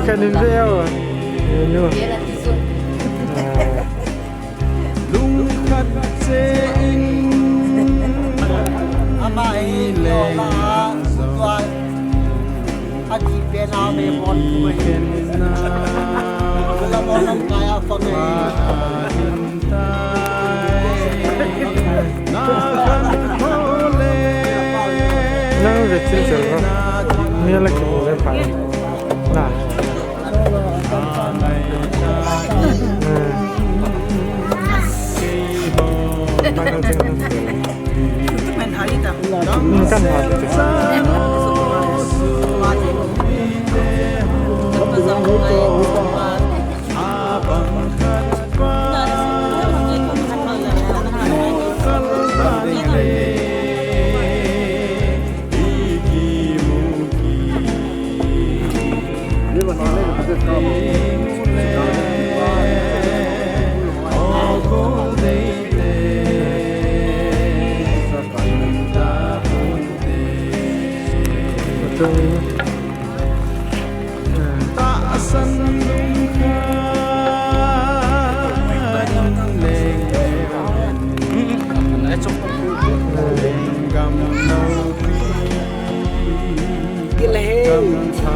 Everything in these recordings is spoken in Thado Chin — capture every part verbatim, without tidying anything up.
Kanin ve o. Enu. Ah. Lungkhat che in. Ama hi le la tual. Ati pe na me mon ku hi. La mon lam kaya pa me. Nang ve chin chel va. Mi la ki ve pa. Na. Kila he,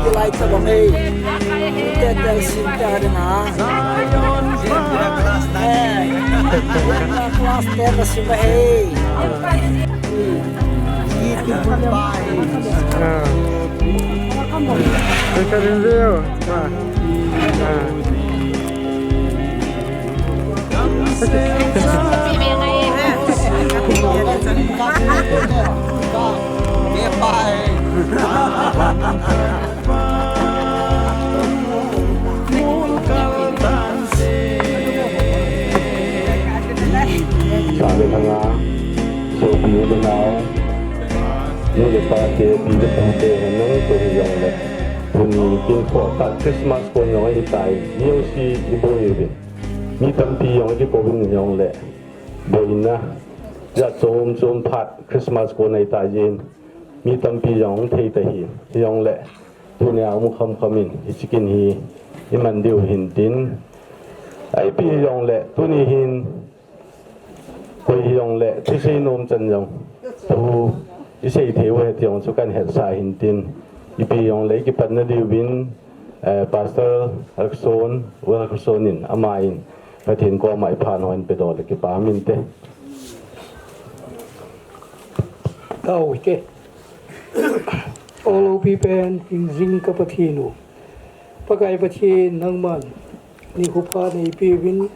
kila ita bang he. Tete sin ta de na. Eh, class tete sin ba he. Ah. Teka din dia. Ah. Ah. Sale thanga, sopi u le nao, nu le pa te, pi le pu te, nang to hi jong le. Tuni kin kho ta Christmas kon jong ahi tai, music i boi uvin. Mi tampi jong i kikou vin jong le. Boina, jat chom chom phat Christmas kon ahi tai jin. Mi tampi jong thei ta hi, jong le. Tunia um kham kham in, hichi kin hi, i man diu hin tin. Ipi jong le, tuni hin, koi hi jong le, thusei nom chan jong. Thu, i sei thei u ahi ti jong chu kan hetsah hin tin. Ipi jong le, i kipatna diuvin, eh, Pastor Rakson, U Rakson in, ama in, Pathen koma i phan hon pe dol le kipa min te. Tau te. O lopi pen, hingjing ka Pathen u. Pakai Pathen nangman, nikho pha nei pe uvin,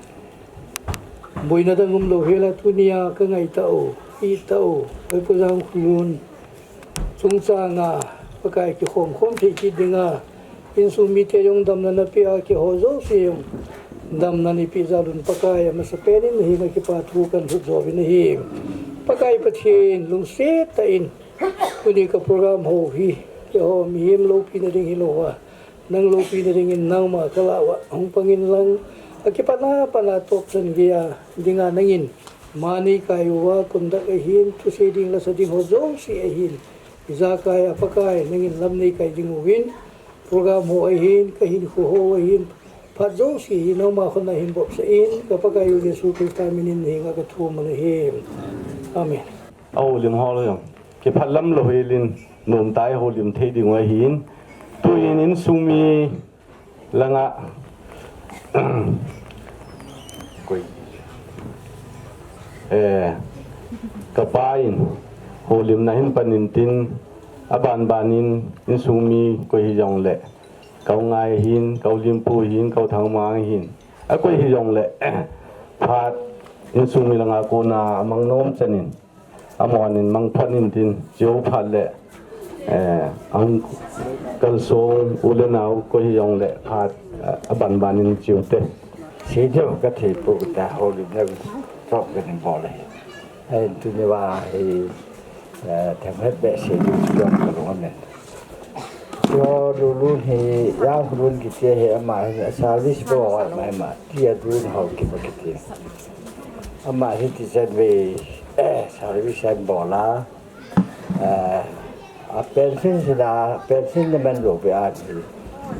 boina dang um lou hel a tunia ka ngai ta u, i ta u, Pai Pu Jangkholun chungchang a, Pakai kikhom khom thei kit ding a, insung mite jong damna na pe a, keiho jouse jong damna nei pe jal un Pakai, amasa pen in na henga kipa thu kan lhut jo uvin ahi. Pakai Pathen lungset tah in, tuni ka program ho hi, keiho mihem loupina ding hilou a, nang loupina ding in nangma ka lah uva hung pang in lang, a kipat na pat na top chan gei a ding a nangin ma nei kai uva, conduct ahin, thusei ding lasa ding ho jouse ahin, ijakai a Pakai nangin lam nei kai ding uvin, program ho ahin, ka hinkho ho ahin, phat jouse hi nangma khut na hin bopsah in, ka Pakai u Jesu Christa min in na henga ka thum u ahi. Amen. A houlim ho lou jong kiphat lam lou hel in, nom tah a houlim thei ding u ahin, tuin insung mi langa, koi, eh, ka pa in houlimna hin pan in tin, aban ban in insung mi koi hi jong le, Ka u Ngai hin, ka u Limpu hin, ka u Thangmang hin. A koi hi jong le, phat insung mi langa kona amang nom chan in, amahon in mang phat in tin, chiu phat le, eh, ang kalsong u le nau koi hi jong le, phat, eh, aban ban in chiu te. Sei diu ka thei poi ta, houlimna chop ka ning bol le. Ahin tuni va hi, eh, themkhat beh sei diu chu ka lung amen. Chu Lulun hi, Jangkholun kiti hi ama hi service bol mai ma, tia dun ho kipa kiti. Ama hi ti chan ve, eh, service an bol a, eh, a pension sina, pension na man lo pe a ti.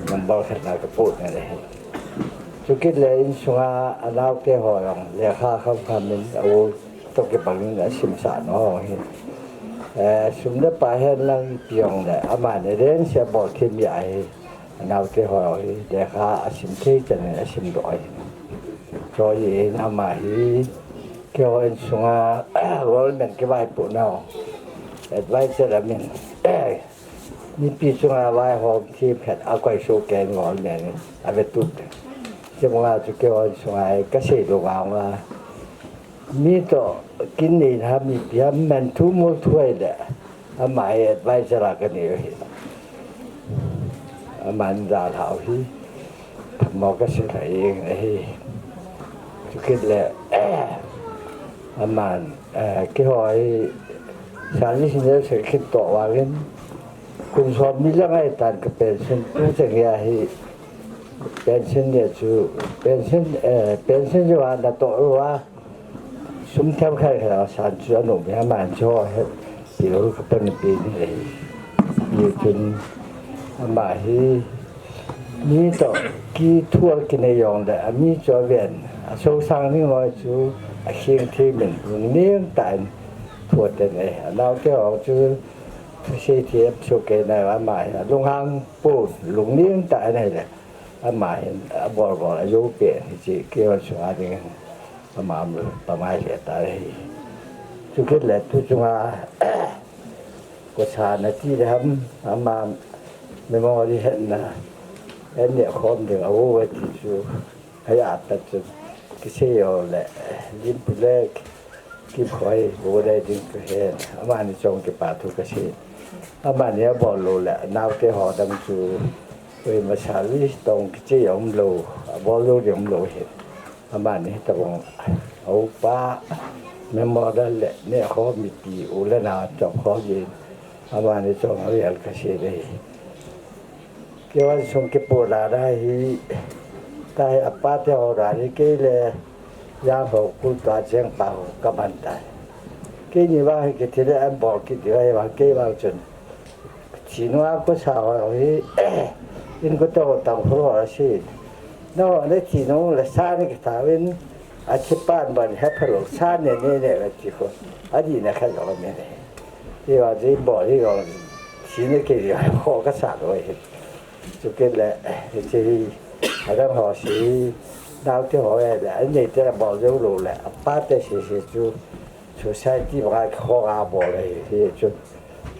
number khat na ka put na le hi. Chukit le insunga anaute ho jong lekha kham kham in a u toh kibang in asim sah nau hi. Eh, sum le pai hen lang ipi jong le amani len sia bol thim ahi. Anaute ho hi lekha asim thei chan in asim doh ahi. Choi in ama hi keiho insunga government kivaipoh nau advisor amin. Mipi chunga vaihom thim khat akoi soh kei in government in ave tup. Chibanga chu keiho insunga hi kasei lou vang a. Mi toh kin nei na mipi a man thu mol thu ai le. Ama hi advisor a kanei u hi. Aman dalhau hi. Thamo kasei lha ing ahi. Chukit le, aman, eh, keiho hi service in jao sei kit toh vangin. Kum som ni lang ahi tan ka pension tu chang ahi. Pension ni chu, pension, eh, pension jo ana toh uva. Sum themkhat khat asan chu anom hi aman chu ho hi tilou ka panpi ni ahi. Hichun ama hi mi toh kithu a kinei jong le ami chu aven asosang ni ngoi chu akhing thim in lungning tah in thu aten ahi. Anaute ho chu thusei thiem soh kei na ama hi alunghang pon lungning tah in ahile ama hin abol bol ajou pen hiche keiho sunga ding hin. Ama mu pamai le ta hi. Chukit le tu chunga kosa nati le ham ama memory hetna. Eni khom ding a u ti chu. Haya ta chu. Kisei o le. Lim pu le. Kikhoi u le ding tu hen. Amani chong kipa thu kasei. Amani abol lou le. Naute ho dang chu. Ui masa li tong kiche umlou. Abol lou ding umlou hi. Amani tabang a upa memorial le neh ho mipi u le nao chop ho jin. Amani chong avel kasei le hi. Keiho insung kipoh lada hi. Tahi apa te ho da hi kei le jang ho kul ta cheng pa ho kaman tai. Keini vang hi kithi le an bol kit ding ahi vang kei vang chun. Thi nunga kosa ho hi, in ko toh tang ho ho si. No, ne thi nung le sa ne kitha vin, athi pan ban he phalo, sa ne ne ne le thi ko. Adih na khat lo ne ne. Ti va ji bol hi lo, thi ne ke ji ho kasa lo hi. Chukit le, hiche hi, adang ho si, naute ho le, anei te bol jou lou le, apa te si si chu, society banga kihong a bol ahi, hichu.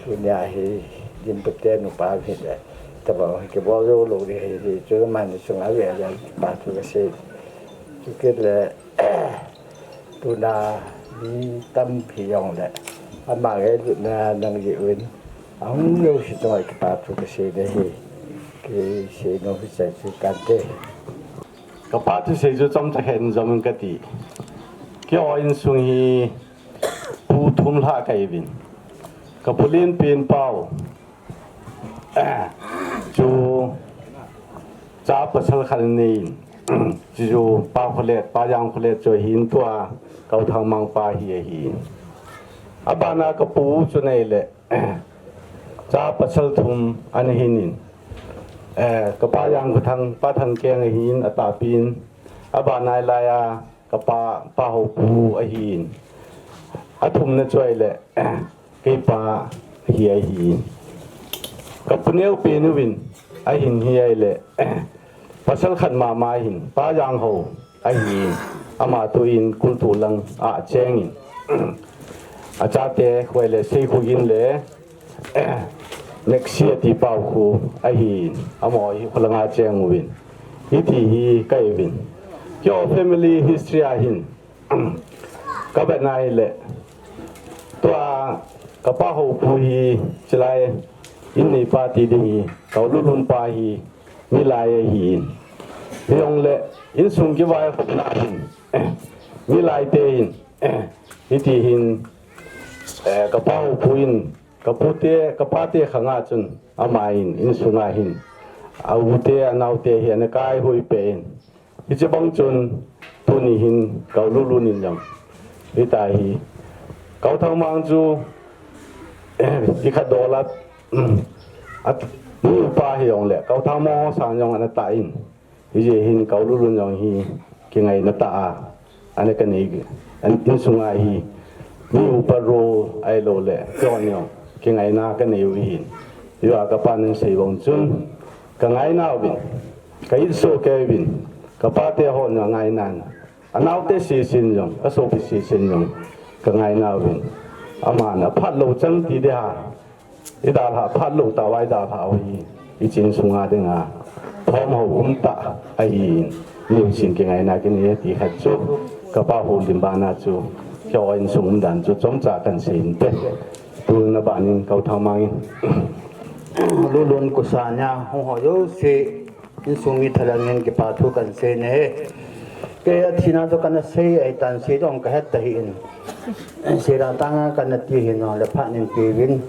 Tunia hi, lim pu te nupa hi le, tabang hi kibol jou lou ding ahi, hichu mani sunga ve le, kipa thu kasei. Chukit le, tuna mi tampi jong le, ama nge lutna nang ji uvin, ahung lou si chunga kipa thu kasei le hi, kisei nom hi chai chu kante. Kapa thusei chu chomcha khat in jom in kati. Keiho insung hi pu thum lha kahiuvin. Ka pu Lenpen pau chu cha pasal khat anei in. Chu Pa Kholet, Pa Jang Kholet chu ahin tua, Kauthangmang pa hi ahi. Abana ka pu chu nei le. Cha pasal thum ana hin in. Eh, ka Pa Jangkhothang, Pa Thangkeng ahin atahpi in. Abana lai a ka pa, Pa Hopu ahin. Athumna chu ahile, kei pa hi ahin. Ka pu Neupen uvin ahin hi ahile, pasal khat mama hin, Pa Jangho ahin, ama tu in Kultu lang a cheng in. Achate Khoi le Seikhogen le, Nexia ti pau khu ahin, amaho hi kholanga cheng uvin. Hiti hi kahiuvin. Keiho family history a hin, ka vet na hile, tua ka Pa Hopu hi chilai in neipa ti ding hi, ka u Lulun pa hi milai ahin. Hijongle, insung kivaihomna hin, milai te hin, hiti hin, eh, ka Pa Hopu in, ka pu te, ka pa te khanga chun, ama in, insunga hin, a u te, a nao te hi ana kai hui peh in. Hiche bang chun, tuni hin, ka u Lulun in jong. Hita hi, ka u Thangmang chu, eh, i kha dolat, um, at, Ni upa hi jong le, Kau Thangmang ho sang jong ana tah in. Hijeh hin Kau Lulun jong hi kingaina tah a ana kanei, an insunga hi ni upa ro ahilou le, chon jong kingaina kanei u hin. Hijeh a kapa nan sei vang chun, kangaina uvin, ka itsoh kei uvin, kapa te ho jong ngainan. Anaote sesen jong, asopi sesen jong, kangaina uvin. Aman aphat lou chang ti ding ham. Idalha phat lou tauva idalha u hi, ichi insunga dinga thom ho um tah ahin, niuchin kingaina kinei e ti khat chu, kapa houlim bana chu, keiho insung umdan chu chomcha kahin sei inte. Tuna banin Kau Thangmang in. Lulun Kusa nia hung ho jouse, insung mi thalheng in kipa thu kahin sei nahi. Kei athina chu kana sei ahitan, sei jong kahet tahih in. Sei dan tanga kana ti hin, le phat nin peuvin.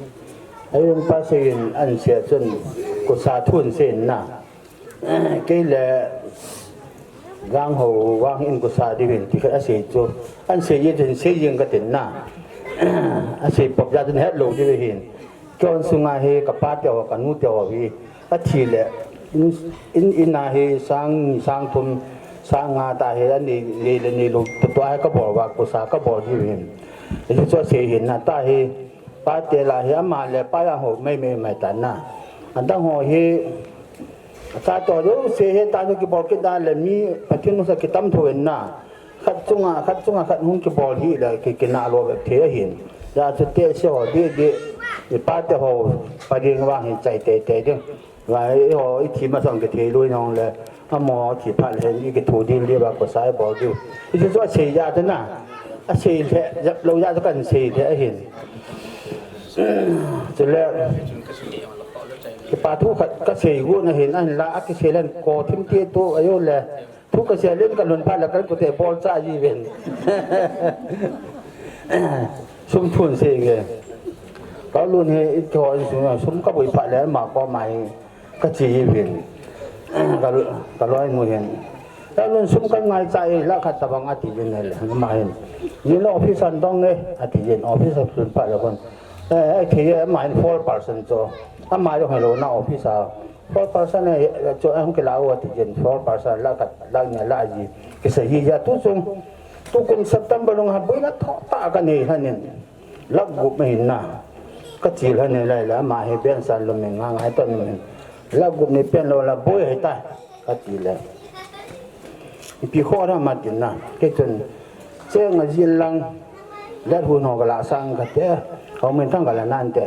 Ahin pa sei in ahin sei chun, Kusa thu ahin sei in na. Kei le Gangho vang in Kusa diu hin ti khat asei chu. Ahin sei jeh chun sei jeng katin na. Asei pop jeh chun hetlou diu hin. Kei insunga hi kapa te ho, kanu te ho hi athi le, in, in, in a hi sang ni, sang thum, sang nga tah hi anei, nei le neilou, tua hi kabol uva, Kusa kabol diu hin. Hichu asei hin na, tah hi, pa te lah hi ama le pa jong ho maimai mai tan na. Adang ho hi, acha to jouse hi, tah chu kibol kit dan le mi, Pathen nusa kitam thou in na. Khat chunga, khat chunga, khat hung kibol hih le, ki, kinah lou ve thei ahin. Hijeh chun tehse ho, dih, dih, ipa te ho, pa ding vang hin chai teitei ding. Vai, eiho, ithi masang kithei lou jong le, amaho thi phat le, ikithu ding le, va Kusa ibol diu. Hichu asei jeh chun na, asei le, jep lou jeh chun kahin sei le ahin. Chule, kipa thu khat kasei got na hin, ahinla, akisei len, ko thim te tu, ajo le, thu kasei len kalhun phat le kakote bol cha ji ven. Sum thun sei nge. Kalun hi, ikiho insung, sum kaboi phat le, ama koma hi, kache ji ven. Ka, kaloinu hin. Kalun sum kangai cha e, lakh khat tabang ati jin le, ama hin. Jin le office a dong e, ati jin, office a lhun phat le kon. Eh, eh, thei e, ama hin four percent chu. Ama jong hilou na office a. Four percent e, chu ahung kila u ati jin, four percent lakh khat, lakh ni la ji. Kisei ji ja tu chung. Tukum September lung ha boina thotah kanei lhon in. Lakh gup ahin na. Kache lhon in lai la, ama hi bank san lum in ngangai ton in. Lakh gup ni pen lou la boi hita. Kati le. Ipi kho ra ma tin na. Kei chun. Cheng ajin lang. Let hu no kala sang kate. Hau min thang kala nan te.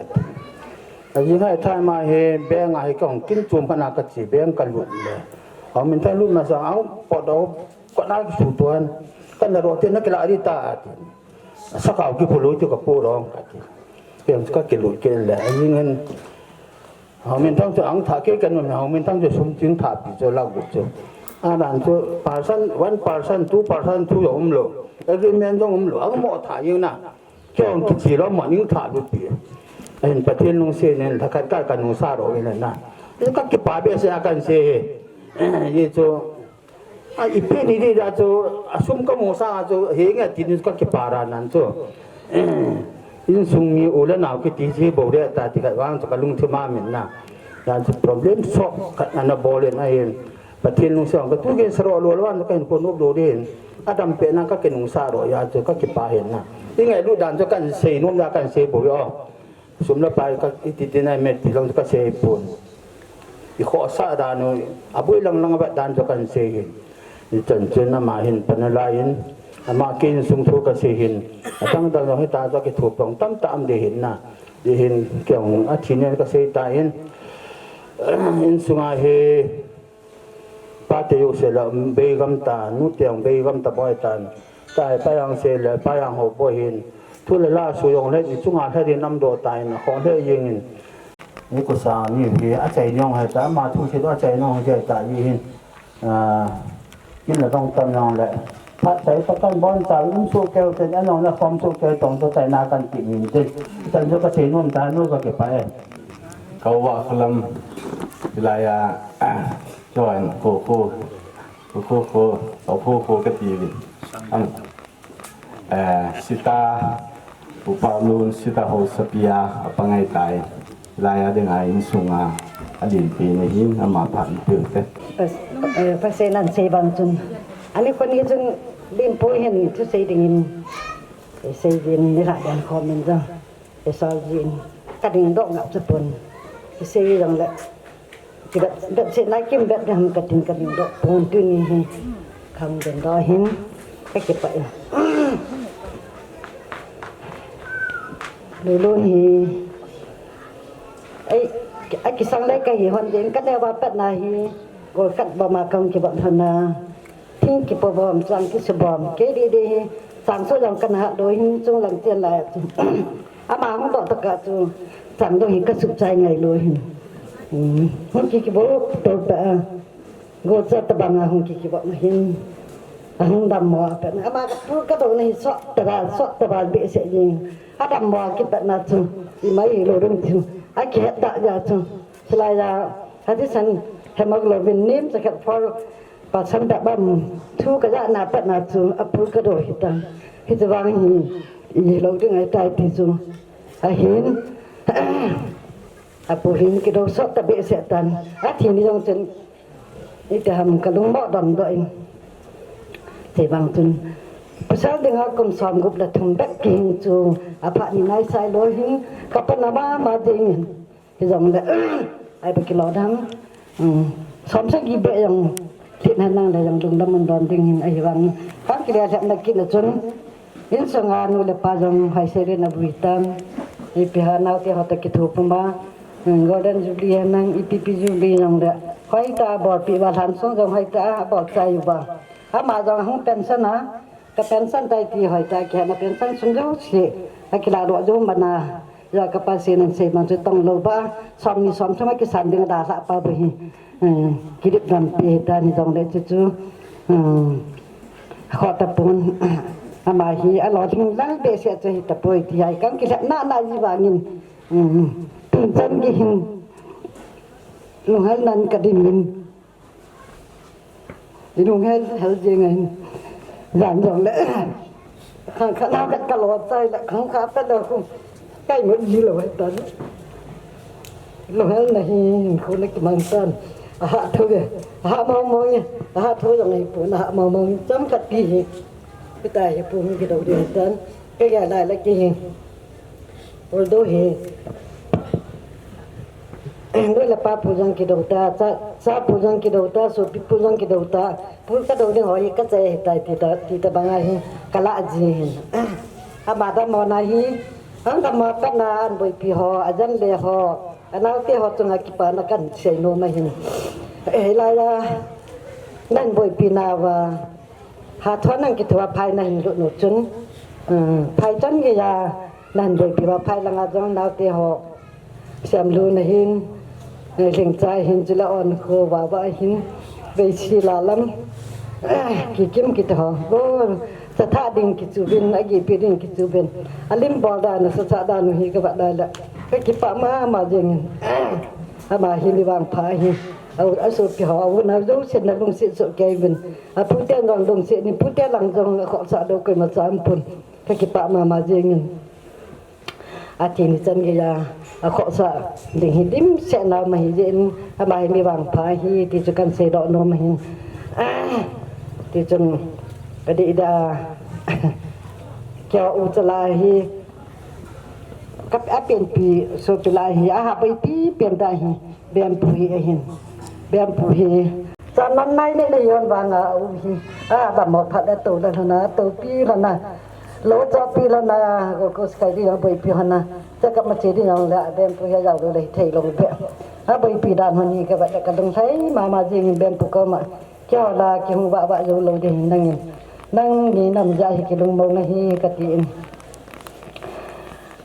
Ajing hai thai ma hi bank a hi kong kin chum kana kache bank kalut le. Hau min thang lut na sang au pot au kona kisu tuan. Kana ro te na kila ri ta ati. Sakau kipu lou ti kapu rong kati. Ken kakilut ke le. Ajing hen. Hau min thang chu ang tha ke kan um, hau min thang chu sum ching tha pi chu lakh gup chu. Adan chu percent, one percent, two percent thu jong umlou. Agreement jong umlou. Ang mo tha jing na. Kei jong kiche lou mo ning tha lut pi. Ahin Pathen lungset in lhakhat ka kanungsa ro in na. Kakipa behseh a kahin sei hi. Hichu A, ipi ni di da chu, asum kamu sa chu, henge tin kakipa ra nan chu. Insung mi u le nao kiti chi bou le ta ti khat vang chu kalungthim a min na. Yan chu problem solve khat ana bol in ahin. Pathen lungset a katu gei sa ro lo lo an kahin pon up lo din. Adam pe na kakinungsa ro ya chu kakipa hin na. Ingailut dan chu kahin sei nom ya kahin sei bou yo. Sum le pai ka iti tin a met ti lang kasei pon. Ikhohsah dan u, aboi lang lang avet dan chu kahin sei hin. Hichan chun ama hin pan alai in, ama kin sung thu kasei hin. Adang dang jong hita chu kithupi tamtah um ding hin na. Hijeh hin kei jong athi nen kasei tan. Insunga hi Pate jouse la, um, beigam ta, nute jong beigam ta boi tan. Tai, pa jang se le, pa jang ho boi hin. Thu le la su jong le, ni chunga lhadin namdoh tan, akhong lheh jeng in. Ni kusa ni hi, achai ni jong hita, ama thu se achai ni jong hita, ji hin. Ah, kin la dong tam jong le. Phat chai pa kan bon cha, um su keu ten, anong na khom su keu tong su chai na kan ti min te. Tan jo kasei nom ta, nu kakipah e. Kau va khulam, hilai a, Chuan, khu, khu, khu, khu, khu, khu, khu, khu ka ti uvin. Am, eh, Sita, Upa Lun, Sita Haosapia, a pangai tai. Lai a ding a insunga. Alinpi na hin ama phat in pil te. Pas-, eh, Pasal nan sei bang chun. Ani khun hi chun limpu hin thusei dingin, eh, sei din ni la dan khomin jong. Eh, sol din. Ka ding doh ngap chapon. Sei jong le. Ki bet, bet se na kim bet dam ka tin ka ding doh pon tuni hi. Khang den doh hin. Ka kipah e. Lulu hi. Ai, a kisang lai ka hi hon ding ka neo ba pet na hi. Gol khat ba ma kang ki ba thon na. Thing ki po bom, chang ki su bom. Ke di di hi. Chang so jong ka na ha do hin chung lang tian lai. Ama hung do ta ka chu. Chang do hi ka su chai ngai lo hin. Hmm. Hung ki ki bo to pa. Go cha ta bang a hung ki ki ba ma hin. A hung dam mo a pet na. Ama ka pu ka do na hi so ta ba, so ta ba be se jing. A dam mo a ki pet na chu. I mai lo ding chu. A ki het da ja chu. Silai ja. Hati san hemoglobin nim sa khat for percent da bam. Thu ka ja na pet na chu. A pu ka do hi ta. Hi chu bang hi. I lo ding ai tai ti chu. A hin. A pu hin ki do so ta be se tan. A thi ni jong chen. Iti ham ka lungmo dam doh in. Te bang chun. Pasal ding a kum som gup le thum bek ki hing chu. A pha ni nai sai lo hin. Ka pa na ma ma ding in. Hi jong le. Ai ba ki lo dam. Hmm. Som sa ki be jong. Thit na nang le jong lung dam mun dam ding hin. Ai bang. Kan ki le thap na ki na chun. Insung a nu le pa jong hoi se le na vui tan. Ipi ha nau te ho ta ki thu puma. Golden Jubilee ha nang ipi pi Jubilee jong le. Hoi ta bol pi ba lhan sung jong hoi ta bol chai u ba. Ama jong hung pension a. Ka pension tai ti hoi ta ki ha na pension sung jong si. A ki la ro jong ba na. Ya ka pa se nan sei man chu tong lo ba. Som ni som thum a ki san ding da sa pa bu hi. Hmm, kidip dam pi ta ni jong le chu chu. Hmm. Kho ta pun. Ama hi a lo ding lang be se chu hi ta poi ti ai kan ki na na ji ba ngin. Hmm. Tun chan ki hin. Lunghel nan ka dim min. I lunghel hel jing ai. Jan jong le. Khang kha na ka ka lo chai la khang kha ta lo khu. Kai mo ji lo ai ta. Lo hel na hi khu na ki mang tan. A ha thu ve. A ha mong mong ye. A ha thu jong ai pu na ha mong mong cham khat pi hi. Pi ta hi pu mi ki do de tan. Ke ga lai la ki hi. Although hi. Noi le pa pu jong ki do ta, cha, cha pu jong ki do ta, sopi pu jong ki do ta. Pu ka do ding ho hi ka che hi tai ti ta, ti ta bang a hi ka la ji hin. Ama dam mo na hi, ang dam mo ka na an boipi ho, a jan le ho, a nau te ho chunga kipa na kan sei nom a hin. Eh, la ya, nan boipi na va, ha thon nang ki thua phai na hin lut nu chun. Hmm, phai chan ge ya, nan boipi va phai langa jong nau te ho. Siam lu na hin, eh, lhing cha hin chu la on kho va va hin, vei si la lam, eh, ki kim ki ta ho. Bo, cha tha ding ki chu bin, a gi pi ding ki chu bin. A lim bol da na sa cha da nu hi ka va da la. Ka ki pa ma ma jeng in. Ama hi ni vang pha hi. A u a so ki ho, a u na jo sin na lung si so ke bin. A pu te jong lung si ni pu te lang jong kho sa do ko ma cha am pun. Ka ki pa ma ma jeng in. A ti ni chan gei a, a khohsah ding hi dimset na ma hi jeh in, ama hi mi vangpha hi ti chu kan seidoh nom ahin. Ti chun ka dei da, keiho u chala hi, ka, a penpi sopi lai hi, a ha boipi pen ta hi, Bempu hi ahin. Bempu hi. Cha nan nai nei nei yon vang a u hi. A, dammo phat a to la lhona, topi lhona. Lo chopi lhona, ko, ko skai di jong boipi lhona. Cha ka ma che di jong le, Bempu hi a jao le thei lo be. A boipi dan lhon hi ka va le ka lunglhai mama jing in Bempu koma. Keiho la kihung vah vah jou lou ding nangin. Nangni nam ja hi kilungmong ahi ka ti in.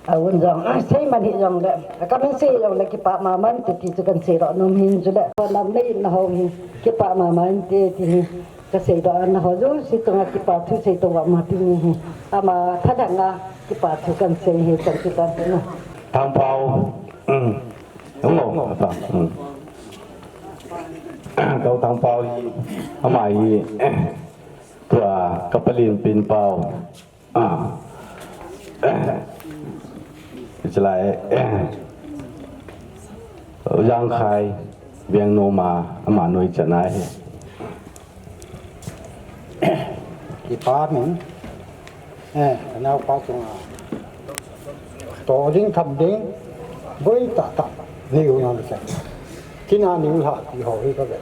A un jong, a, sei man hi jong le, a, ka min sei jong le kipah mama inte ti chu kan seidoh nom hin chu le. Ko lam le in ho hi, kipah mama inte ti hi, ka seidoh na ho jouse chunga kipa thu sei to va ma ti ni hi. Ama thalheng a kipa thu kan sei hi chan chu tan na. Thangpao. Um. Hello. Um. Kau Thangpao hi, ama hi, tua, ka palin pin pao. A. Chulai, Jangkhai, Veng noma ama noi chana hi. Kipa min, eh, naopa chunga to ding tham ding, boi tah tah, nei u nang le. Kina nei u lha ti ho hi ka ve.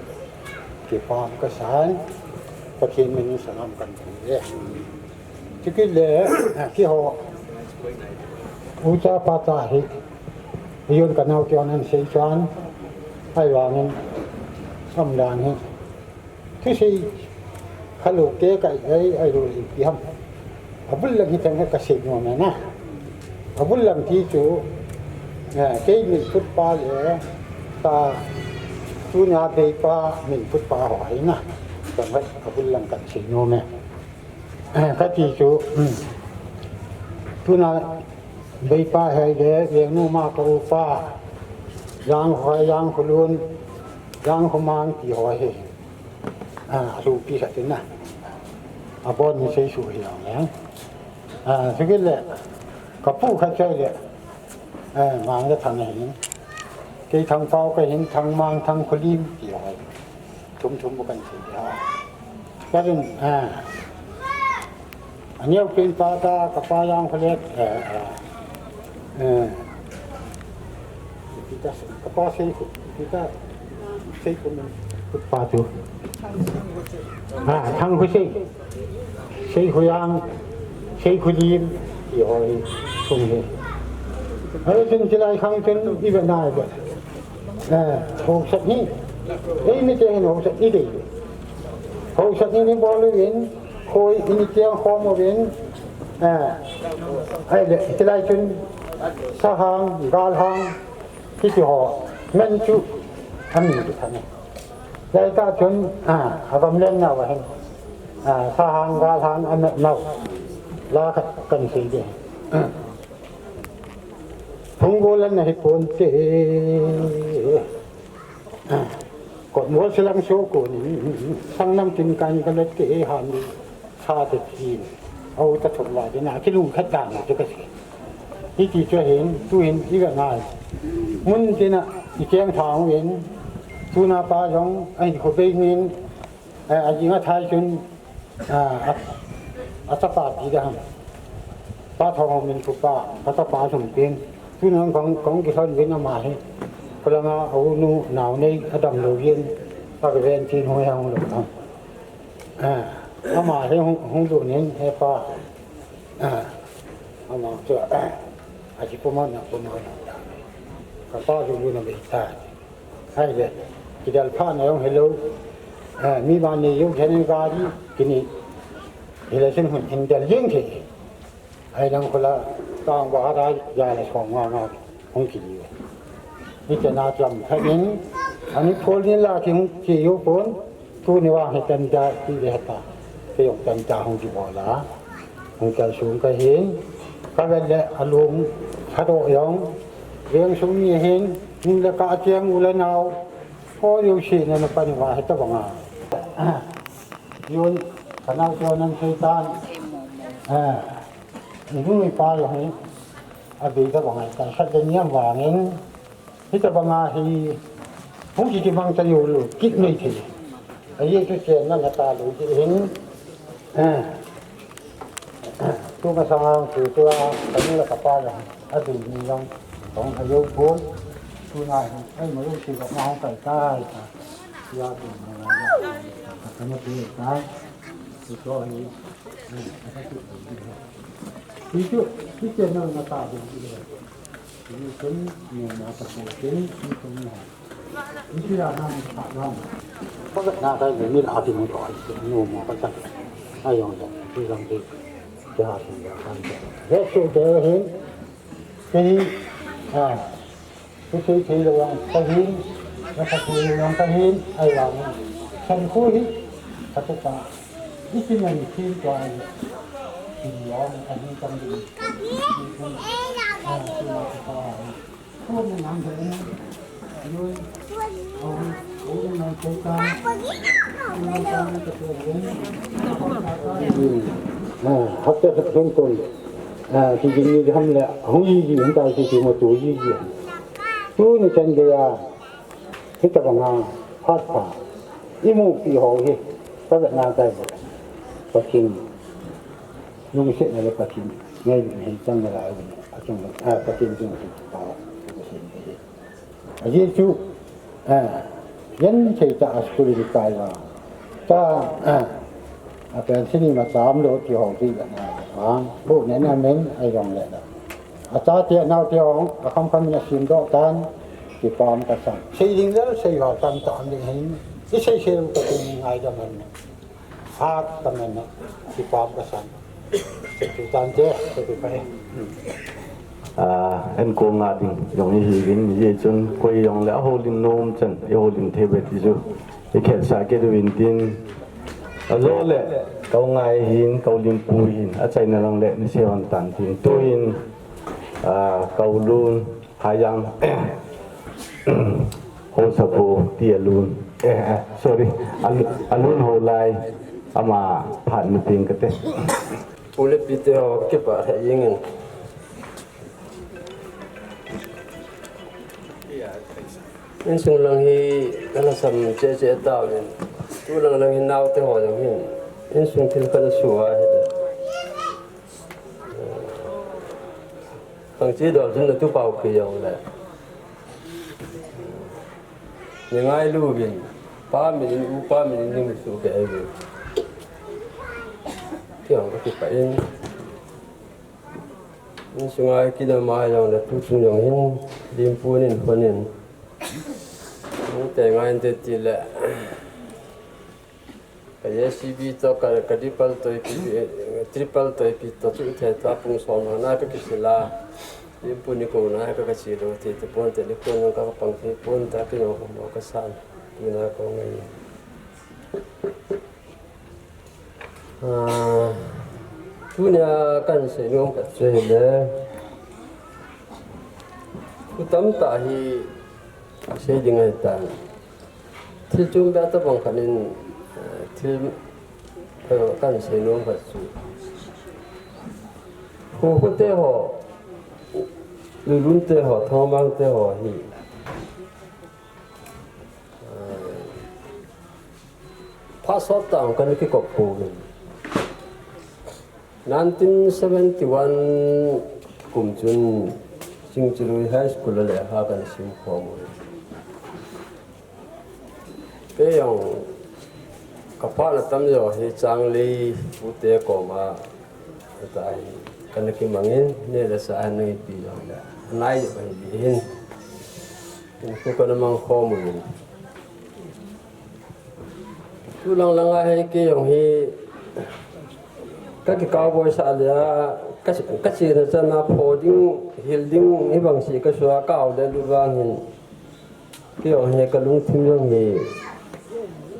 Kipa ka san, Pathen min sanam kan ti le. Tikit le, kiho, ucha pa cha hi, yun ka nau kion an sei chuan, ai wangin, am dan hi. Thusei kha lo te ka ei, ei lo ei ti ham. A bul lang hi tang ka sei nom na. A bul lang ti chu, eh, kei min phut pa le, ta, tunia bei pa min phut pa ho hi na. Tang a bul lang kan sei nom e. Eh, ka ti chu, um, tuna bei pa hei le, veng noma ka upa, Jangkhoi, Jangkhulun, Jangkhumang ti ho hi. Ah, a supi khat in a. A bon min sei su hi ang le. Ah, sikit le, ka pu khat sei le. Eh, Mang le Thang hin. Kei Thangpau ka hin, Thangmang, Thangkhulim ti ho. Thum thum bu kan sei ha. Ka rin, ah. A neo pen pa ta, ka pa Jangkholet, eh, eh, eh. Ka pa Seikhu, ka Seikhu min. Pa tu. Ah, Thangkhusei. Seikhu Jang, Seikhulim, ti ho hi, sung hi. Hei, tin tilai khang tin, i ve nai ve. Eh, hausat ni. Ei mi te hin hausat ni dei. Hausat ni ni bol uvin, khoi ni tiang khom uvin. Eh, ai le, tilai chun, sahang, galhang, kiti ho. Men chu, amin chu thang. Lai ta chun, ah, a gam len nau ahin. Ah, sahang, galhang, a met nau. La khat kan sei de. Phung golan na hi pon te. Kotmol silang so ko ni, sang nam tin kan ka let te, han ni, sa te tin. Au ta thok la te na, kilung khat dan na te ka se. Hiti chu hin, tu hin, i ga ngai. Mun te na, i keng thang win, tuna pa jong, ai ko bei min, eh, a jing a thai chun, ah, a, a chapa ti da ham. Pa Thawng Hawng min pu pa, ka chapa sum pin. Tuna kong, kong kihlon vin ama hi. Kolanga a u nu nau nei a dam lo vin. Pa ka ven tin hoi hang lo ta. Ah, ama hi hung, hung du nin he pa. Ah, ama chu, ah, a ji puma na puma na. Ka pa ju lu na be ta. Hai le, kidal pha na jong hello. Ah, mi ma ni jong khen gari, kini. Hile sin hun in del jing the. Hai dang khula, tang ba da, ya le song nga nga, hung ki ni. Ni te na cham kha in, ani phol ni la ki hung ki yo pon, tu ni wa he tan da, ti le ta. Ke jong tan da hung ki bo la. Hung kal sung ka hin, ka vel le a lung, kha do jong, veng sung ni hin, ning le ka chiang u le nau, ko yu si na na pa ni wa he ta ba nga. Yun, ka nau cho nan sei tan. Eh, i nu i pa yo he, a be ta ba nga, ta sa de niam wa ngin, Hita banga hi, hung kiti mang ta yo lo, kit nei thei. A ye tu chen na na ta lo ti hin. Eh. Tu ma sang tu tu a, ka ni la ka pa la, a tu ni long, tong a yo pon. Tu na hi, ai ma yo si ka ma hong kai kai ta. Ya tu na na ya. Ka na tu ta. Tu to hi. Eh, ka tu. Ti tu, ti chen na na ta lo ti. Ni kun, ni ma ta ko chen, ni kun ni ha. Ni ti la na ni ta na. Ba na ta ni la ti mo to. Ni mo ka ta. Ai yong da. Ti lang ti. Ti ha ti ya kan. He su de hin. Ti. Ah. Thu sei thei lo ang ka hin, na ka thei lo ang ka hin, ai lo ang. San khu hi, ka tu ka. I sin na ni thin tua ai. Tin lo ang ka hin kam di. Ni kun. Ah, tu ma tu ka. Khu ni nam de ni. Yun. Au, au ni nam sei ka. Ni nam ka ni ka tu ni. Hmm. Ah, hak ta sa thun kun. Ah, ti ni ham le. Hung yi yi, hung ta ti ti mo tu yi yi. Tu ni chan de ya. Hitabanga phat pha imupi ho hi kavetna taiba, Pathen lungsetna le Pathen ngailutna hi chang nalai uvin, achung, a, Pathen chunga kipah thu kaseina ahi. Ajeh chu, a, genthei tah a school in kai uva, ta, a, a pension ima tamlou ti ho ti le na, a, bu ne na men a jong le na. Achate anaote hung akhamkham in asemdoh tan, kipah kasan. Seiding le seiho tamtah um ding ahin, isei seilou kati ngaidam ahin. Hat tamen, kipah kasan. Seitante, seitante. A, enkol nga ding jong ihiuvin, hijeh chun koi jong le ahoulim nom chan ihoulim thei uve ti chu ikhetsah kit uvin tin. Ajou le, ka u Ngai hin, ka u Limpu hin, achaina lang le nasei hon tan tin. Tuin, a, ka u Lun, Haijang, Haosapu ti a Lun, eh, eh, sorry, a Lu-, a Lun Haolai, ama phat na peng kate. Pu le pi te ho kipah thei jengin. Insung lang hi kana sam cheh cheh tauvin. Tulang lang hi naote ho jong hin insung thil kana su ahi. Kangchi dol chun natupa u pi jong le. Ni ngailu uvin, pa min in, upa min in, ni musu ke ai uvin. Ti jong kakipah in. Insunga kinama jong le tuchung jong hin, Limpu in, hon in. Nute ngai inte ti le. Ka J C B to, ka, ka triple to ipi, eh, triple to ipi to chu thei ta pung som na ka kisil a. Limpu ni ko na ka, ka chi lo thei te pon te ni ko na ka pang thei pon ta ki no ko ka san. Tuna ko ngai. Ah, tunia kan sei nom khat chu hile. Thu tamtah hi sei ding ahitan. Thil chom beh tabang khat in, eh, thil, eh, kan sei nom khat chu. Khokho te ho, Lulun te ho, Thangmang te ho hi. Eh, phat sot tah kan kikop pouvin. Nineteen seventy-one kum chun Chingchalui High School a lekha kan sim khom u. Kei jong ka phat na tam jo hi Changlei pute koma ta hi kan kimangin, neh le chah hin nang ipi jong le nai jo hi hin. Kin khu kan mang khom u. Tulang langa hi kei jong hi ka ki cowboy sah le a, ka, ka chena chana pho ding, hil ding, hibang si ka sua ka au le lu vang hin. Kei jong hi ka lungthim jong hi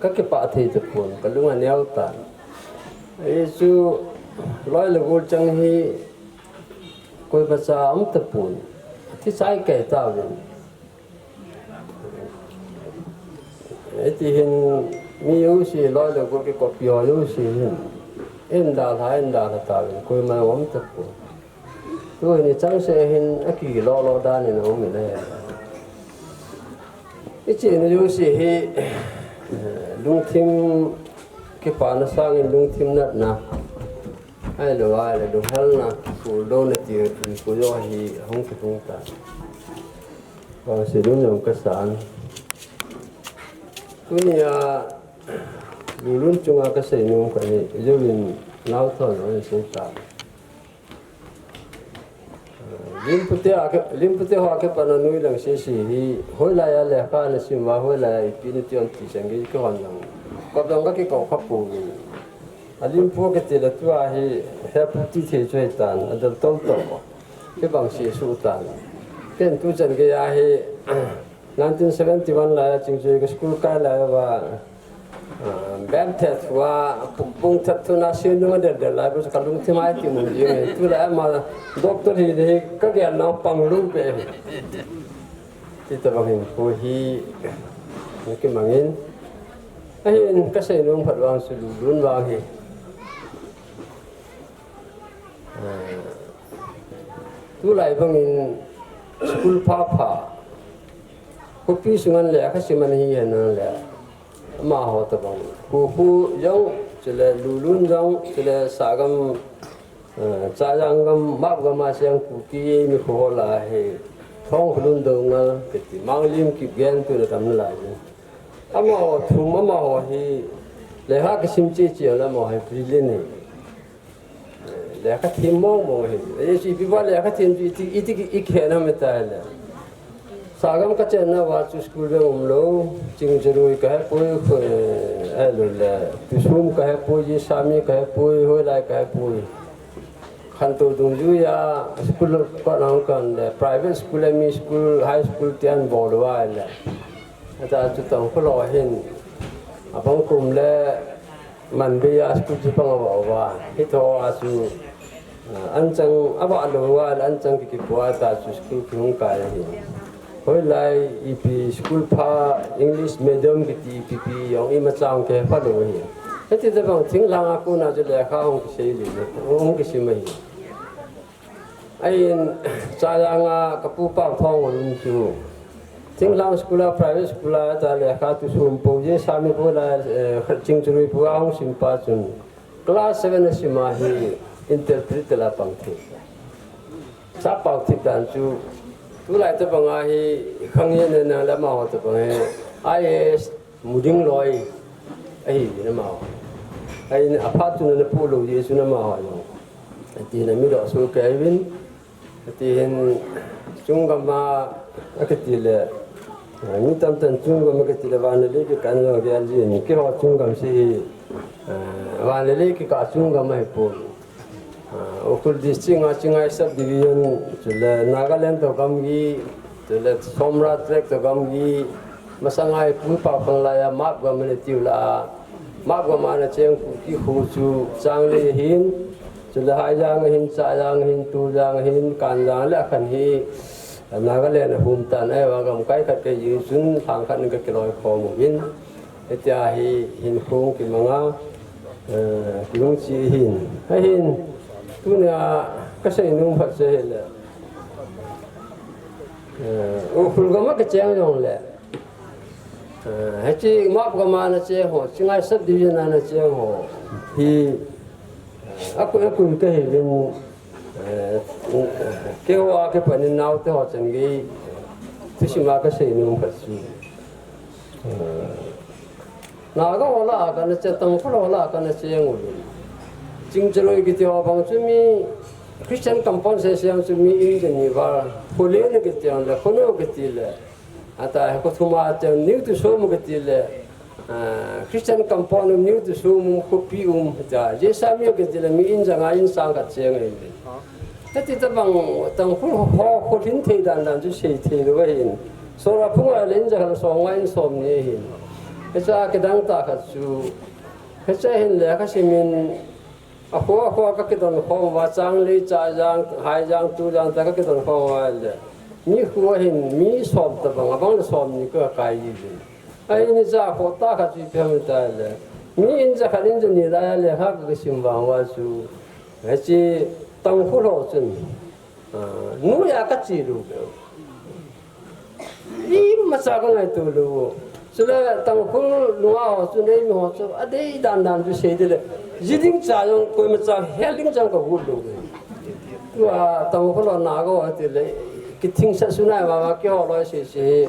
ka kipah thei tapon, ka lung aneo tan. Hichu loi le gol chang hi koimacha um tapon. Thi chai kei tauvin. Hiti hin mi jouse loi le gol kikoppi ho jouse hin. Hin dalha, hin dalha tauvin, koima um tapon. Tuhin ichangseh hin akilolo dan in aum in ahi. Ichena jouse hi, eh, lungthim kipana sangin lungthim natna. Ahilou, ahilou, lunghelna, kipuldouna ti, ti ko jo hi, ahung kihung ta. Vangset um jong kasan. Tunia, Lulun chunga kasei nom khat hi, jouvin naothon jong hin sei ta. Limpu te a ke, Limpu te ho a kipana Nuilang sese hi, hoilai a lekha na sim uva, hoilai a ipi na ti ham ti chan gei kihon jong. Kop jong ka kikou kha pouvin. A Limpu kiti le tua hi, hepu ti thei chu hitan, adel toltol. Kibang sesuh tan. Ken tuchan gei a hi, nineteen seventy-one lai a Chingchalui ka school kai lai uva, ah, bem thet hua, pung, pung thet thuna sin nung a del del lai, ka lungthim a iti mun jing e. Tulai ama doctor hi hi, ka gel nau pang lou pe. Ti tabang hin, pu hi, na kimangin. Ahin, kasei nom khat vang chu Lulun vang hi. Ah, tulai bangin school pha pha. Khopi sunga lekha sim ana hi henlang le, amaho tabang, Kuki jong, chule Lulun jong, chule Sagam, eh, Chayang gam, Map gam a cheng Kuki mi kho ho lah a hi, Thongkholun Doungel kiti, Manglim Kipgen tuna tam nalai. Amaho thum, amaho hi lekha kisim cheh cheh le, amaho hi brilliant ahi. Lekha them mong mong ahi. Ahi chu ipi uva lekha them chu iti, iti, i khen ham itileh, Sagam kachenna uva chu school beh umlou, Chingjarui kahepoi, kho, eh, ahilou le, Tusum kahepoi, Jesami kahepoi, hoilai kahepoi. Khantou dungjuia school kona hung kon le, private school, M E school, high school ti ana bol uva ahile, ata chu Tangkhul ho hin abang kum le, Manbei a school chu pang avah uva. Hitho a chu, ah, anchang avah lou uva, anchang ki, kipu a ta chu school kihung kai ahi. Hoilai ipi school pha, English medium kiti ipi pi jong imacha hung kipha lou ahi. Hiti tabang thinglhang a kona chu lekha hung kisei le, hung kisim ahi. Ahin, Chayang a kapu pa Thongkholun chu, thinglhang school a, private school a, ta lekha Tusum po, Jesami po la, eh, Chingjarui po a hung sim pa chun, class seven a sim a hi interpret la pang thei. Chapa thei dan chu, tulai tabang a hi khang yen na le amaho tabang hi, I A S mu ding loi ahi, na amaho. Ahin aphat chu na pu lou jeh chu na amaho jong. Ati na mi doh su kei uvin. Ati hin chunggam a, akiti le, mi tamtah in chunggam a kiti le, van le lei kikan jong gel jin. Keiho chunggam seh hi, eh, van le lei kikah chunggam ahipon. Ah, Ukhrul District a Chingai Subdivision, chule Nagaland toh gamgi, chule Somnath Tracts toh gamgi, masanga ipu ipa khanglai a Map gam ana tiu lah a, Map gam a ana cheng Kuki kho chu Changlei ahin, chule Haijang ahin, Chayang ahin, Tuljang ahin, Kanjang le akhan hi Nagaland a hum tan ahi, agamkai khat kahi jeh chun lhang khat in kakiloi khom uvin. Hitia hi hinkho kimanga, eh, kilungset ahin. Ahin, tunia kasei nom khat chu ahile, eh, Ukhrul gam a kicheng jongle, eh, hiche Map gam a ana cheng ho, Chingai Subdivision a ana cheng ho hi, eh, akoi akoi kahiuvin, eh, keiho a kipat in naote ho chan gei thusim a kasei nom khat chu, eh, Naga ho lah a kana che, Tangkhul ho lah a kana cheng uvin. Chingjarui kiti ho bang chu mi Christian compound seh seh chu mi in jani val. Khole na kiti le, khone kiti le. Ata he ko thuma che New Tusum kiti le. Ah, Christian compound New Tusum khopi um ta. Jesami kiti le mi in janga in sang khat cheng ahi. Hiti tabang Tangkhul ho, ho kholhin thei dan dan chu sei thei lou ahin. Solar phung a le in jakhat le som nga in som ni ahin. Hiche a kidang tah khat chu, hiche hin lekha simin, akho, akho kakidon khom uva, Changlei, Chayang, Haijang, Tuljang ta kakidon khom uva le, mi kho ahin, mi som tabang, abang le som ni kakai ji. Ahin hiche a kho tah khat chu ipi ham itile, mi in jakhat in jani lai a lekha kakisim vang uva chu, hiche Tangkhul ho chun, ah, noiya kache lou beh u. Imacha kangaito lou u. Chule Tangkhul nungah ho chun eimi ho chu adei dan dan chu sei tile, ji ding cha jong koimacha hel ding cha kagot lou u. Tua Tangkhul ho Naga ho tile, kithingsa sunai mama keiho loi seh seh hi.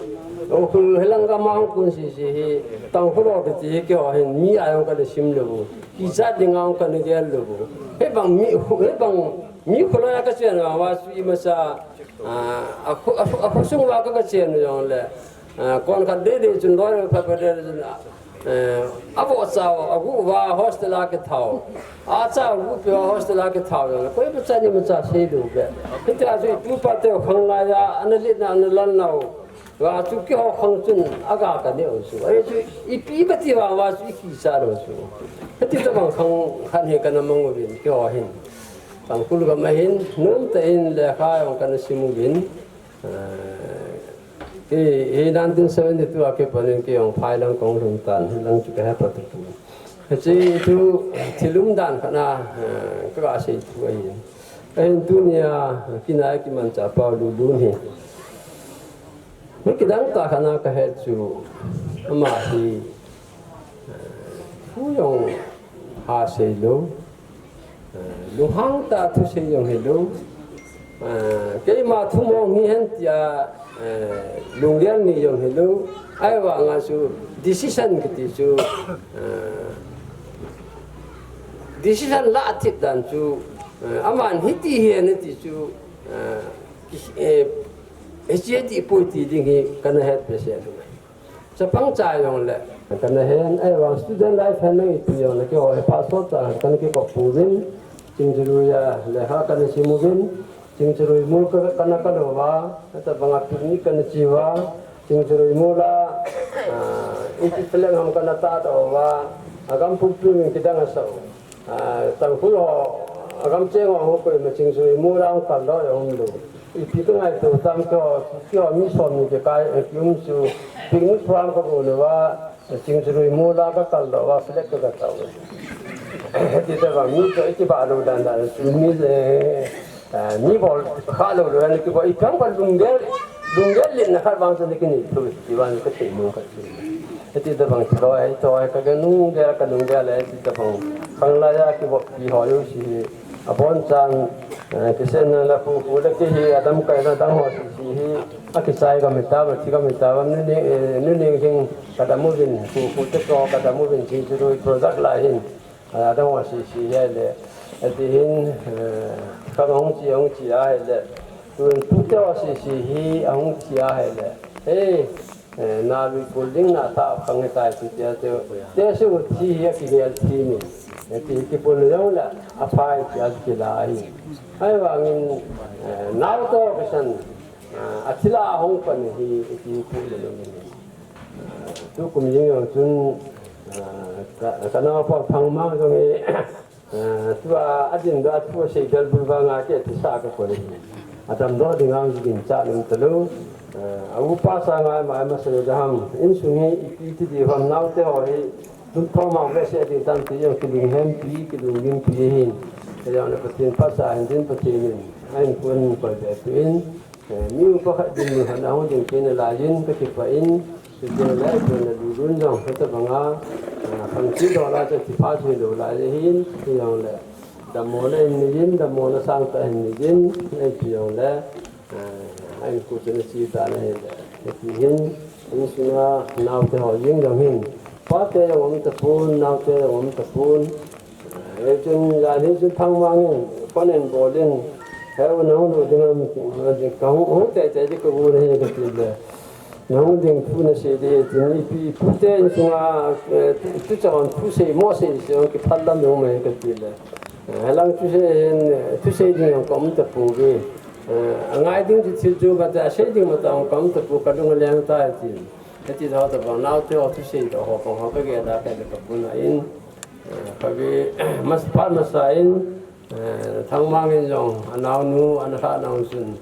Ukhrul hilang gam a hung kon seh seh hi. Tangkhul ho kiti hi keiho hin mi a jong kana sim lou u. Kichat ding a jong kana gel lou u. Hibang mi, hibang mi kholoi a kachen uva chu imacha, ah, akho, akho, akhosung uva ka, kachen u jongle, ah, kon khat dei dei chun loi pha pha dei dei chun, ah, eh, avohcha u, agu uva hostel a kitha u. Acha u agu peh uva hostel a kitha u jongle, koimacha ni imacha sei lou beh. Hitia chu ipu ipa te khanglai a, ana letna, ana lalna u. Ga chu keiho khang chun aga kanei u chu. Ahi chu ipi kati vang uva chu ikichat lou chu. Hiti tabang khang khat hi kana mang uvin keiho hin. Tangkhul gam a hin nomtah in lekha jong kana sim uvin. Eh, kei hi nineteen seventy-two a kipat in kei jong phai lang kahung lhung tan, hilang chu kahe phat tapon. Hiche thu thil umdan khat na, eh, kaga sei thu ahi. Ahin tunia kinai kimanchah pau Lulun hi. Hiti dang ta kana kahet chu ama hi, eh, thu jong ha sei lou, eh, lunghang ta thu sei jong hi lou, eh, keima thu mong hi hen tia, eh, lunggel ni jong hi lou, ahivanga chu decision kiti chu, eh, decision la thip dan chu, eh, aman hiti hi hen ti chu, eh, ki-, eh, hiche ti poi ti ding hi kana het behseh lou. Chapang cha jong le kana hen, ahivang student life hen lang ipi jong le keiho hi pastor cha kana kikop pouvin, Chingjarui a lekha kana sim uvin, Chingjarui mol ka, kana kal uva, hitabanga picnic kana che uva, Chingjarui mol a, ah, ipi plan ham kana tahdoh uva, agam pumpi min kidang asah u. Ah, Tangkhul ho, agam cheng ho, ho koima Chingjarui mol a hung kaldoh jong umlou. Ipi kangaito tam keiho, keiho mi som ni kikai, eh, kium chu, picnic program kagon uva, Chingjarui mol a kakaldoh uva, flag kagatadoh u. Hitabang mi toh ikibah lou dan dan, mi, eh, Ah, mi bol kha lou lou, ani kibol, ipi ham kalunggel, lunggel letna khat vang chu ana kinei thou, ti vang kathei mong khat chu. Hitabang thiloi, thiloi kalunggel, kalunggel le, hitabang khanglai a kibol pi ho jouse hi, abonchan, eh, kisenna la khu khu le kei hi, adamkaina dang ho sese hi, akichai gam itauva, thi gam itauva, nuneng, eh, nuneng hin kadam uvin, khu khu te toh kadam uvin, Chingjarui project lai hin. Ah, adang ho sese hi le, ati hin, eh, khang ahung che, ahung che ahi le, tun pute ho sese hi ahung che ahi le, eh, eh, na lui kul ding na tah khang hitai ti tia te, te su thi hi akigel thi ni, eh, ti kipun jong le, aphai tia kila ahi. Ahivangin, eh, naote ho kisan, ah, athil a ahung pan hi, iti pu le lo ni. Tukum jing jong chun, ah, ka, kanaopa Phangmang jong hi, ah, tua adin da thu asei bel bul vanga kei thisa kakoi. Adamdoh ding ang jigin cha lim talou. Ah, a upa sanga ima ima sei da ham. Insung hi ipi ti di ham naote ho hi. Tun thoma vese ding tam ti jong kilunghempi, kilunggimpi hin. Kei jong le Pathen phatsa hin tin Pathen in. Ahin kun koi be tu in. Eh, mi upa khat dinmun khat ahung ding kei nalai in, kakipah in, kipah in le, kipah in le, lulun jong, hitabanga, ah, khangchi dola chu thipha chu hilou lai ahin, hijongle, dammo na in nei in, dammo na sangtah in nei in, nei pi jongle, ah, a insung chu ana che tan ahile, hiti hin, insunga naote ho jeng jong hin, pate jong um tapon, naote jong um tapon, Hichun, jan hichun Thangmang in, phone in bol in, he u nahung lut ding ham, kahung, hung teitei ding kagon ahi kati le. Nahung ding thu nasei ding, tin ipi, pute insunga, eh, tu, tuchah hon thusei, mo sei, sei hon kiphal lam ding um ahi kati le. Eh, helang thusei hin, eh, thusei ding jong kaum tapouve. Eh, angai ding chu thil chu kati, asei ding matah jong kaum tapou, kalung aleng tai tin. Hiti ho tabang naote ho thusei doh ho, bang ho kagel a kei le kapuna in. Eh, kave, mas, phat masa in, eh, Thangmang in jong, anaonu, ana lhah nau chun.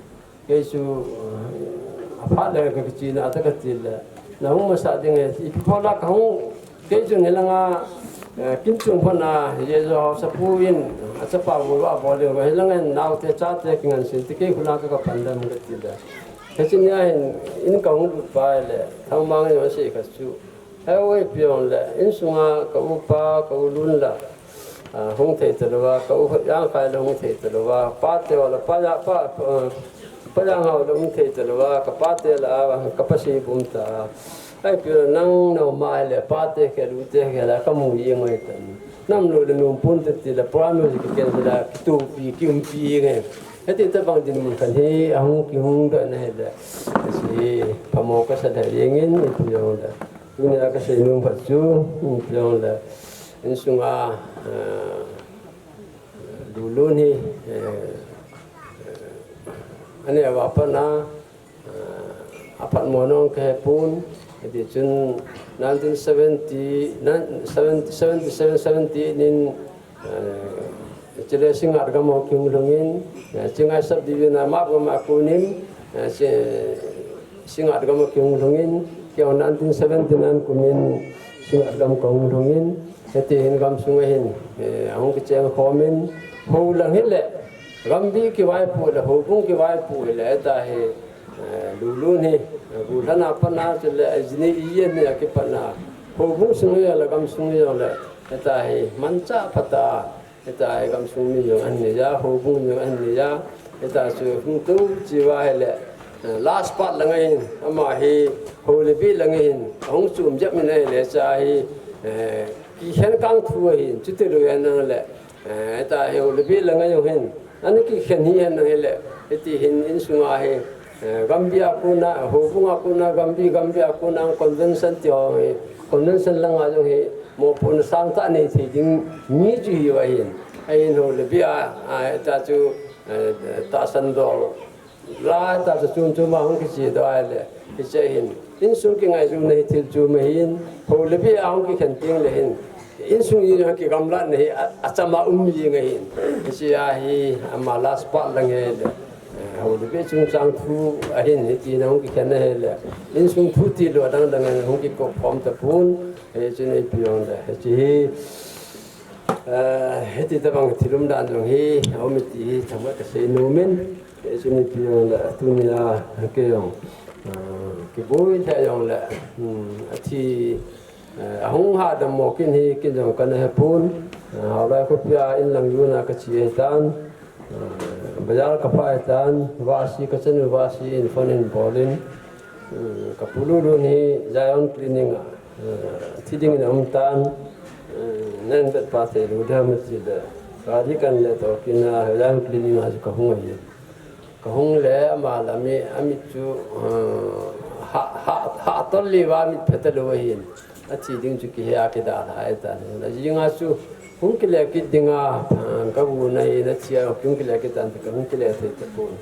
Kei chu, eh, aphat le kakichena tah kati le. Nahung masa ding e, ipi phat la kahung, kei chun hilanga, eh, kin chung phat na, Jesu Haosapu in, achapa bol uva bol ding, hilanga naote chate kingansei, ti kei khula ka kapan dam kati le. Hiche nia hin, in kahung lut pai le, Thangmang in jong asei kha chu. Hei, ipi jongle, insunga ka upa, ka u Lun la, ah, hung thei talouva, ka u Jangkhai la hung thei talouva, pate ho la, pa ja, pa, pa, pa Janghao la hung thei talouva, ka pate la, ah, ka pa sei bum ta. Hei, ipi jongle, nang, nang mai le, pate khe, lute khe la, ka mu jeng mai tan. Nam lou le nom pon te ti la, program music kei la, kitupi, kiumpi nge. Hiti tabang dinmun khat hi, ahung kihung doh na hi le. Kasi, phamo kasa da jeng in, ipi jongle. Tunia kasei nom khat chu, um, ipi jongle, insunga, eh, Lulun hi, eh, eh, aneo a pat na, eh, aphat mo nong kahe pon, hiti chun nineteen seventy, nine, seventy, seventy-seven, seventy-eight nin, Eh, chule Singngat gam a kihung lhung in, eh, Chingai sub division a Map gam a konin, eh, Singngat gam a kihung lhung in, keiho nineteen seventy-nine kum in Singngat gam kahung lhung in, hiti hin gam sunga hin, eh, ahung kicheng khom in, hou lang hile, gambi kivaipoh le, houbung kivaipoh le, hita hi, Eh, Lulun hi, eh, Bulhan a pat na, chule, eh, Jini Iyen hi a kipat na, houbung sung hi le gamsung hi le, heta hi, manchah phat a, heta hi gamsung mi jong ahin nei a, houbung jong ahin nei a, heta chu hung tou chi uva hi le, eh, last part lang a hin, ama hi, hou le beh lang a hin, ahung chom jep min ahi le, cha hi, eh, kikhen kang thu ahin, chuti lou ahin le, Eh, heta hi hou le beh lang a jong hin, ana kikhen hi ahin nang hi le, hiti hin insung a hi, eh, gambi a kona, houbung a kona, gambi, gambi a kona, convention ti ho hi, convention lang a jong hi, mopohna sangtah nei thei ding mi chu hiu ahin, ahin hou le beh a, a, heta chu, eh, tahsan dol, la ta chu chom chom a hung kiche doh a le, hiche hin, insung kingailutna hi thil chom ahin, hou le beh a hung kikhen teng le hin, insung hi kigamlatna hi a, achama um jing ahin, hiche a hi, ama last part lang hi le, eh, hou le beh chungchang thu ahin, hiti na hung kikhen ahi le, insung thu tilou adang dang a hung kikop khom tapon, hiche nei pi jong le, hiche hi, eh, hiti tabang thil umdan jong hi, aum e ti hi, thangvah kasei nom in, Hiche ni pi jong le, tunia, kei jong, ah, kiboi lheh jong le, hmm, athi, eh, ahung hadam mo kin hi, kin jong kana hepon, ah, Haolai khopi a inlang jona kache ahitan, ah, bazar kaphah ahitan, Vahsi kachanu Vahsi in phone in bol in, hmm, kapu Lulun hi Zion Clinic a, ah, thi ding in aum tan, hmm, nen vet pa thei lou dam ti le, gari kan le toh kin a Zion Clinic a chu kahung ahi. Kahung le ama la mi, amit chu, eh, ha, ha, ha tol le va mit phet lou ahin. Athi ding chu kihe a kidalha ahitan. Ajing a chu hung kile kit ding a, eh, kagu na hi na chia hung kile kit tan, kahung kile thei tapon.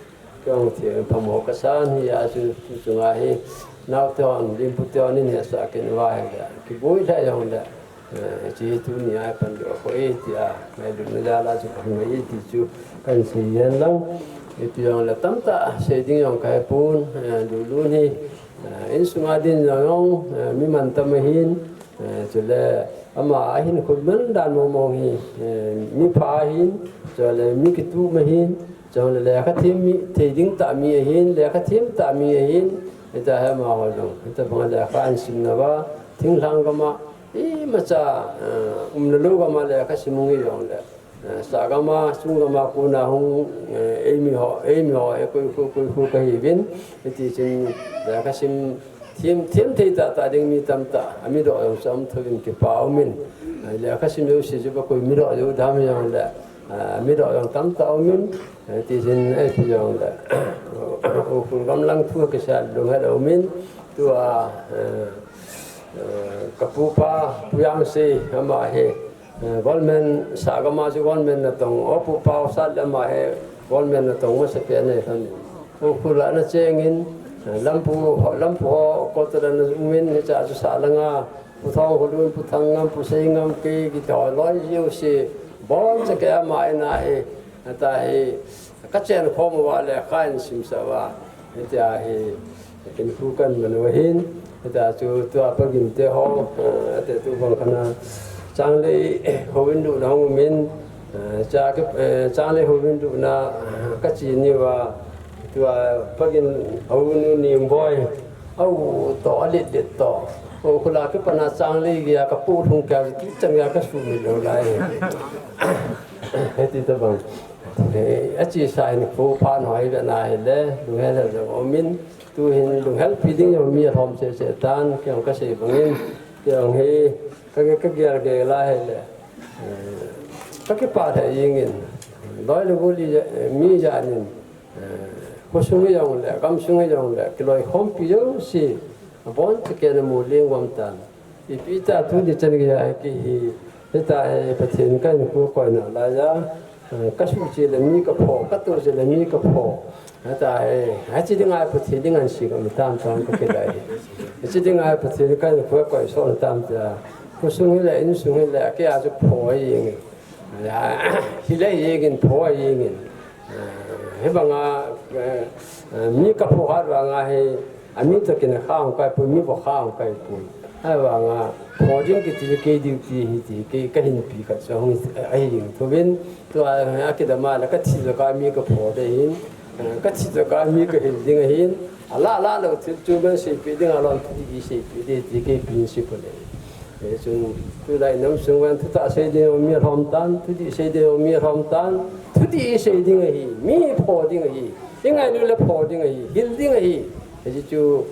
Kei hung thi phamo kasan hi a chu, chu chunga hi. Naote hon, Limpu te hon in hesah kit uva hi le. Kiboi lheh jong le. Eh, hiche hi tunia pan lou a koi tia, ngailutna jal a chu kahung ngai ti chu kahin sei hen lang. Hiti jong le tamtah sei ding jong kahepon, eh, Lulun hi, eh, insung a din jong, eh, mi mantam ahin, eh, chule ama ahin khut man dan mong mong hi, eh, mi pha ahin, chule mi kitup ahin, chule lekha them mi, thei ding tah mi ahin, lekha them tah mi ahin, hita hi amaho jong, hita banga lekha ahin sim nauva, thinglhang gam a, Imacha, eh, umna lou gam a lekha sim hung hi jong le. Eh, sah gam a, chung gam a kona hung, eh, eimi ho, eimi ho, eh, koi khu, koi khu kahiuvin. Hiti chun lekha sim them, them thei tah tah ding mi tamtah. Amidoh jong chu um thouvin kipa umin. Eh, lekha sim jouse chu ba koi midoh jou dam jong le. Eh, midoh jong tamtah umin. Eh, hiti chun, eh, pi jong le. Ukhrul gamlang thu kisei lunghel umin. Tua, eh, Eh, kapu pa, Pu Jangsi, ama hi, eh, government, sah gam a chu government natong, o pu pa, sah le ama hi, government natong masapen ahi lhon. Ukhrul a ana chengin, eh, lampu, lampu ho, quarter a ana umin, hiche a chu sah langa, Pu Thongkholun, Pu Thangnam, Pu Seingam, kei kiti ho loi jouse, boncha kei ama in ahi, hita hi, kachen khom uva lekha kahin simsah uva. Hitia hi, kin khu kahin man u ahin, hitia chu tua Pa Gim te ho, eh, ate tu bang kana, Changlei, eh, houin luhna hung umin, eh, cha ki, eh, Changlei houin luhna, eh, kache ni uva, tua Pa Gim houin u Ningboi, au to, alet let to. Ukhrul a kipat na Changlei geiya kapoh lhung kei a, tu chan geiya kasumil lou lai. Hiti tabang. Eh, achesa hin khu pha noi ve na hile, lunghel jong umin, tu hin lunghelpi ding jong mi alhom cheh cheh tan, kei jong kasei bangin, kei jong hi, ka, ka gel gel a hile, eh, kakipah lheh jengin, loi le gol, eh, mi jat in, eh, khosung hi jong le, gamsung hi jong le, kiloikhompi jouse, aboncha kei in amu leng gam tan. Ipi ta tuni chan geiya hi kei hi, hita hi Pathen kahin khu koi nalai a, eh, kasuh cheh le mi kapho, katoh cheh le mi kapho. Hita hi, hiche dinga Pathen dinga hin sih gam tam tam kakilai hi. Hiche dinga Pathen kahin khu koi soh tam tia. Khosung hi le, insung hi le, kei a chu pho ahi jeng. Hile jengin, pho ahi jengin. Eh, hibanga, eh, eh, mi kapho hat vanga hi, ami toh kin a kha hung kai poi, mi bou kha hung kai poi. Ahivanga, pho ding kiti chu kei duty ahi ti, kei kahinpi khat chu hung, ahi ding thuvin, tua, akidam a le kathi le ka mi kapho ding ahin, Ka thi chu ka mi ka hil ding ahin, a la la lo thil chu ban seipeh ding a lom thudih i seipeh ding ti kei principle ahi. Hichun tulai nam sung van thutah sei ding mi lhom tan, thudih sei ding mi lhom tan, thudih i sei ding ahi, mi pho ding ahi, i ngailu le pho ding ahi, hil ding ahi. Hichu,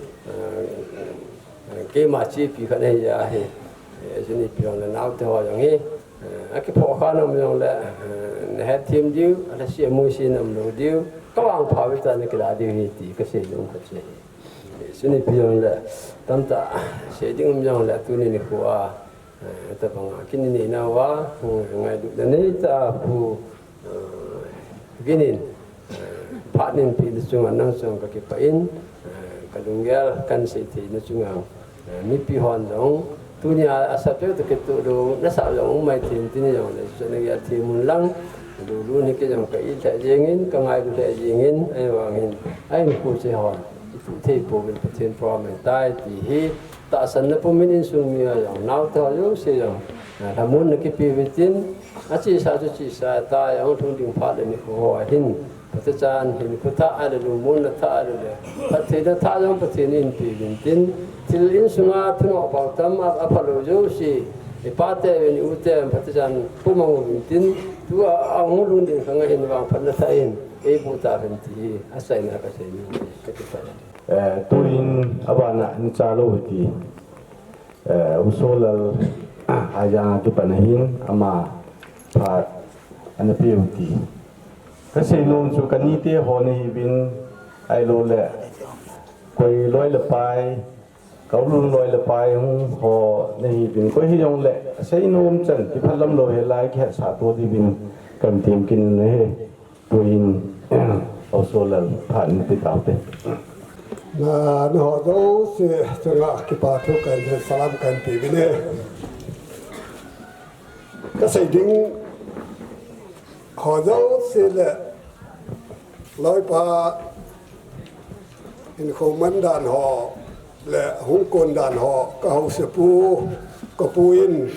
keima chepi khat ahi ahi. Hichun ipi jong le naote ho jong hi, a kiphoh kha nam jong le, na hetthem diu, a la si a mu si nam lo diu, ka vangpha ve ta na kila diu hi ti ka sei jong ka che. Hichun ipi jong le, tamtah sei ding um jong le tuni nikho a, tabang a kin nei nauva, ngailut na nei ta pu, ginin, phat nin pi na chunga nang chunga ka kipah in, ka lunggel kan sei thei na chunga, mipi hon jong, tunia asap teu ta kitu lu, na sa jong um mai thim tin jong le, chu na gel thim un lang, lu lu ni ke jong ka i thei jingin, ka ngailu thei jingin, ai vangin, ai ni ku che hon, i tu thei po vil Pathen promise tai ti hi, tahsan na pumin insung mi a jong, naote ho jouse jong, lhamon na kipe ve tin, a chesa chu chesa ta jong, lhung ding phat le nikho ho ahin, phatechan hin khu thah a le lungmon na thah a le le, phatthei na thah jong Pathen in pe vin tin, thil insunga thunoh pau tam a, a phalou jouse, i pate uvin i ute uvin phatechan pumang uvin tin, tua a hung lhung ding khang ahin vangphat na thah in, ei bu ta vin ti, a saina ka sei ni, ka ti pa. Eh, tuin abana ni cha lo ti. Eh, U Solal, a jang a kipan ahin, ama phat ana pe u ti. Ka seinom chu ka nite ho na hi vin, ai lo le, koi loi le pai, ka ulun loi le pai hung ho na hi vin, koi hi jong le, seinom chan, kiphalam lo he lai, kihetsah to di vin, kan tim kin na he. Tuin, U Solal, phat in ti tau te. Na, na ho jouse, chunga kipa thu kan, salam kan pe vin e. Ka sei ding, ho jouse le, loipa, in kho man dan ho, le hung kon dan ho, ka hausa pu, ka pu in,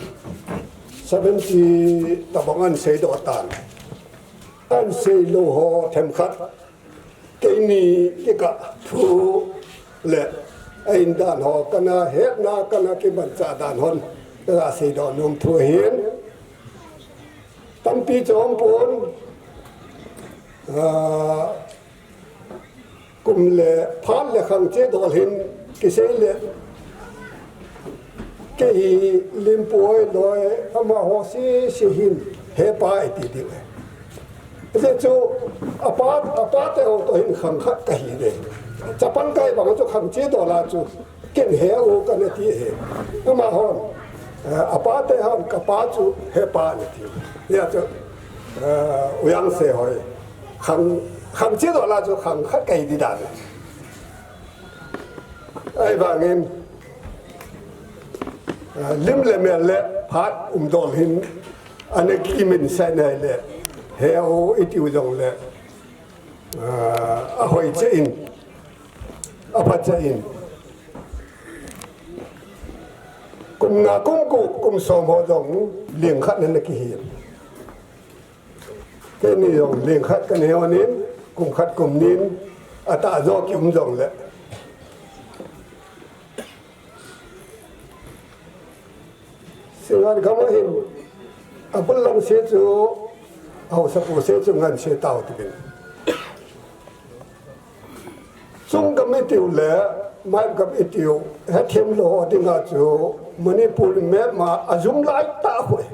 seventy tabang an sei doh tan. An sei lou ho themkhat, keini kikah thu le, a in dan ho, kana hetna, kana kimanchah dan hon, ka sei doh nom thu ahin. Tampi chom pon, ah, kum le phat le khang che dol hin kisei le, kei hi Limpoi loi amaho sese hin hepa i ti diu e. Ajeh chu apa, apate ho toh hin khang khat ka hi de. Chapang kai bang chu khang che dol a chu ken he u kana ti e. Amahon, eh, apate hon kapa chu hepa na ti. Hia chu, eh, U Yang Se hoi. Khang, khang che dol a chu khang khat ka hi di dan. Ahivangin, ah, lim le mel le phat um dol hin, ana kimin sai nai le, he u i tiu jong le, ah, a hoi che in, a pha che in. Kum nga kum gup, kum som ho jong, ling khat na kihi. Keini jong ling khat ka nei hon in, kum khat kum ni in, atah jo ki um jong le. Singan kama hin, abul lang se chu, hausa pu se chu ngan se tau ti bin. Chung gam i tiu le, mai gam i tiu, hethem lou ho dinga chu, Manipur map ma a jum lai ta hoi.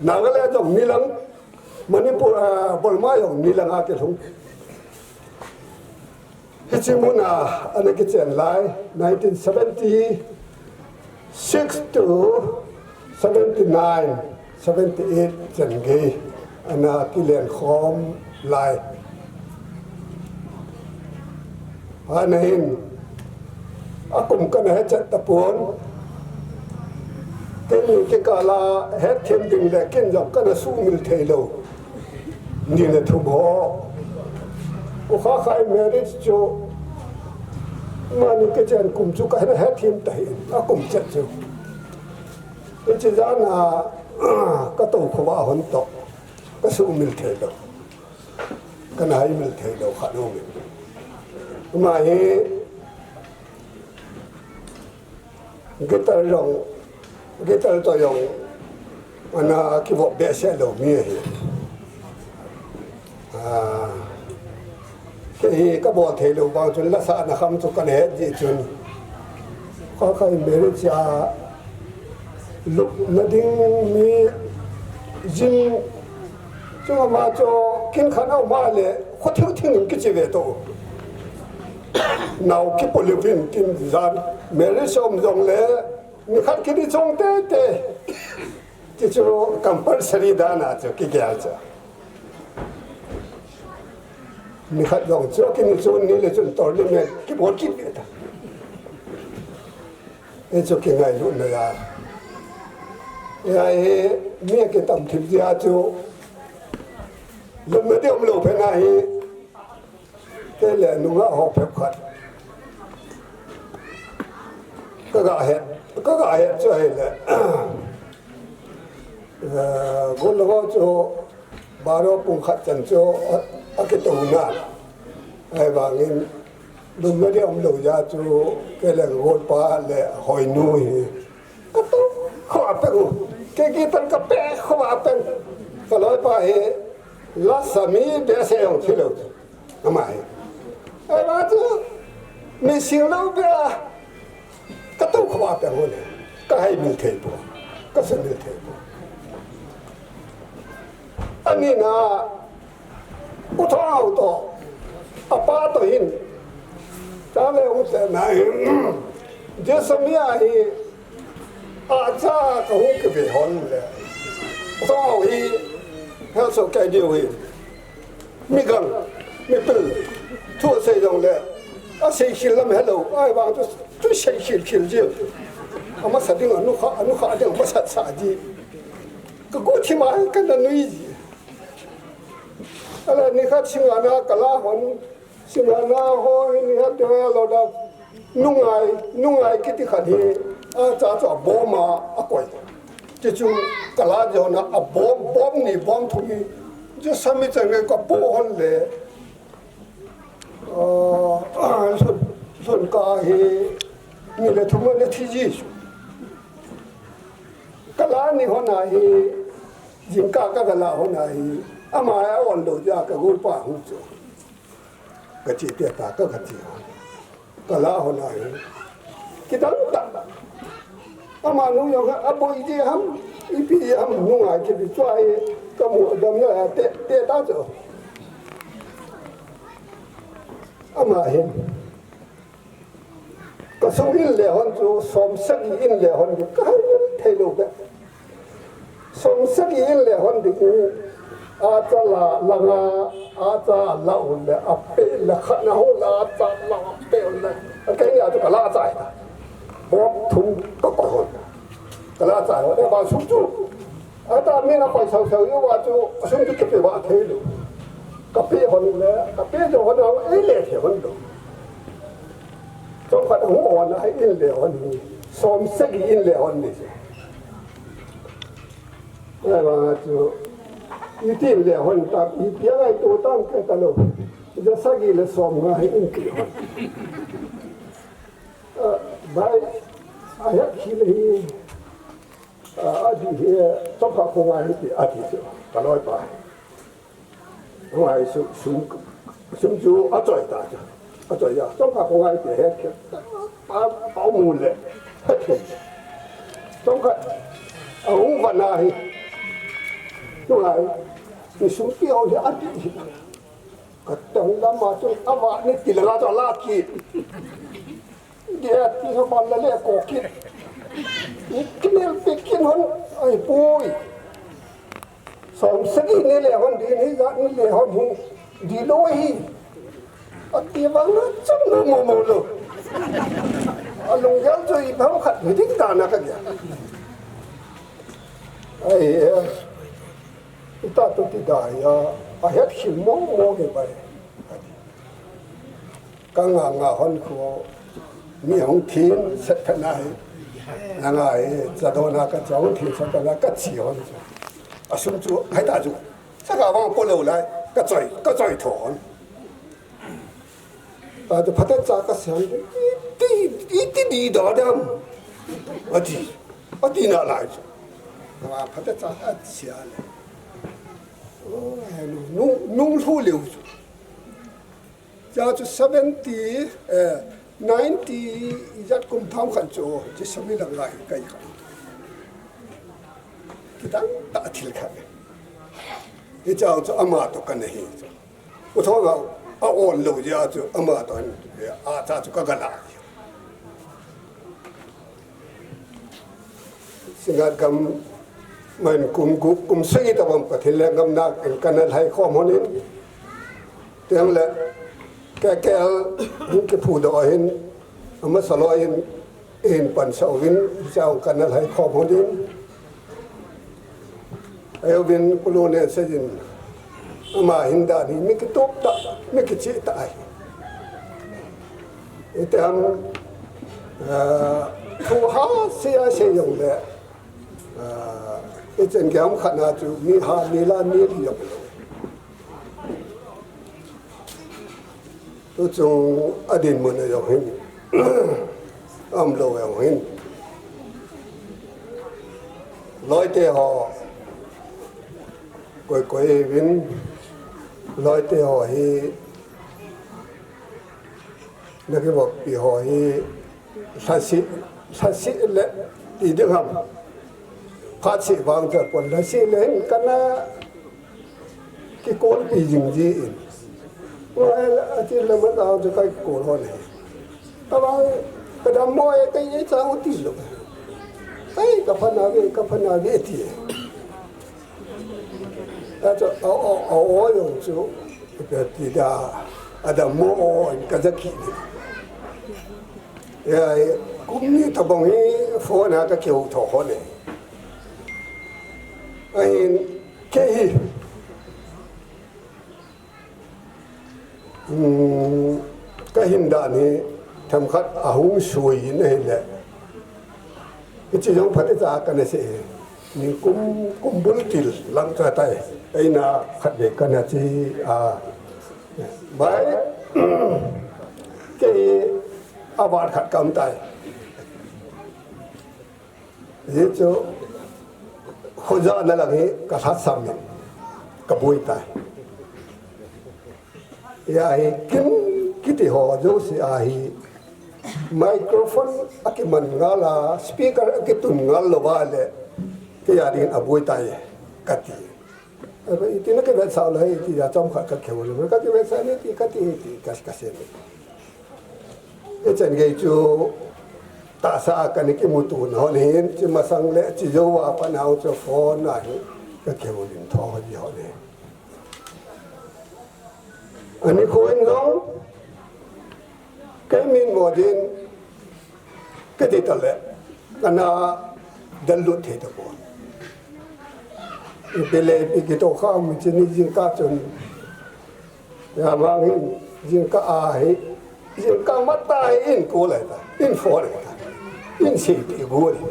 Nagaland jong ni lang, Manipur, ah, Burma jong ni lang a kilhung. Hiche mun a, ana kichen lai, nineteen seventy, six to seventy nine, seventy eight chan gei ana kilen khom lai. Ana hin, akum kana hechat tapon. Keini kikah la hethem ding le ken jong kana sumil thei lou. Ni le thum ho. U Khakhai marriage chu, mani kichen kum chu kana hethem ta hi, akum chet chu. Hiche jan a, ka tou khova hon toh, ka sumil thei lou. Kana hai mil thei lou khat um e. Ama hi guitar jong, guitar toh jong ana kivop behseh lou mi ahi. Ah, kei hi kabol thei lou vang chun lasahna kham chu kana het jeh chun, kha khai marriage a lupna ding mi jin chung ama chu kin khan a um a le kho thiu thing in kichi ve to. Nao kipo lou vin kin jan marriage um jong le nikhat kini chung tete. Ti chu compulsory dan a chu kigel chu. Nikhat jong chu kini chun ni le chun tournament kibol kit ve ta. E chu kingailutna a. E a e mi kitam thim jeh a chu lupna ding um lou phat na hi. Kei le nungah ho phabep khat. Ka ga het, ka ga het chu ahile. Eh, golhang ho chu baro pung khat chan chu a, akitouna. Ahivangin lupna ding um lou jeh chu kei le golpa le hoinu hi. Ka tou kho a peng u. Kei guitar ka pe kho a peng. Ka loipa hi lasa mi behseh jong thi lou. Ama hi. Ama chu mi sing lou be a. Ka tou kho a peng u le. Ka hai mil thei po. Ka sa mil thei po. Ani na U Thonghao toh, apa toh hin, chale u te na hin, Jesami a hi, acha ka hung kive hon le. U Thonghao hi, hel so kai diu hi. Mi gang, mi pil, thu sei jong le, asei khel lam helou, ahivang chu, chu sei khel khel ji. Amasa ding, anukha, anukha ding, amasa sa ji. Ka gu thi ma, ka na nui ji. Ala nikhat singana ka la hon, singana ho hi nikhat deu a lo da, nungai, nungai kiti khat hi, acha chu abom a, akoi. Ti chu ka la jona abom, bom ni bom thum hi, Jesami chan ngai ka po hon le, ah, lhun, lhun ka hi, ni le thum le thi ji chu. Ka la ni hon a hi, jingkah ka, ka la hon a hi, ama a on lou jeh a ka golpa hung chu. Ka che te ta ka, ka che hon. Ka la hon a hi. Kidang ta. Amanu jong aboi ji ham, ipi ji ham, nungai kibi chu a hi, ka mu dam na te, te ta chu. Ama hin. Ka sung in le hon chu, som sagi in le hon chu, ka hai thei lou be. Som sagi in le hon ding u, acha la, la nga, acha la u le, ape le khat na ho la, acha la, ape u le. A kei ni a chu ka la chai ta. Bom thum ka koi hon. Ka la chai hon, e ba sum chu. Ata mi na koi sau sau yo wa chu, sum chu kipe ba thei lou. Ka pe hon le, ka pe jo hon a, e le the hon lou. Chomkhat hung on a, in le hon hi. Som sagi in le hon ni. Ahivang a chu, iti in le hon tam, ipi a ngaito tam kei ta lou. Ja sagi le som nga hi in kihon. Ah, bai, ahet khel hi, ah, adih hi, chomkhat kho ngai hi ti, ati chu, ka loipa. Ngai sum, sum, sum chu achoi ta chu. Achoi a, chomkhat kho ngai ti het khel. Pa, pa mu le. Chomkhat, ahung vana hi. Ngai, ni sum ti ho hi adih hi. Ka tong lama chun ava ni ti langa chu ala ki. Dia ti ho ban la le ko ki. Ni ki nel pe kin hon ai pui. Som sagi ni le hon di ni ga ni le hon hi. Di lou hi. Ati vang na chun na mo mo lou. Alung gel chu i pham khat ni ding ta na ka dia. Ai, eh. Ita tu ti da ya, ahet khel mo mo ke bai. Ka nga nga hon khu, mi hung thin set phat na hi. Na nga hi, cha do na ka cha hung thin set phat na ka chi hon chu. Asum chu, hai ta chu. Sa ka vang po lou lai. Ka choi, ka choi thon. Ati, phatecha ka siam, iti, iti di da dam. Ati, ati nalai chu. Phatecha ka siam le. Oh, nung, nung lhu leu chu. Cha chu seventy, eh, ninety, ijat kum thum khat chu, Jisami lang lai kai kha. Kidang tah thil khat. Hicha chu ama toh kana hi chu. U Thonga a on lou jeh a chu ama toh hin, a cha chu ka gala. Singat gam man kum gup kum sagi tabang Pathen lenggam nakin kana lhai khom hon in. Tiang le K K L hung kiphudoh hin, amasa loi in, hin pansah uvin, hicha kana lhai khom hon in. Ahi uvin Pu Lone Sejin, ama hin dan hi mi kitup tah, mi kichih tah ahi. Iti ham, ah, thu hahsa a sei jong le, ah, ichan gei ham khat na chu mi ha, mi la, mi li jong le. Tuchung a dinmun a jong hin, aum lou jong hin. Loite ho, koi koi uvin, loite ho hi, na kivoppi ho hi, lhasi, lhasi le, ti ding ham. Phat seh vang chu pon lhasi le hin kana kikolpi jing ji in. Ngai la, ati le man dang chu ka kikol hon e. Tabang ka dammo e, ka ei cha u ti lou. Ei, ka pha nave, ka pha nave ti e. Achu, a, a, a, o jong chu, ka ti da, a dammo o in ka ja kit ni. Ya, kum ni tabang hi phone a ka kihou tho hon e. Ahin, kei hi, Hmm, ka hin dan hi themkhat ahung sui in ahile. Hiche jong phatecha kana sei hi. Ni kum, kum bul til lang cha tai. Eina khat vei kana chi a. Bai, kei a vat khat ka um tai. Hichu, khoja na lang hi ka lhasam in, ka boi tai. Hia hi kin kiti ho jouse a hi microphone a kiman ngal a, speaker a kitun ngal lou va le, kei a dingin aboi tai, ka ti. Iti na kivetsah lou hi, iti a chomkhat ka kihou lou, ka kivetsah ni ti, ka ti, ti, ka, ka sei ni. Hichan gei chu tahsa a kana kimuto na hon hin, hiche masang le hiche jou a pat na chu phone a hi ka kihoulim tho ji hon hin. Anikho in jong, kei min mo din, kati tale, kana del lut thei tapon. Ipi le ipi kitoh kha um, hiche ni jingkah chun, Hia vang hin, jingkah a hi, jingkah matah hi in call ahi ta, in phone ahi ta, in seipeh got ahi.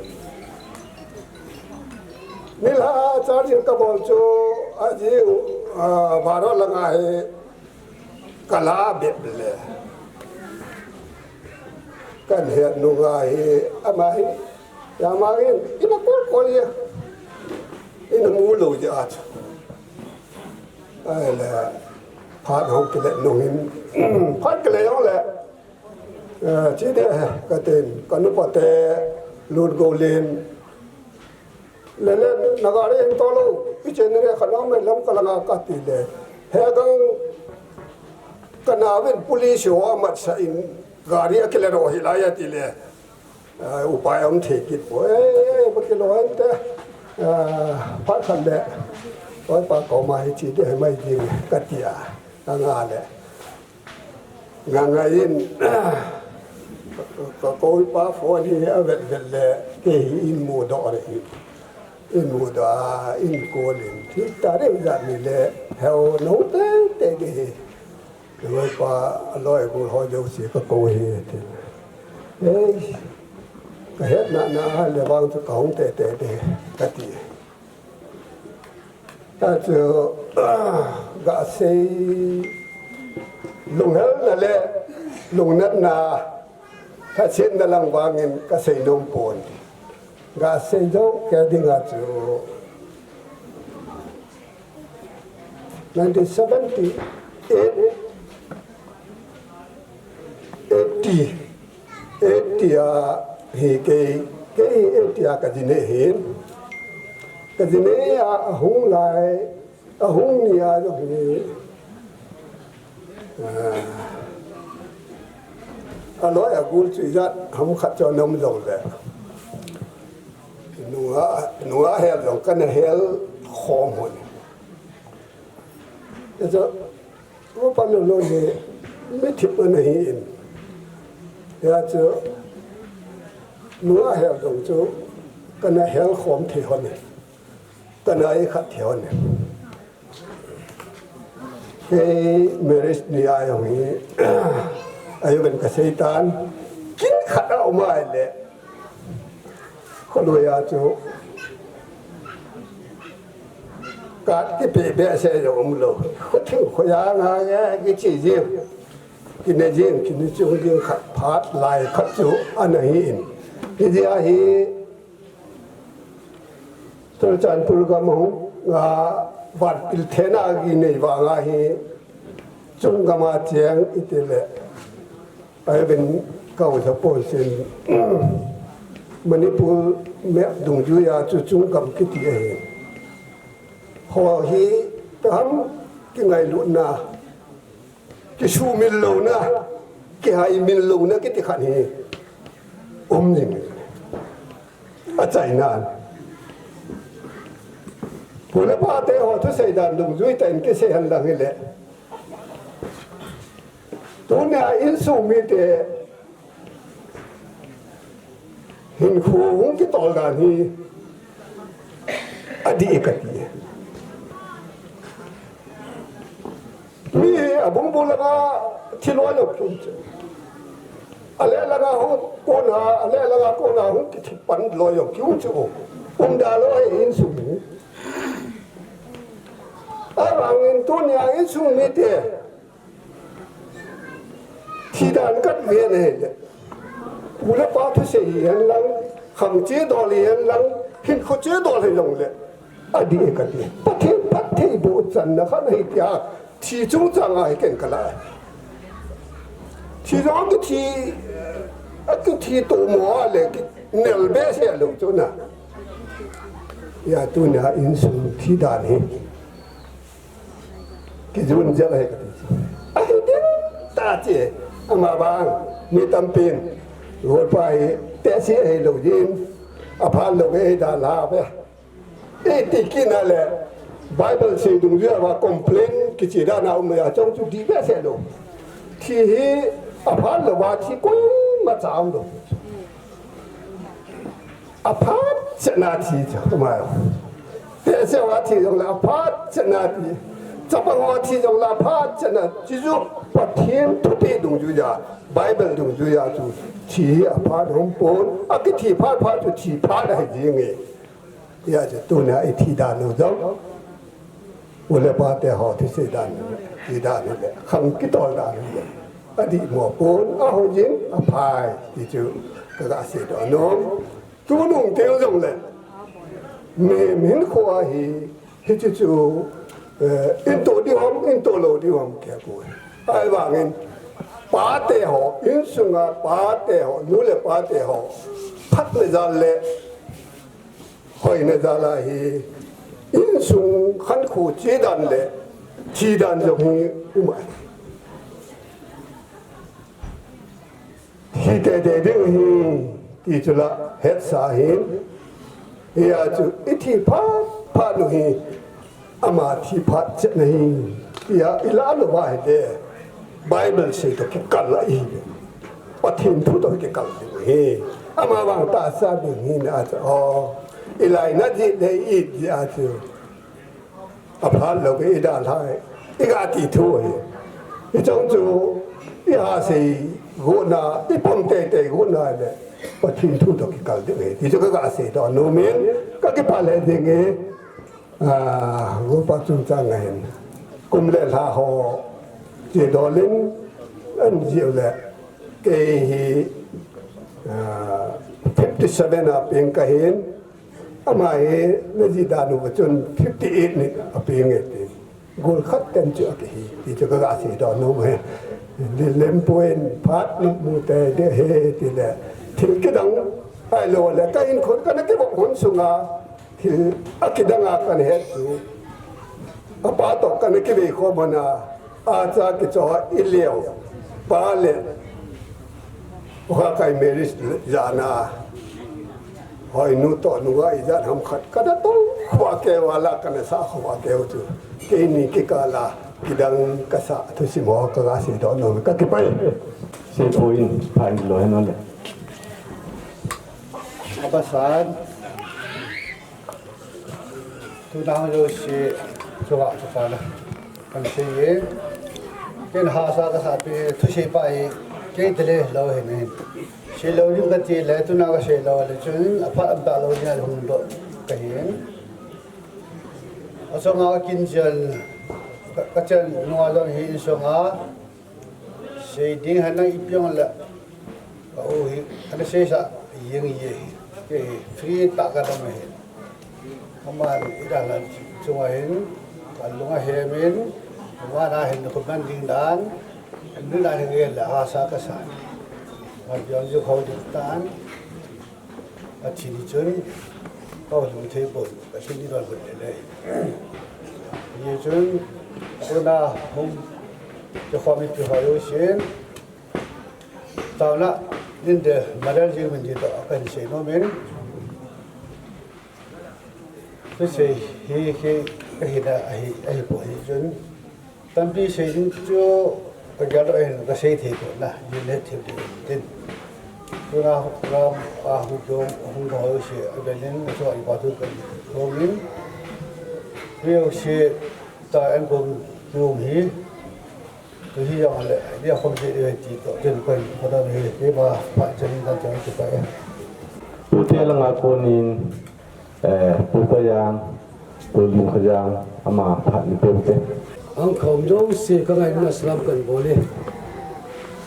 Nilhah a charging kabol chu, ajing, ah, baro langa hi, kala bep le. Kahin het nunga hi, ama hi, hia vang hin, in a call call ahi. In amu lou jeh a chu. Ahile, phat hung kile nung in, phat kile jong le, eh, chi de, ka tin, ka nupa te, lut go len. Le le, na gari hin to lou, i chen re kha na me lam ka langa ka ti le. He gang, ka na vin police ho a mat sa in, gari a kile ro hi lai a ti le. Ah, upai um thei kit poi, eh, eh, ba kilo ante, ah, phat khat le, oi pa koma hi chi de mai ding, ka tia, ka nga le. Nga nga in, ka koi pa phone hi a vet vet le, kei hi in mudoh le hi. In mudoh a, in call in. Thi ta re jat ni le, heo no te te de hi. Loi pa, loi gol ho jouse ka kou hi ti. Ei, ka hetna na le vang chu ka hung tete te, ka ti. Ta chu, Ga sei, lunghelna le lungnatna, lhasetna lang vangin ka sei nom pon. Ga sei jou kei dinga chu nineteen seventy-eight, eighty, eighty a hi kei, kei hi eighty a ka jinei hin. Ka jinei a, ahung lai, ahung ni a jong hi, ah, aloi agol chu ijat ham khat chu ana um jong le, nunga, nunga hel jong kana hel khom hon. Hichu, Upa Lolo hi mi thip ana hi in. Hichu, nunga hel jong chu kana hel khom thei hon. Kana ikhat thei hon. Kei marriage ni a jong hi, ahi ben ka sei tan, kin khat a um a le, kholoi a chu, kat kipe behseh jong um lou. Khothing khoja nga nge kiche jing, kine jing, kine chung jing khat phat lai khat chu ana hi in. Hijeh a hi, Churachandpur gam a hung, a, vantil thena kinei vang a hi, chung gam a cheng iti le, ahi ben ka u sa pon sin, Manipur map dungjui a chu chung gam kiti ahi. Ho hi, taham kingailutna, kisumil louna, kihaimil louna kiti khat hi um jing. Achaina. Pu le pa te ho thusei dan dungjui tah in kisei hen lang hile. Tunia insung mite hinkho hung kitol dan hi adih e kati. Mi hi abungbung langa thi loi lou kium chu. Ale langa hung kona, ale langa kona hung kithi pan loi lou kium chu. Umda lou e insung mi. Ahivangin tunia insung mite Thi dan khat ve na hile. Pu le pa thusei hi hen lang, khang chedol hi hen lang, hinkho chedol hi jong le. Adih e kati. Pathen phattheiboh channa khat ahi tia, thi chungchang a hi ken ka la. Thi jong kithi, akithi tomo a le, kinel behseh lou chu na. Hia tunia insung thi dan hi. Kijun jel ahi kati. Ahi ding tah e, ama vang, mi tampin, golpa hi, tehse ahi lou jin, aphat lou ve da la ve. Iti kit na le, Bible sei dungjui a complain, kiche dan a um le a chong chu dih behseh lou. Thi hi, aphat lou va thi koima cha um lou. Aphat chetna thi chu, ama. Tehse a thi jong le aphat chetna thi. Chapang a thi jong le aphat chetna thi chu Pathen thupeh dungjui a, Bible dungjui a chu thi hi aphat um pon, akithi phat phat chu thi phat ahi jing e. Hia chu tunia i thi dan u jong. U le pa te ho thusei dan, thi dan le, khang kitol dan le, adih mo pon, ahoi jing, aphai, ti chu, ka ga sei doh nom. Tunung teng jong le, mi, mihem hinkho a hi, hiche chu, eh, in toh ding ham, in toh lou ding ham, kei a ko. Ahivangin, pa te ho, insunga pa te ho, nu le pa te ho, phat le jal le, Hoina jal a hi, insung khankho che dan le, thi dan jong hi um ahi. Thi teitei ding hi, ti chu la hetsa hin, hia chu i thi phat phat u hi, Ama thi phat chet na hi, tia i la lou va hi te. Bible sei toh kikal a i hi. Pathen thu toh kikal ding hi. Ama vang tahsa ding hi na a chu. O, i lainat jeh le i jeh a chu. Aphat lou ve i dalha e. I ga ti thu hi. Hichong chu i ha sei got na, i pom teitei got na le. Pathen thu toh kikal ding hi. Hichu ka ga sei toh nom in, ka kipah le ding hi. Ah, gopa chungchang a hin kum le lha ho che dol in an jih le kei hi, ah, fifty seven a peng ka hin, ama hi na ji dan u chun fifty eight ni a peng e ti. Gol khat ten chu a kihi ti chu ka ga sei doh nom e. Lilem puin phat na mu te de he ti le thil kidang ai lo le ka in khon ka na kivop hun sunga thil a kidang a kan he chu. A pa to kan kivei khom hon a, a cha kicho i leo. Pa le, ha kai marriage jana. Hoi nu to nu a i jan ham khat. Ka da to khwa ke wala ka na sa khwa ke u chu. Keini kikala kidang ka sa thusim ho ka ga sei doh nom ka kipai. Sei poi, pha in lo he no le. Abasan. Tuna hung jouse, chunga chu pa na. Kan sei e. Ken hasa ka sa pi, thusei pa e. Kei te le lo he ne. Sei lo ding ka ti le, tuna ka sei lo le chun, a phat a ba lo ding a hung doh ka hin. A chunga kin chen, ka, ka chen nunga jong hi in sunga. Sei ding hana ipi jong le. Ka u hi, ana sei sa, jeng ye hi. Kei free ta ka dam hi. Aman i dan lan chunga hin, ka lunga hem in, ama na hin ko man ding dan, ni dan hin le hasa ka sa. Ma jong ju khau ding tan. A thi ni chun, ka lung thei pon, ka thi ni don pon le le. Ni chun, ko na hung, ke khom i pi ho yo sin, tau na, nin de, ma dal jing min di to, a kan sei nom in. Thusei hi, hi, ka hi na, a hi, a hi po hi chun. Tampi sei ding chu ka gel doh in ka sei thei pon na, yin le thei ding tin. Tuna ram a hung dong, hung dong ho sei, a gel in, a chua i pa thu kan dong in. Rio sei ta an kong dong hi. Tu hi jong le, dia khom sei ding ti to, tin kan ko da hi, ke ba, pa chen dan chen ki pa e. Tute langa konin, Eh, Pu Kajang, Pu Lim Kajang, ama phat ni peuh te. Ang khom jouse ka ngaina salam kan bol e.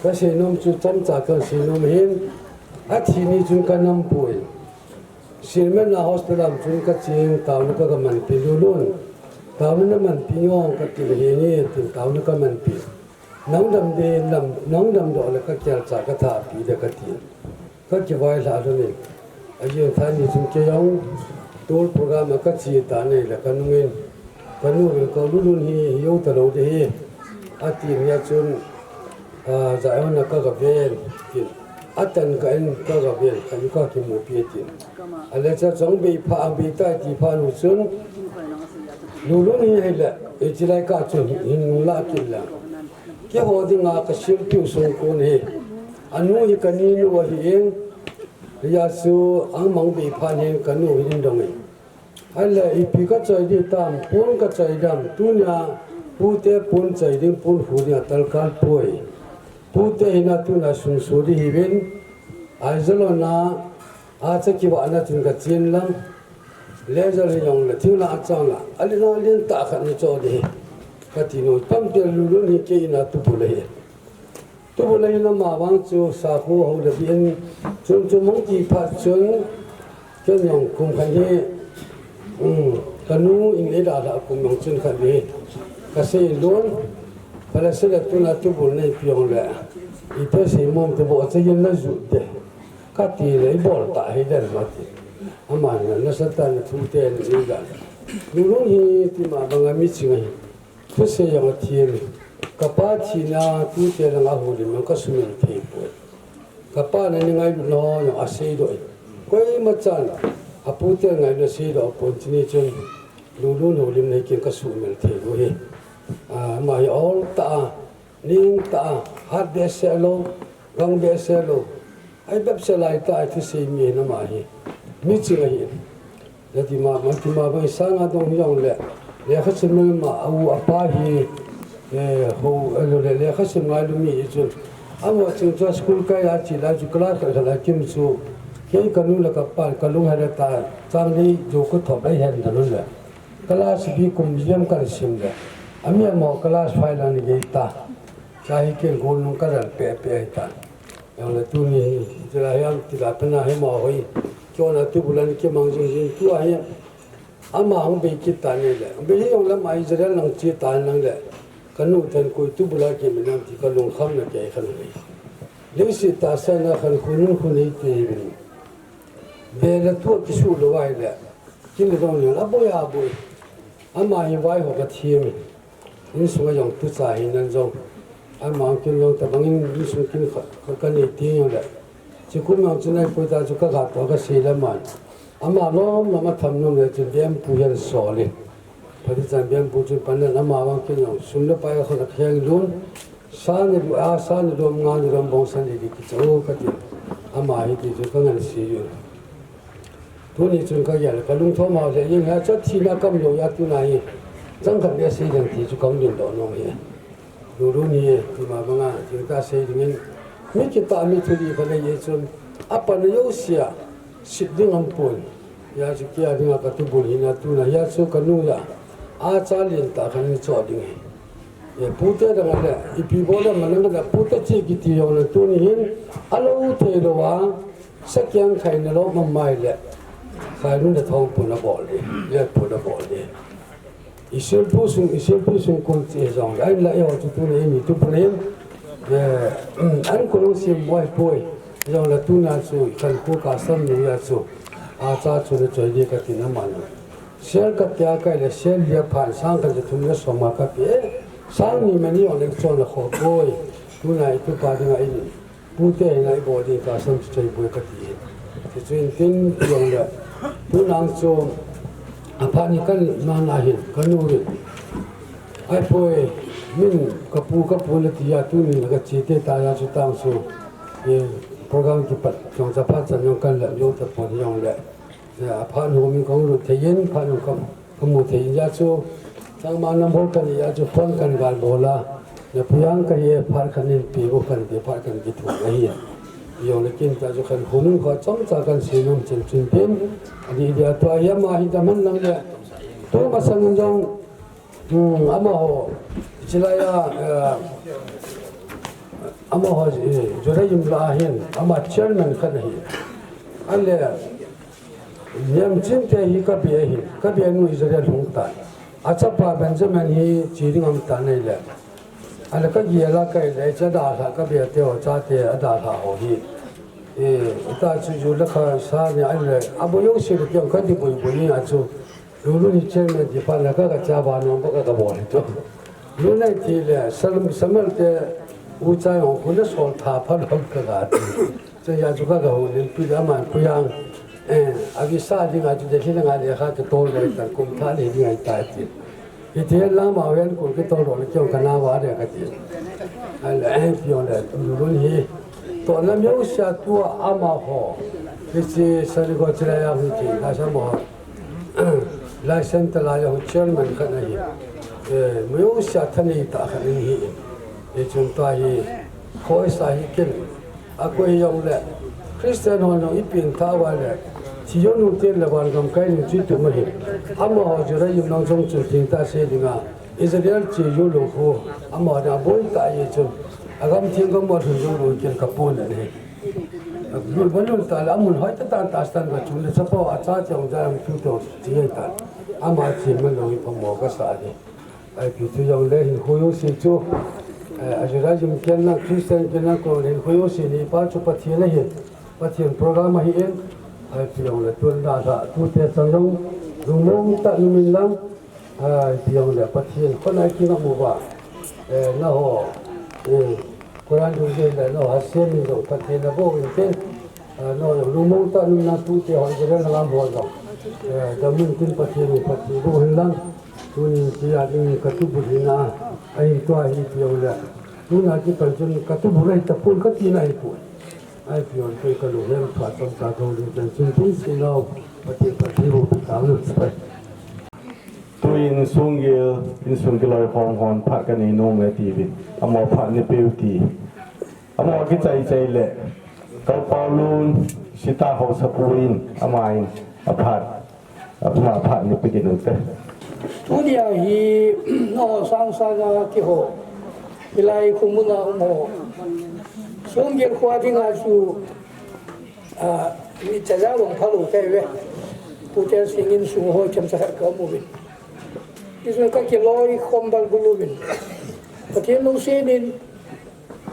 Ka sei nom chu chomcha kan sei nom hin. A thi ni chun ka nam pui. Silmen na hospital am chun ka ching taona ka, ka man pi lulun. Taona na man pi ngong ka ti le hi ni tin taona ka man pi. Nang dam de, nang dam doh le ka kial cha ka tha pi de ka ti. Ka kivai lha lhon in. A jing tha ni chun kei jong tour program a ka chi ta nei le ka nung in. Ka nu in ka lulun hi, hi jou ta lou de hi. A ti nia chun, a, Zion a ka ga ven, tin. A tan ka in ka ga ven, ka nu ka kimu pi tin. A le cha chong bei pha, a bei tai ti pha nu chun. Lulun hi hei le, e chi lai ka chun hin nung la kin la. Keiho dinga ka silpiu sungkun hi. A nu hi ka ninu ahi in. Hia chu ang mang bei phan hin ka nu hi in dong in. Ahile ipi ka choi di tam, pon ka choi dam, tunia pute pon choi ding, pon hu ding a tal kal poi. Pute hina tuna sung su di hi vin. Aizawl na a cha kivah na chun ka chin lam. Leisure hi jong le, thing la a chang la, a lin a lin tah khat ni cho di hi. Ka ti nu, pam tel lulun hi kei ina tupu le hi. Tupu le hi na ma vang chu sakhu ho le bi in, chun chu mong ti phat chun, ken jong kum khat hi, um, ka nu in ei da la kum jong chun khat hi. Ka sei lun, pala sei le tuna tupu nei pi jong le. I pe sei mom te bo cha yin na zu te. Ka ti le i bol ta hi den ma ti. Ama na na sa ta na thu te ni ga. Lulun hi ti ma banga mi ching hi. Thusei jong a thiem. Ka pa thina tute langa houlim jong ka sumil thei poi. Ka pa na ni ngailut na ho jong a seidoh in. Koima chan a pute ngailutna seidoh pon chini chun Lulun houlimna hi ken ka sumil thei lou hi. A, ama hi ol tah a, ning tah a, hat behseh lou, gang behseh lou. Ai bep se lai tah a thusei mi ahin ama hi. Mi ching ahi. Lati ma, ma ti ma bang sanga dong hi jong le. Lekha sim ma a u a pa hi, eh, ho, eh, lo le, lekha sim ngailu mi hi chun. Amo ching chu school kai a chi lai chu class khat khat a kim chu. Kei ka nu le ka pa, ka lung hel ta, chang ni jo ko thop lai hen da lun le. Class B kum jam kan sim le. Ami amaho class five lang ni gei ta. Cha hi ken gol nung ka ral pe pe ai ta. Yang le tuni hi, jira hi am tila pena hi ma hoi. Kyo na tu bulan ki mang jing jing tu ahi. Ama hong bei kit ta ni le. Bei hi yong lam ai Israel nang chi ta nang le. Kanu tan koi tu bula ki minam ti ka lung kham na ke khan le. Leisi tahsa na khan khunun khun ei te hi bin. Be la tu ki su lo ai le. Kin le dong ni la boi a boi. Ama hi vai ho ka thiam. Insung a jong tu cha hi nan jong. Ama kin jong ta bangin insung kin kha, kha, ka nei ti jong le. Chi kum jong chu nai poi ta chu ka ga to ka sei le man. Ama lom lom a tham nom le chun bem pu hian so le. Pha ti chan bem pu chun pan nan ama vang kin jong sum le pai a kho la kheng lun. Sa ni lu a, sa ni lom nga ni lom bong san ni di ki chau ka ti. Ama hi ti chu ka ngan si yu. Tuni chun ka gel, ka lungthom hau le, yin ha chat thina kam lo ya tuna hi, chang khat le sei ding ti chu ka hung ding doh nom hi. Lulu ni, tuma banga, thil ta sei dingin, mi kita mi thuli ka le ye chun, a pan yo sia, sit ding am pun. Ya chu kia dinga ka tu bul hina tuna, ya chu ka nu ya, a cha lin ta khan ni cho ding hi. Ye pute dang le, ipi bol le manang le, pute chi kiti yo na tuni hin, a lo thei lo wa, Sakiang khai na lo mamai le. Khai nu na thong pu na bol di. Le pu na bol di. Isil pu sung, isil pu sung kon chi jong. Ai la yo chu tu na ni tu pu le. Eh, an ko long sim wai poi. Jong la tu na chu kan ko ka sam ni ya chu. A cha chu na choi di ka ti na man. Sel ka tia kai le sel ya phan sang ka thum le soma ka pe. Sang ni mani yo le chon la kho poi. Tu na i tu pa di na i ni. Pute hi ngai bol ding ka sam chu chai boi ka ti. Ti chu in tin jong le. Tu nang chu a pha ni kan na na hin ka nu ri. Ai poi min ka pu ka pu na ti ya tu min ka chi te ta ya chu tang chu. E program ki pat jong cha pha chan jong kan le yo ta pon jong le. Ya, a phan ho min kong lut thei in, phan ho kam, ka mu thei in ya chu, chang ma nam bol kan ya chu phone kan gal bol a, ya puyang ka ye phat kan in pi bo kan pi phat kan ki thu ka hi. Yo le kin ta chu kan hu nun kho chom cha kan si nun chen chin pin, ani dia to ya ma hi ta man lang le, to ma sang jong, Hmm, amaho, chilai a, eh, amaho, eh, Judaism la hin, ama chairman khat ahi. Ale, Niam Chin te hi ka bia hi, ka bia nu Israel hung ta. A chapa Benjamin hi chi ding am ta nei le. Ale ka gia la kai le, cha da la ka bia te ho cha te a da la ho hi. Eh, ta chu ju la kha sa ni ale, a bo yo si le ka di boi boi ni a chu. Lulu ni chairman ti pa na ka ka cha ba no ba ka ka bol to. Lu nai ti le Sam-, Samuel te u cha yong khu na sol tha pha lom ka ga ti. Cha ya chu ka ga hu lin pi da man pu yang. Eh, a vi sa ding a chu de hi na nga le kha ka tol ga ta kum tha le ding ai ta ti. Hi ti la ma wen ku ki tol ro le kyong ka na wa de ka ti. Ai le eh pi yong le Lulu ni hi. To na mi u sia tu a ma ho. Ki si sa ri ko chi la ya hu ti ka sa mo. Lai Centre lai ho chairman khat ahi. Eh, mi u sia thanei ta khat ahi. Eh, chun ta hi, khoi sa hi ken. A koi yong le. Christian ho no i pin ta wa le. Chi yo nu te le wan gam kai nu chi tu ma hi. Ama ho Judaism nang jong chu tin ta se ding a. Israel chi yo lo ho. Ama da boi ta ye chun. A gam thing gam wa thun jong lo ken ka pon le. Lul ba lul ta le, a mun hoi ta ta ta stan ba chung le, chapa a cha chang ja ang tu to chi ai ta. Ama chi man lo hi pa mo ka sa de. Ai pi tu jong le hin khu yo si chu. Eh, a Judaism ken na, Christian ken na ko le hin khu yo si ni pa chu Pathian le hin. Pathian program a hi in. Ai pi jong le tu na sa, tu te chang jong. Lung mong ta ni min lang. Ai, pi jong le Pathian, khonai ki ngam uva. Eh, na ho, eh, Quran du je le, na ho, Hashem min jong Pathian na bo in tin. Ah, na ho, lungmong ta nun na tu te ho, je le na ngam ho jong. Eh, da min tin Pathian, Pathian bo hin lang. Tunin tia ding ka tu bu hin na. Ai, tua hi pi jong le. Tuna ki pan chun ka tu bu rai ta pun ka ti na hi pu. Ai, pi jong le ka lu hem tua chom ta dong ding pen chun tin si nau. Pathian, Pathian bo pi ta lu. Tuin insung gil, insung giloi khom hon phat ka nei nom e tiuvin. Amaho phat nei peu ti. Amaho kichai chai le. Kal Paulun, Sita Haosapu in, ama in, aphat, ama phat nei pe kit u te. Tunia hi, no, sang sanga keiho, hilai khomun a um ho, Songgel kho dinga chu, a, mi chaja long phalou kei ve. Pu Telsing insung ho chemcha khat ka um uvin. Hichun ka kiloi khom bal bul uvin. Pathen lungset in,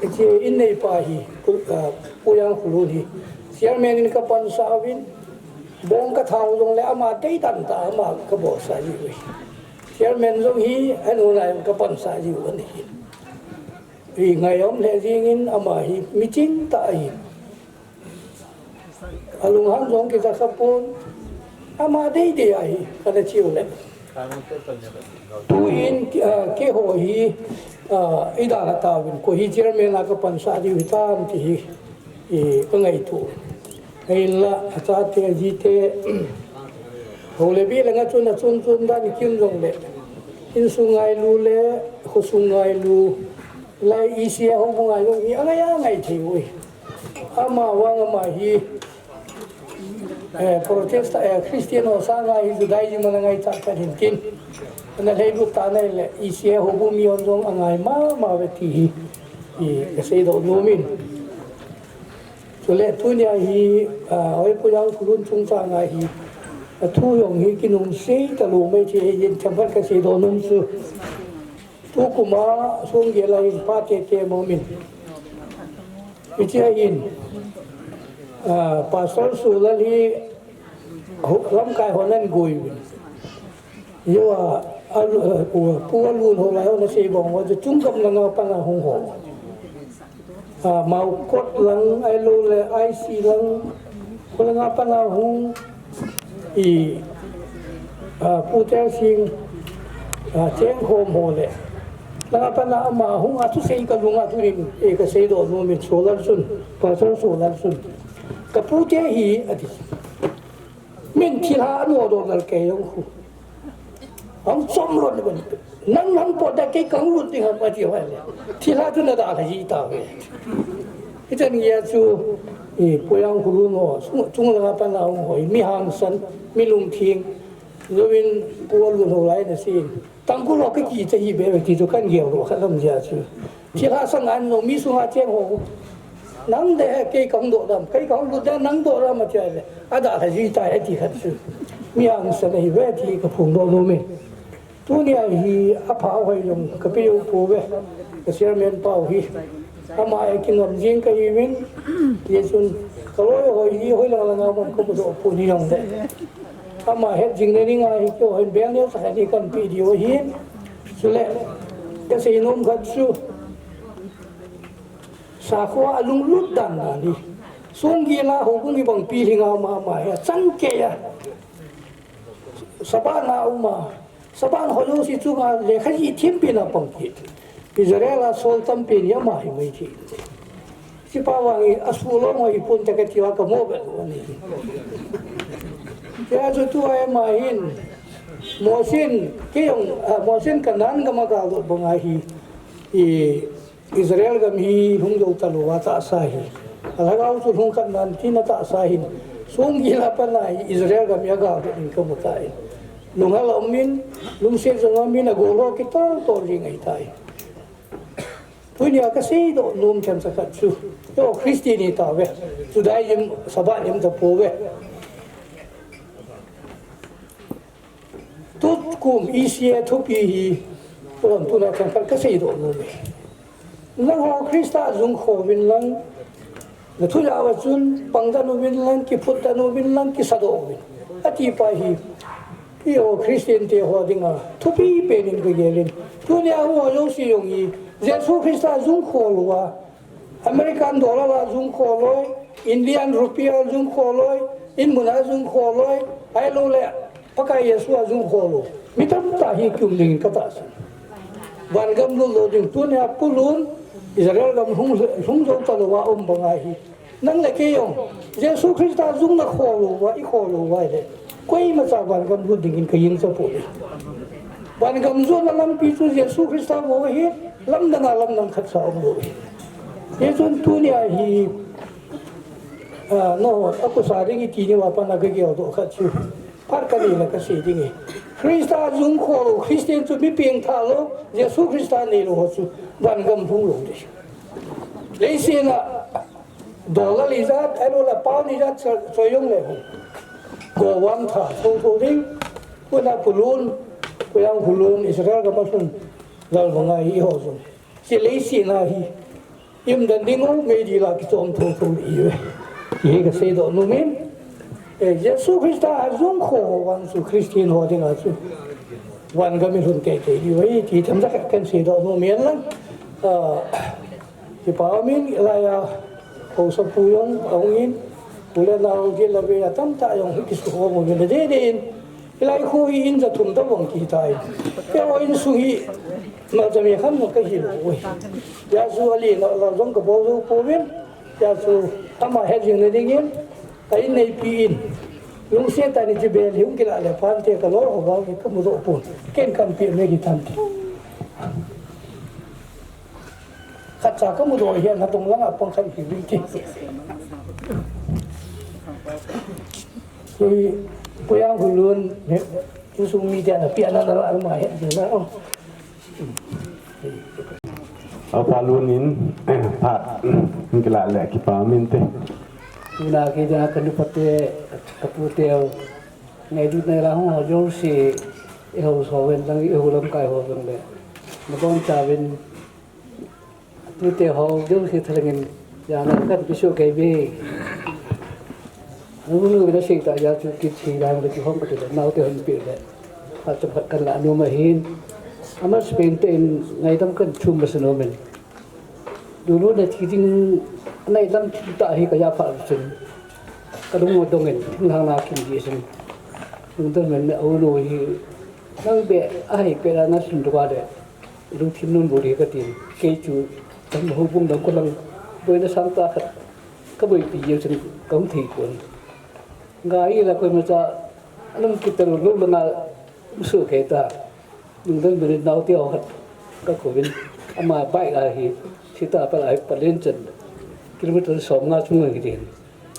hiche in neipa hi, Pu, a, Pu Jangkholun hi, chairman in ka pansah uvin, bong ka thau jongle ama deidan tah a ama ka bolsah jiu ahi. Chairman jong hi, anu lai ka pansah jiu ahi. Hi ngai um le jingin ama hi, mi ching tah ahi. Alunghang jong kija kha pon, ama deidei ahi, kana chiu le. Tuin, ah, keiho hi, ah, i dalha tauvin, koi hi chairman a ka pansah diu hitam ti hi, i, ka ngaito. Hinla, achate, ajite, hou le bi le nga chun, achun chun dan kim jongle, insung ngailu le, khosung ngailu, lai E C A houbung ngailu, i angai angai thei ui. Ama vang ama hi, eh, Protestant, eh, Christian ho sanga hi Judaism ana ngaichat khat hin tin. Ana lheilut ta nai le, E C A houbung mi hon jong angai mama uve ti hi, hi ka seidoh nom in. Chule tunia hi, ah, hoi Pu Jangkholun chungchanga hi, athu jong hi kinung sei talou mai thei ahin, themkhat ka seidoh nom chu. Tukum a Songgel a hin pate te momin. Hiche a hin, ah, Pastor Solal hi ho, lamkai hon ahin goi uvin. Hiche a, a, Pu, Pu Alun ho lai hon asei bang uva, chungkam langa pana hung ho. Ah, Maukot lang, ahilou le I C lang, kholanga pana hung, i, ah, Pu Telsing, ah, cheng khom ho le. Langa pana ama hung a thusei ka lunga thunin, e ka seidoh nom in Solal chun, Pastor Solal chun. Ka pute hi, ati. Min thilha anodoh nal kei jong khu. Hung chom lou ni bani. Nang nang pot da kei kahung lut ding ham ati uva le. Thilha chu na dalha ji tauve. Hichan geiya chu, i, Pu Jangkholun ho, chung, chunglanga pana hung ho, mi hangsan, mi lungthim, jouvin Pu Alun ho lai na sin. Tangkhul ho ka kicha hi bebe ti chu kan gel lou khat lam jeh a chu. Thilha sanga an jong mi sunga cheng ho. Nang de he kei kahung doh dam, kei kahung lut de nang doh dam ati le. Adalha ji tai ati khat chu. Mi hangsan ahi ve ti ka phongdoh nom e. Tunia hi apha hoi jong ka pe u pouve. Ka chairman pau hi. Ama e kingam jing kahiuvin. Hichun ka loi hoi hi hoilang langa bang ka mudoh pon hi jong le. Ama het jing le ding ahi keiho hin bel neo sa khat hi kan pe diu ahi. Chule, ka seinom khat chu, sakho a lunglut dan dan hi. Songgel a houbung hi bang pi hi nga ma ma hi, achang kei a. Sabana uma, Saban ho jouse chunga lekha jih thempina pang kit. Israel a sol tampen hi ama hi mai thei. Hichepa vang hi, asuh lou ngoi pon te kati uva ka mo be lou ahi. Tia chu tua ama hin, Mosen, kei jong, ah, Mosen Canaan gam a gal doh bang ahi, i Israel gam hi hung jou talou a tahsa hi. Alhagao chu hung khat nan tina tahsa hin, Songgel a pat a hi Israel gam hi agal doh in ka mu tai. Lunghel a um in, lungset jong a um in, agol ho kitol tol jing ahi tai. Tunia ka seidoh nom themcha khat chu, keiho Christian hi tauve, Judaism, Sabbath hi um tapouve. Tukum E C A thupi hi, tulam tuna themkhat ka seidoh nom e. Nangho Christa jung kho uvin lang, na thu jao a chun pang dan uvin lang, kiphut dan uvin lang, kisa doh uvin. Ati pa hi, keiho Christian te ho dinga thupi pen in ka gel in. Tunia ho jouse jong hi, Jesu Christa jung kho lou a, American dollar a jung kho lou, Indian rupee a jung kho lou, in mun a jung kho lou, ahilou le, Pakai Jesu a jung kho lou. Mi tamtah hi kium ding in ka tahsan. Vangam lut lou ding tunia Pu Lun, Israel gam hung, hung jou talou a um bang ahi. Nang le kei jong, Jesu Christa jung na kho lou uva, i kho lou uva le. Koimacha vangam lut ding in ka gingcha poi. Vangam jotna lampi chu Jesu Christa bou ahi, lamdang a lamdang khatcha um lou ahi. Hichun tunia hi, ah, no, a kusa ding i ti ni uva pat a ka geldoh khat chu. Phat kanei le kasei ding e. Christa jung kho lou, Christian chu mi pengthah lou, Jesu Christa neilou ho chu vangam hung lou ding. Leiset a dollar ijat, euro le pound ijat, cho-, choi jong le hung. Go vangtha thotho ding. Kona Pu Lun, Pu Jangkhulun, Israel gam a lhun, Lalbanga hi ho jong. Hiche leiset a hi, i umdan ding u, meidil a kichom thotho ding ive. Hiche hi kasei doh nom in. Eh, Jesu Christa a jung kho vang chu Christian ho dinga chu vangam i lhun teitei diu ahi, ti themcha khat kasei doh nom in lang. Ah, kipa um in, hilai a, Haosapu jong ahung in, u le nao gel le vei a tamtah jong hi kisukhom uvin, adeh deh in, hilai kho hi in ja thum tobang kitai. Keiho insung hi malcha mi khat jong kahi lou uve. Hijeh chun alen a la jong kabol jou pouvin. Hijeh chun ama het jing na dingin ka inneipi in, lungset tah in hiche bel hi hung kilah le phante, kaloi ho vang hi kamudoh pon. Ken kahin pe me kit tan te. Khatcha kamudoh hi natong langa pang khat hi ding te. Hi, Pu Jangkhulun, insung mite ana pe ana la, ama het jing na. Apa Lun in, phat hung kilah le kipa um inte. Tuna kei dinga kanupa te, kapu te, ngailutna la hung ho jouse, eiho soven lang, eiho lamkai ho lang le, nabonchauvin, tute ho jouse thalheng in, jana kahin pe soh kei uve. Anu nu vena sei tah jeh chun kit sei lang le kihom kati le, naote hon pe le. Phat chomkhat kahin lah nom ahin. Amasapen tah in ngaidam kahin thum masa nom in. Lulu le thi ding ngaidam thum tah hi kaja phat chun, kalung adong in, thinglhang na kin ji chun, lungdon men, anu hi, nang beh ahai pet a nasun doh a le, lungthim nunbur hi katin, kei chu, tam houbung dang kolang, boina sangtah khat kaboipi jeh chun kahung thei pon. Ngai la koimacha, alung kitel lou langa, um soh kei ta. Lungdon men in naote ho khat kakouvin, ama bike a hi, sita pal a hi, Pallel chan, kilometer somnga chung hi tin.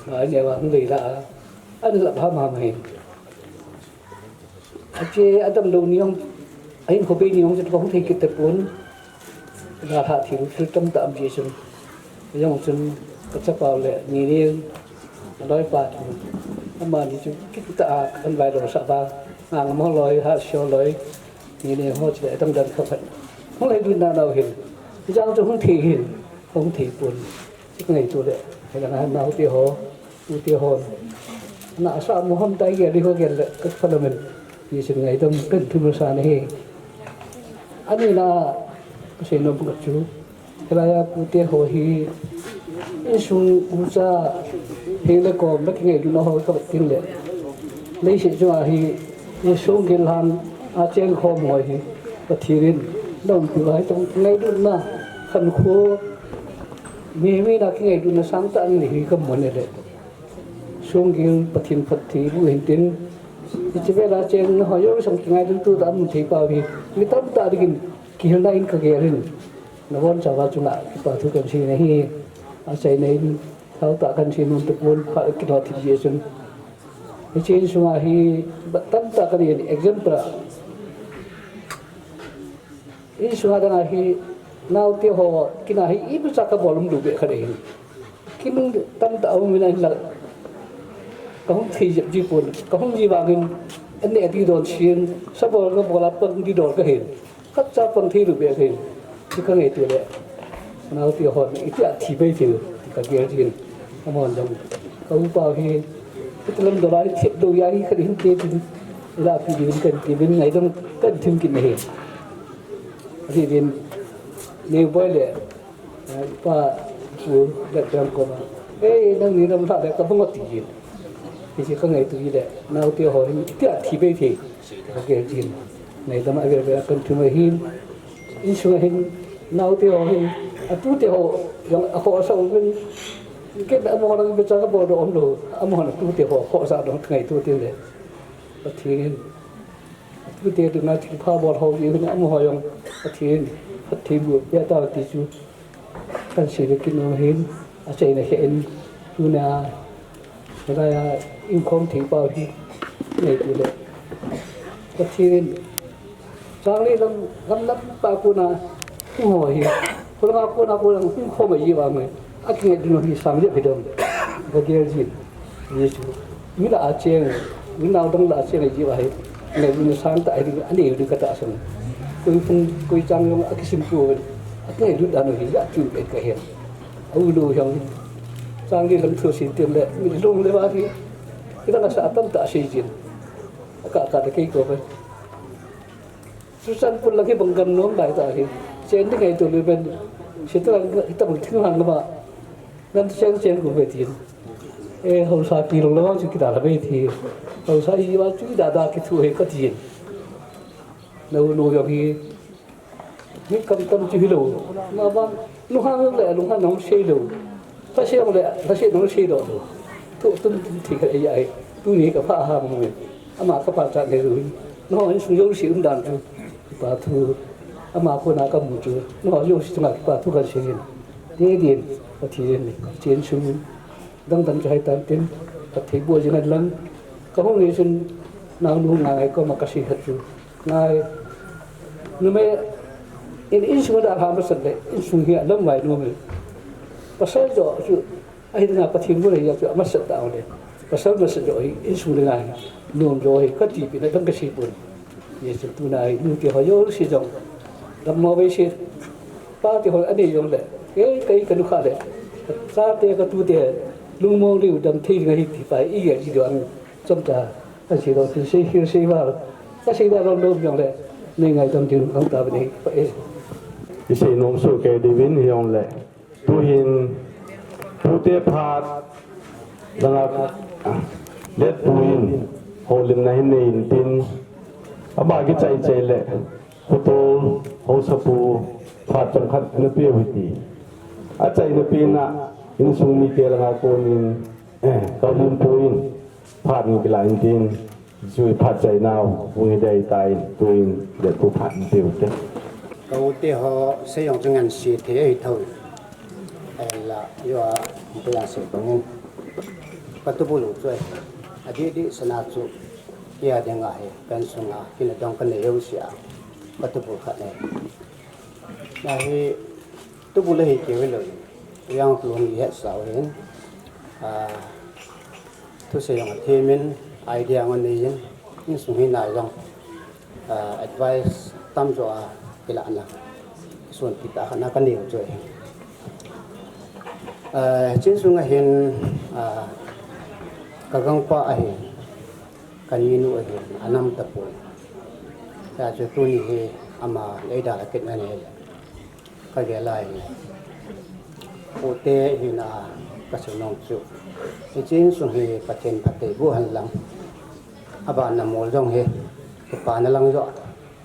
Ngai neo a hung lei la a, ana lhap hamham hin. Ache, adamlou ni jong, ahinkho bei ni jong chu kahung thei kit tapon. Dalhah thil, thil tamtah um jeh chun. Jong chun, kachapa u le, Nini, aloipa chun. Amani chu, kit tah a, kahin vailou sah uva. Ngangam loi, Harsing loi, Nini ho chu le, adang dang khat khat. Hung lei ding nanao hin. Hijang chu hung thei hin, hung thei pon. Chu kangaito le, hilanga naote ho, tute hon. Nasa mo hon tai gel, riho gel le, kapha lamen. Hichun ngaidam kahin thum masa nahi. Ani na, kasei nom khat chu. Hilai a pute ho hi, insung ucha, heng le kom, la kingailutna ho kavet teng le. Leiset chunga hi, insung gel lhan, acheng khom ho hi, Pathen in, naumpi uva hi tong ngailutna, khankho, Mi, mi na kingailutna sangtah in hi kamu ne le. Sunggil Pathen phattheiboh hintin. Hiche vela cheng ho jouse kingailutna amu thei pau hi. Mi tamtah dingin kihilna in kagel in. Nabonchauva chunga kipa thu kahin sei nahi. Achaina in, thaotah kahin sei nom tapon phat kidot thei jeh chun. Hiche insunga hi, tamtah kahin example a. Insunga dang ahi, naote ho, kina hi, imacha kabol um lou beh khat ahi. Kin tamtah aum in ahinla, kahung thei jep ji pon, kahung ji vangin, an neh ti don sin, sabol kabol a pang ti don kahin. Khatcha pang thei lou beh kahin. Chu kangaito le. Naote hon, itia thi bai thei, ti kagel jin. Amahon jong. Ka upa hi, iti lam dola hi, thep lou jeh hi, khat hin te tin. Ila pi din kan ti bin ngaidam kan thim kin ahi. Ati din, Neo boi le, eh, pa, pu, le dam koma. Ei, nangni lam lha le ka bang ati jin. Hiche kangaito jile, naote ho hin, itia thi bai thei. Kagel jin. Ngaidam avel vel a kan thum ahin. Insunga hin, naote ho hin, atute ho, jong akhohsah uvin. Ken amaho lang imacha kabol doh um lou. Amahon atute ho, khohsah doh kangaito teng le. Pathen in. Atute dinga thilpha bol ho jeh hin amaho jong Pathen in phattheiboh peh tau ti chu kahin sei le kinom ahin, achaina khen, tuna, hilai a inkhom thei pau hi, Nei ti le. Pathen in, chang le lam, lam lam pa kona, hung ho hi. Kona kona kona hung ho mai ji vang le. Akingai ding hi sang le phi dong. Ka gel ji. Jesu. Mi la a cheng, mi nau dang la a cheng ji va hi. Nei mi sang ta hi, anei ding ka tahsan. Koi phung, koi chang jong akisim pu. Akingai ding dan hi, a chu pe ka hen. Au lo jong. Chang le lam thu sin tem le, mi long le va hi. Kidang a sa tam ta sei jin. Ka, ka ta kei ko ba. Susan pun lagi bang gam nom bai ta hi. Chen ding ai tu lu ben. Si ta lang, ta bang thing lang ba. Nan chen chen ko be tin. E, hausa pi long lo chu kita la be ti. Hausa i ba chu da da ki thu he ka tin. Na u no yong hi. Mi kam tam chu hi lo. Na ba, nu hang le, nu hang nong sei lo. Lhase le, lhase nong sei lo. Tu, tu, tu, ti ka ai ai. Tuni ka pha ha mo. Ama ka pha cha ne ru. No, in sung yo si um dan chu. Pa thu. Ama kona ka mu chu. No, yo si nga pa thu kan sei. Te din, Pathen ni. Chen sung. Dang dang chu hai tan tin. Ka thei bo jing an lang. Ka hung ni sun. Nang nu nga ngai ko ma ka si hat chu. Ngai. Numei in, insung a dalha masat le, insung hi alamvai nom e. Pasal jo chu, ahi dinga Pathen gu le chu amasat ta le. Pasal masat jo hi insung dinga hi nom jo hi kati pi na dang ka sei pon. Jesu tuna hi nu te ho jouse jong. Dammo vei se. Pa te ho anei jong le. Kei, kei ka nu kha le. Chate ka tute lungmong liu dam thei dinga hi ti pa i ya ji do an. Chomcha, ka sei lou, tin sei, hil sei val. Ka sei da lou lou jong le, nei ngaidam ding lou ta bani, pa e. I sei nom soh kei diuvin hijongle. Tuhin, tute phat, langa, let puin, houlimna hin nei in tin. Ama kichai chai le, khotol, haosapu, phat chomkhat ana peu hiti. Achaina pen a, insung mite langa konin, eh, ka houlim puin. Phat ni kila in tin, jui phat chai nau, hung hi dei tai, tuin, le tu phat ni tiu te. Ka u te ho, sei jong chu ngan sei thei ahi thou. Ahinla, yo a, bu ya sei bangin. Ka tubu lu chu ahi. Adih dih sana chu, kei a dinga hi, ka insung a, kei na dong ka nei u sia. Ka tubu khat ahi. Ahi, tubu le hi keu hilou. Yang tu hung het sau hin. Ah, thusei jong athem in, idea jong anei in, insung hina jong, ah, advice tamjo a kilahna. Sun kita khana ka neo chu ahi. Ah, chin sunga hin, ah, ka gangpa ahi. Ka ninu ahi. Anam tapoi. Tia chu tuni hi ama leida la kit na nei le. Ka gel a hi. Pute hina ka sei nom chu. Hiche insung hi Pathen phattheiboh hen lang. Abana mol jong hi. Kipana lang jo.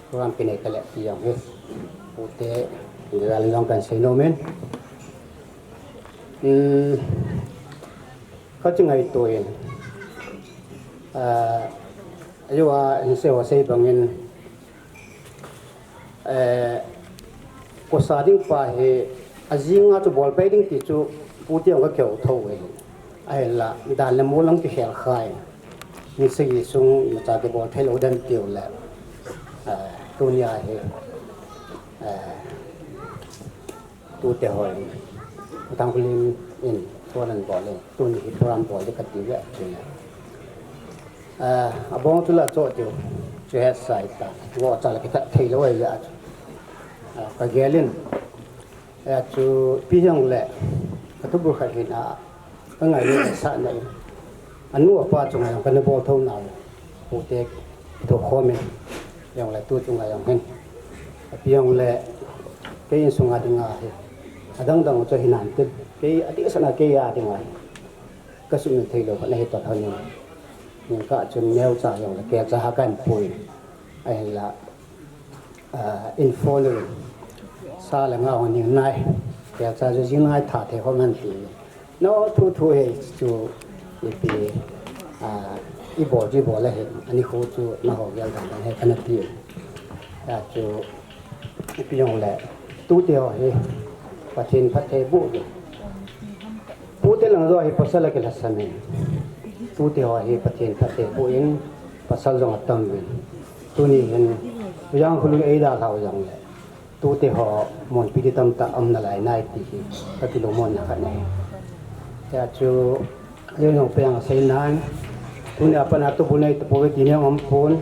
Program kinei ka le ti jong hi. Pute, gel jong kan sei nom in. Hmm. Ka chi ngaito in. Ah, ajo a, in sei ho sei bangin. Eh, kosa ding pa hi, ajing a chu bol pai ding ti chu, pute jong ka keu thou e. Ahinla, dan le mol lang kikhel khai. Ni sagi sung, imacha kibol thei lou dan tiu le. Eh, tunia hi, eh, tute hoi. Tangkhul in, in, program bol in, tuni hi program bol ding ka ti ve, ti le. Ah, abong chu la cho tiu, chu het sai ta, vo cha la kitha thei lou ai ya chu. Ah, ka gel in, eh, chu pi jong le, ka tubu khat hin a, ka ngai le sa na in. Anu apa chunga jong kana bol thou nau. Pute kitho khom in. Jong le tu chunga jong hin. Api jong le kei insunga dinga hi. Adang dang chu hinam tin. Kei adih sana kei a dinga hi. Ka sumil thei lou kana hi ta thanin. Ning ka chun neo cha jong le kei cha ha kan pui. Ahinla. Ah, informal. Sa le nga hon ning nai. Tia cha chu jing ngai tha thei khom han ti. No thu thu he chu ipi, ah, i bol ji bol le he. Ani khu chu na ho gel dan he kana ti. Ya chu ipi jong le. Tute ho he. Pathen phattheiboh. Pute lang jo hi pasal a kilhasam e. Tute ho hi Pathen phattheiboh in, pasal jong atam uvin. Tuni hin, Pu Jangkhulun eidalhau jongle, tute ho, monpi di tamtah aum nalai nai ti hi, ka kilungmonna khat ahi. Hijeh chun, Ajeh jong pen asei nan, tuni a pat a tubul nei tapouve ti nei um pon.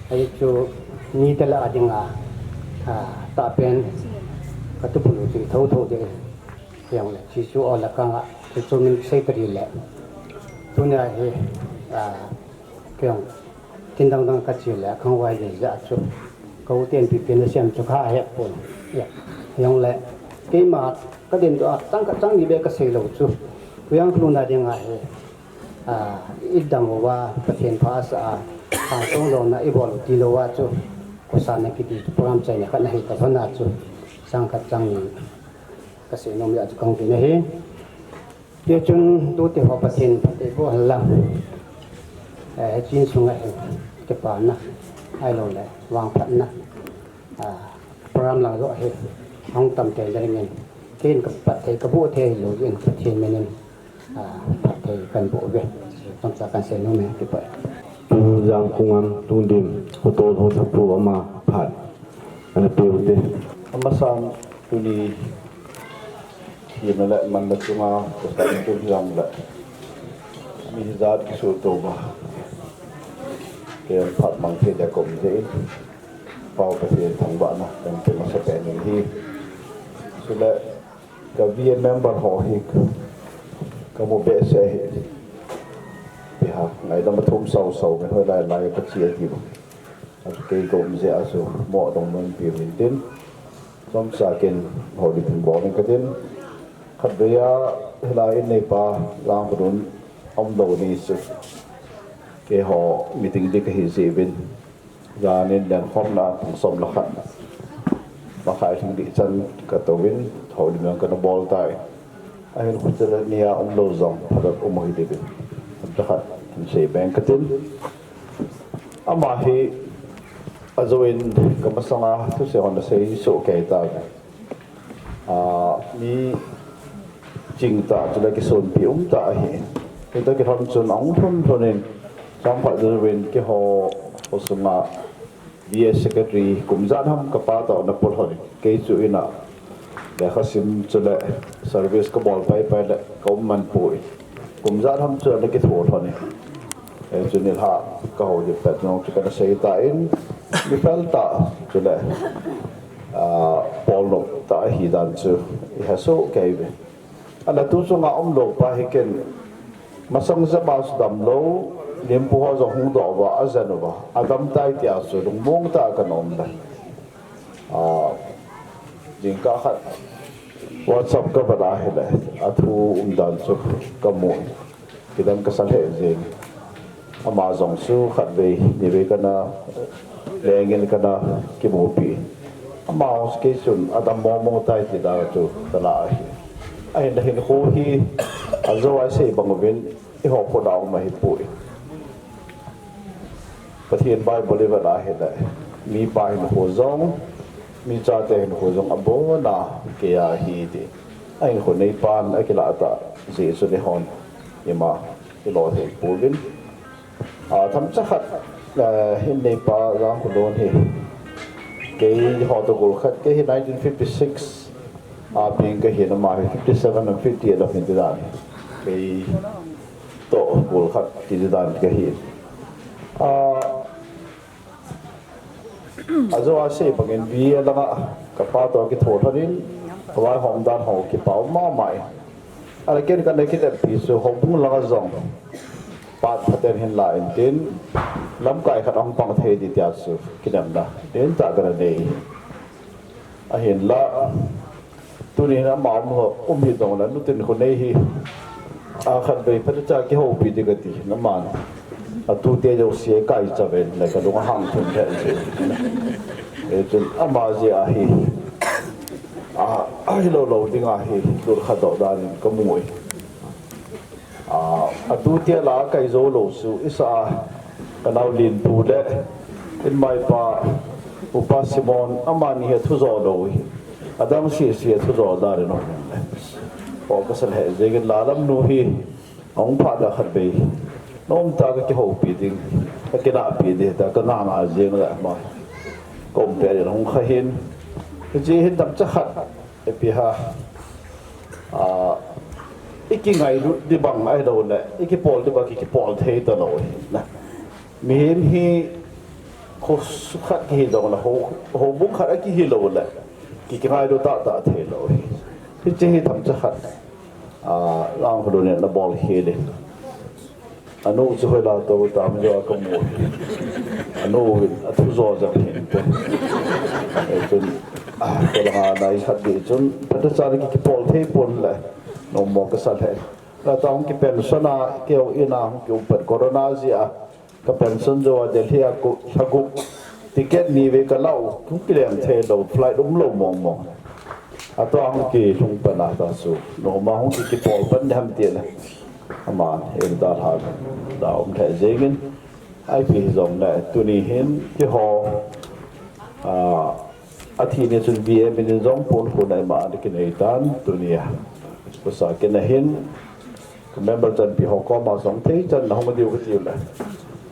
Ajeh chu mite lah a dinga, a, tahpen ka tubul u chu thotho ding. Hijongle, hichu aw la kanga, hichu min sei tadi le. Tuni a hi, a, Kei jong, tin dang dang ka che le, khang vai le ja chu. Ka u ten pi pi na siam chu ka he pon. Ya, hijongle, keima, ka den doh a, chang khat chang ni be ka sei lou chu. Pu Jangkhulun a dinga hi, a, i dam uva, Pathen pha asa a, khang song lou na i bol u ti lou a chu. Kosa na kiti chu program chaina khat na hi ka vana chu. Chang khat chang ni ka sei nom ya chu kang ti na hi. Tichun tute ho Pathen phatthei boh hen lang. Eh, hiche in sunga hin kipana, ahilou le, vangphatna. Ah, program lang joh hi, hung tam tei ding in. Kei in ka phatthei ka boh thei lou in Pathen min in, ah, phatthei kan boh uve. Chomcha kan sei nom e, kipah. Pu Jangkhungam Tungdim, Hotol Hothapu ama phat ana pe u te. Amasan tuni Thina le manna chunga, kosa in tun hijongle, mi hijat kisuto uva, kei phat mang thei dia ka um jeh in, Pau Pathen thangvahna kan pe masapen in ahi. Chule, ka V A member ho hi, ka mu behseh ahi. Ipi ham, ngaidam athum sausau, min hoilai lai ka che a ti u. Achu kei ka um jeh a chu mo dong mun pi uvin tin. Chomcha kin houlim hin bol ing katin. Khatvei a hilai in neipa Jangkhulun umlou ni chu keiho meeting ding kahi jeh uvin. Jan in lenkhomna pung som le khat. Makhai lhing dih chan ka touvin houlim jong kana bol tai. Ahin khuti le nia umlou jong phabep um u hi ding uvin. Chomcha khat hin sei beng katin. Ama hi, ajou in ka masanga thusei hon asei soh kei tauve. Ah, mi ching tah, chule kisonpi um tah ahi. Hita kilhon chun ahung lhun lhun in, chang phat jou in keiho, kho sunga V A secretary kum ijat ham ka pa toh ana pui lhon in. Kei chu in a lekha sim chule service ka bol pai pai le ka um man poi. Kum ijat ham chu ana kitho lhon in. Eh, chu nilhah ka houlim pet jong chu kana sei tan, mi fel tah chule, ah, polnop tah ahi dan chu i he soh kei uve. Ana tu chunga umlou pa hi ken, masang jep a chu damlou, limpu ho jong hung doh uva, ajen uva, adam tai tia chu lungmong tah a kana um le. Ah, jingkah khat WhatsApp ka vet a hile, athu umdan chu ka mu. Kidang ka sa lheh jeng. Ama jong chu khatvei, nivei kana leng in kana kimupi. Ama jong chu kei chun adam mong mong tai ti dan chu ka la ahi. Ahinla hinkho hi, ajou a isei bang uvin, eiho khut a um ahipoi. Pathen Bible i vet a hile, mipa hinkho jong, mi chate hinkho jong abon a kei a ahi ti. Ahinkho neipan akilah tah jeh chun eihon ima ilolhing pouvin. Ah, themcha khat, eh, hin neipa Jangkhulun hi, keiho toh gol khat, kei hi nineteen fifty-six a peng kahin, ama hi fifty-seven and fifty-eight a peng ti dan. Kei toh gol khat kiti dan kahi. Ah, ajou a sei bangin V A langa ka pa toh kitho lhon in, ka vaihom dan ho kipa um mama in. Ahin ken kana kinempi chu houbung langa jong phat phaten hin la in tin, lamkai khat ahung pang thei ding tia chu kinemna nentah kana nei. Ahinla, tunin ama um ho, um hi jongle, nutin khonei hi, a khatvei phatechan kihoupi ding kati, aman, atute jouse kaicha ven le, kalung ahang thim lheh jeh. Hichun ama jeh ahi, a, ahilou lou dinga hi, lut khadoh danin kamu e. A, atute lah a kai jou lou chu, isa a, ka nao Linpu le, in maipa, Upa Simon, amani hi athu jo lou hi. Adang sese athu jo dan in um le. Aw, ka sa lheh jengin la lam nu hi, ahung phat le khatvei. Nomtah a ka kihoupi ding. Ka kinahpi ding ta, ka nganga jing le ma. Ka um pet in hung kha hin. Hiche hi tamcha khat, ipi ham. Ah, i kingailut ding bang ahilou le, i kipol ding bang ki, kipol thei talou hi na. Mihem hi kho sukhat kihi lou le, ho, houbung khat a kihi lou le, ki, kingailut tahtah thei lou hi. Hiche hi tamcha khat. Ah, lang hulu ne na bol hi le. Anu chu hoila tou tam jo ka mu. Anu vin a thu jo jong hin te. E chun, ah, ka langa nai khat di chun, pata cha ki, kipol thei pon le. Nommo ka sa le. La ta hung ki pension a, keu ina hung ki um pet corona jeh a. Ka pension jo a Delhi a ko, lha gup. Ticket ni vei ka lau, hung kilem thei lou, flight um lou mong mong. Atua hung kilhung pan a ta chu. Noma hung ki, kipol pan ding ham ti le. Aman, hin dalha, da um thei jeng in. Ipi hijong le, tuni hin, keiho, ah, athi ni chun V A min in jong pon khun a ima kinei tan, tuni a. Kosa kina hin, ka member chanpi ho koma jong thei chan na hung diu ka tiu le.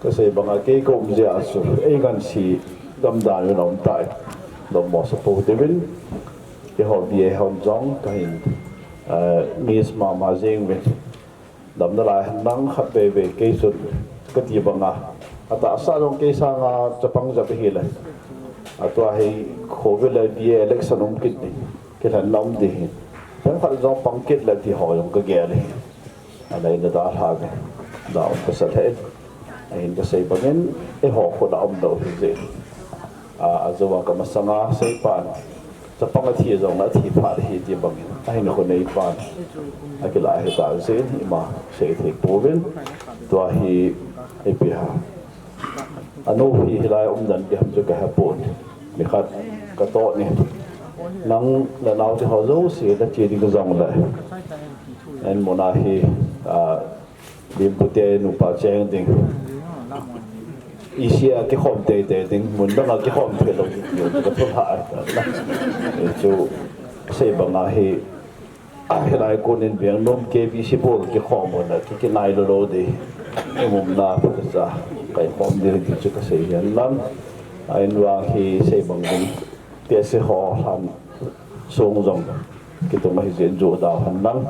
Ka sei banga kei ka um jeh a chu, ei ngansi gamdan in um tai. Nommo sa po te vin, keiho V A hon jong ka hin, eh, miss mama jeng vin. Damna lai hen lang khat vei vei kei chun ka ti banga. Atahsa jong kei sanga chapang jep ahi le. Atua hi Covid le V A election um kit ding. Kilhen na um ding hi. Peng khat jong pang kit le ti ho jong ka gel hi. Anei na dalha ve. Da um ka sa thei. Ahin ka sei bangin, eiho khut a um lou hi jeh. A, ajou a ka masanga seipan, chapang athi jong le athi phat ahi ti bangin, ahin khonei pan, akilah ahi ta jeh in ima sei thei pouvin, tua hi ipi ham. Anu hi hilai a um dan ding ham chu ka he pon. Nikhat ka toh ni. Nang le nao te ho jouse na che ding jong le. En mona hi, a, Lim pute nupa cheng ding. Isi a kikhom teitei ding, mun dang a kikhom thei lou ding, ka thulha a ta na. Chu sei banga hi, a, hilai konin veng nom K B C bol kikhom na, ki, kinai lou lou ding. Mumna pha cha, kai khom ding ti chu ka sei hihen lang. Ahin vang hi sei bang ding. Tehse ho lhan sung jong kitung ahi jeh in ju dau hen lang.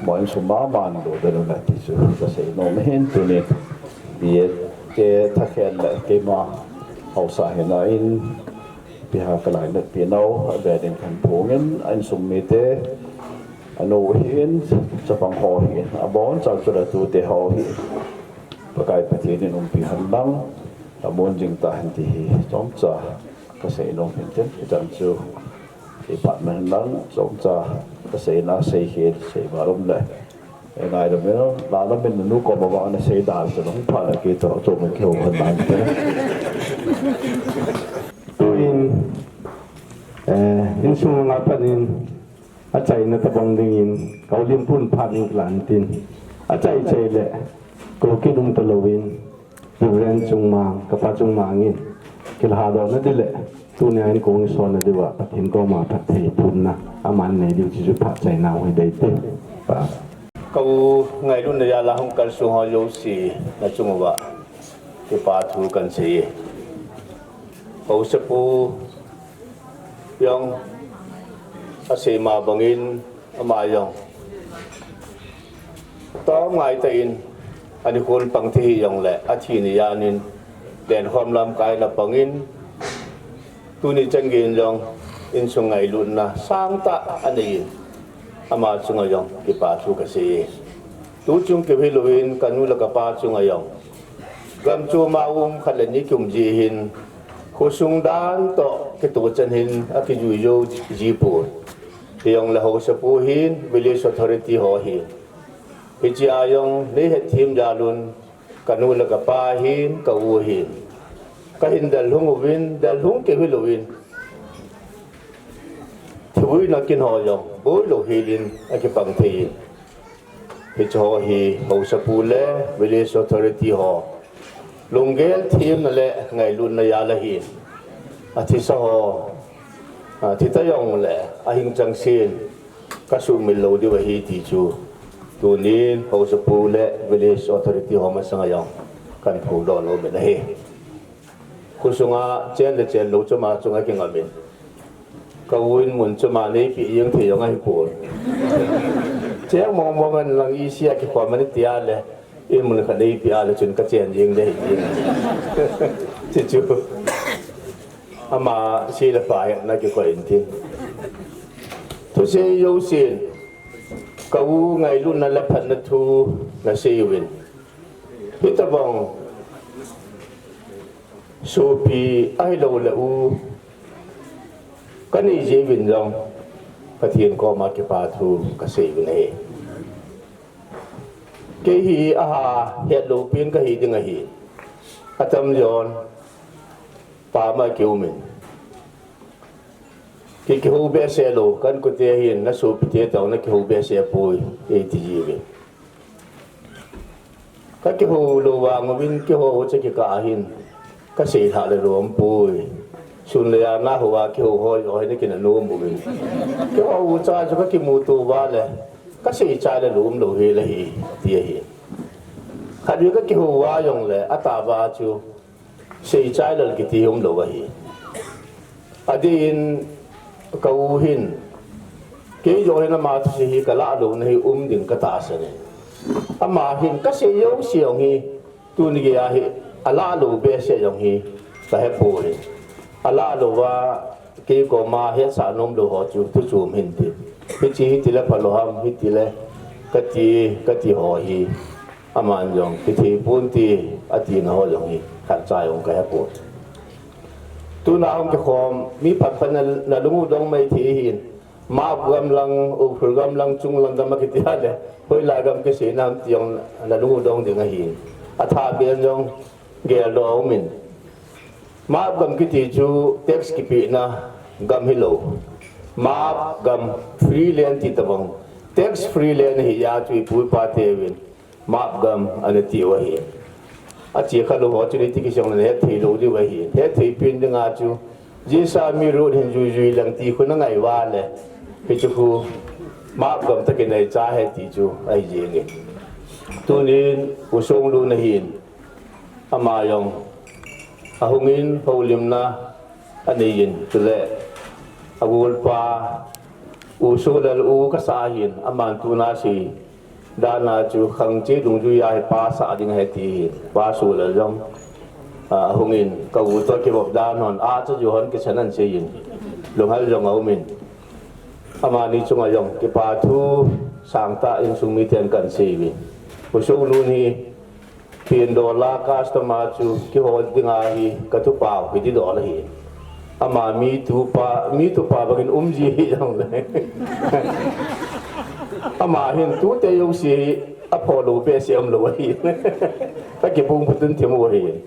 Mo in sum mama in do den u na ti chu ka sei nom hin tuni. Bia te tha khen le keima haosa hina in ipi ham ka lainatpi nau a ve ding kan phong in a insung mite a nu hin chapang ho hin a bon chau chu le tute ho hin Pakai Pathen in umpi hen lang a mun jing ta hen ti hi chomcha ka sei nom hin tin, hichan chu i pat man lang chomcha ka seina sei khel sei val um le. E ngai lo min, la lo min nu ko ma ba na sei dal chu long pha la ki to to min ki ho han man te. Tuin, eh, insung nga panin, achaina tabang dingin, ka u Limpun phat in kilan tin. Achai chai le, ko kidum ta loin, Reverend Chungmang, ka pa Chungmang in, kilha doh na dile, tunia in kong ison na diuva, Pathen koma phatthei phunna, aman nei diu chu phat chaina hoi dei te. Pa. Ka u ngailutna jal a hung kalsong ho jouse, na chung uva, kipa thu kan sei e. Haosapu jong asei ma bangin ama jong tong ngai tah in ani khun pang thei hijongle athi ni jan in lenkhom lamkai na pangin tuni chan geiyin jong insung ngailutna sangtah anei in ama chunga jong kipa thu kasei e. Tuchung keu hilouvin kanu le kapa chunga jong Gam chom a um khat le ni kium ji hin, khosung dan toh kitoh chan hin akijui jou ji pon. Hijongle haosapu hin, village authority ho hin. Hiche a jong nei hetthem jal un, kanu le kapa hin, ka u hin. Kahin del lhung uvin, del lhung keu hilouvin. Thuina kin ho jong, boi lou hel in, akipang thei in. Hiche ho hi haosapu le village authority ho lunggel themna le ngailutna jal ahin. Athisa ho, athi ta jongle ahing changseh in kasumil lou diu ahi ti chu. Tunin haosapu le village authority ho masanga jong Kan phongdoh nom in ahi. Khosunga chen le chen lou chom a chunga kingamin. Ka u in mun chom a neipe jeng thei jong ahipon. Cheng mong mong in lang isi a kikhom ani tia le, in mun khat neipe a le chun ka chen jeng ding ahi. Chuchu. Ama si le pa hetna kikoi in tin. Thusei jousen. Ka u ngailutna le phatna thu nasei uvin. Hitobang sopi ahilou le u kanei jeh uvin jong Pathen koma kipa thu kasei uvin ahi. Kei hi aha hetlou pen kahi ding ahi. Atam jon pama kiumin. Ki, kihou behseh lou, ka inkote hin, nasopite toh nakihou behseh poi, eiti jiuvin. Kakihou lou vang uvin, kihou u chu kikah ahin, kasei lhah le lom poi. Sun le jan a hou a kihou ho, ho hin kina nom uvin. Kihou u cha chu kakimuto uva le, kasei chai le lom lou hel ahi, ti ahi. Khatvei kakihou uva jongle, atahva chu, Seichai lal kiti umlou ahi. Adeh in ka u hin, kei jong hin ama thusei hi kalah louna hi um ding katahsan e. Ama hin kasei jouse jong hi, tuni geiya hi, alah lou behseh jong hi, kahepoi. Alah louva, Kei koma hetsah nomlou ho chu, thu chom hin tin. Hiche hitile phalou ham, hitile kati, kati ho hi. Aman jong, kithei ponte, atina ho jong hi. Khatcha jong kahepoi. Tuna hung kikhom, mi phatphat na, nalung u dong maithei hin. Map gam lang, Ukhrul gam lang, chung lang gam akiti a le. Hoilai gam kiseina ham ti jong nalung u dong ding ahin. Athaben jong, geldoh aumin. Map gam kiti chu tax kipehna gam hilou. Map gam free land ti tabang. Tax free land ahi a chu ipu ipa teuvin. Map gam ana tiu ahi. Ache khalou ho chun iti kisei jongle hetthei lou diu ahi. Hetthei pen dinga chu. Jesa mi road hin juijui lang ti khu nangai uva le. Hichu khu map gam tah kinei cha ahi ti chu ahi jenge. Tunin U Songlun ahin. Ama jong, ahungin, houlimna, aneiyin, chule, agolpa, U Solal u kasah ahin, aman tuna sei, dan a chu khangche dungjuia hi pa sah ding ahi ti hin, Pa Solal jong, a, ahungin, ka u toh kivop dan hon, acha ju hon kisan ahin seiyin, lunghel jong aumin, amani chunga jong, kipa thu, sangtah insung miten kahin seiyin, U Songlun hi, Pen dola customer chu kihol dinga hi ka tupa u hiti dol ahi. Ama mi tupa, mi tupa bangin um ji hijongle. Ama hin tute jouse hi apholou behseh umlou ahi. Ka kipung phatun thim u ahi.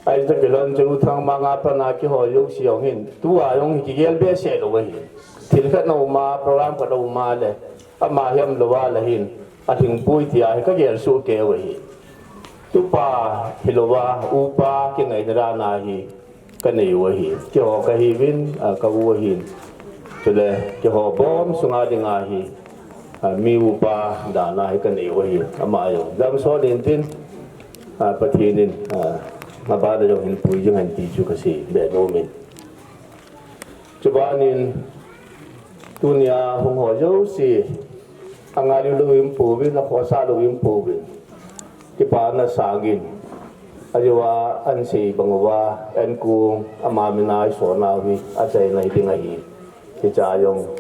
Ahi toh kilhon chu Thangmang a pat a kihol jouse jong hin tua jong hi kigel behseh lou ahi. Thil khat na um a, program khat na um a le. Ama hi umlou a le hin, alhingpoi tia hi kagel soh kei u ahi. Tupa hilouva, upa kingaina dan a hi kanei u ahi. Keiho kahiuvin, a, ka u ahin. Chule, keiho bom sunga dinga hi, a, mi upa dan a hi kanei u ahi. Ama jong damsot intin, a, Pathen in, a, abana jong hinpui jing hen ti chu kasei be nomin. Chubanin, tunia hung ho jouse, angailou lou umpouvin, akhohsah lou umpouvin. Kipana sangin, ajouva, ahin sei bang uva, ankong, ama mina isona uhi, achaina hi ding ahi. Hicha jong,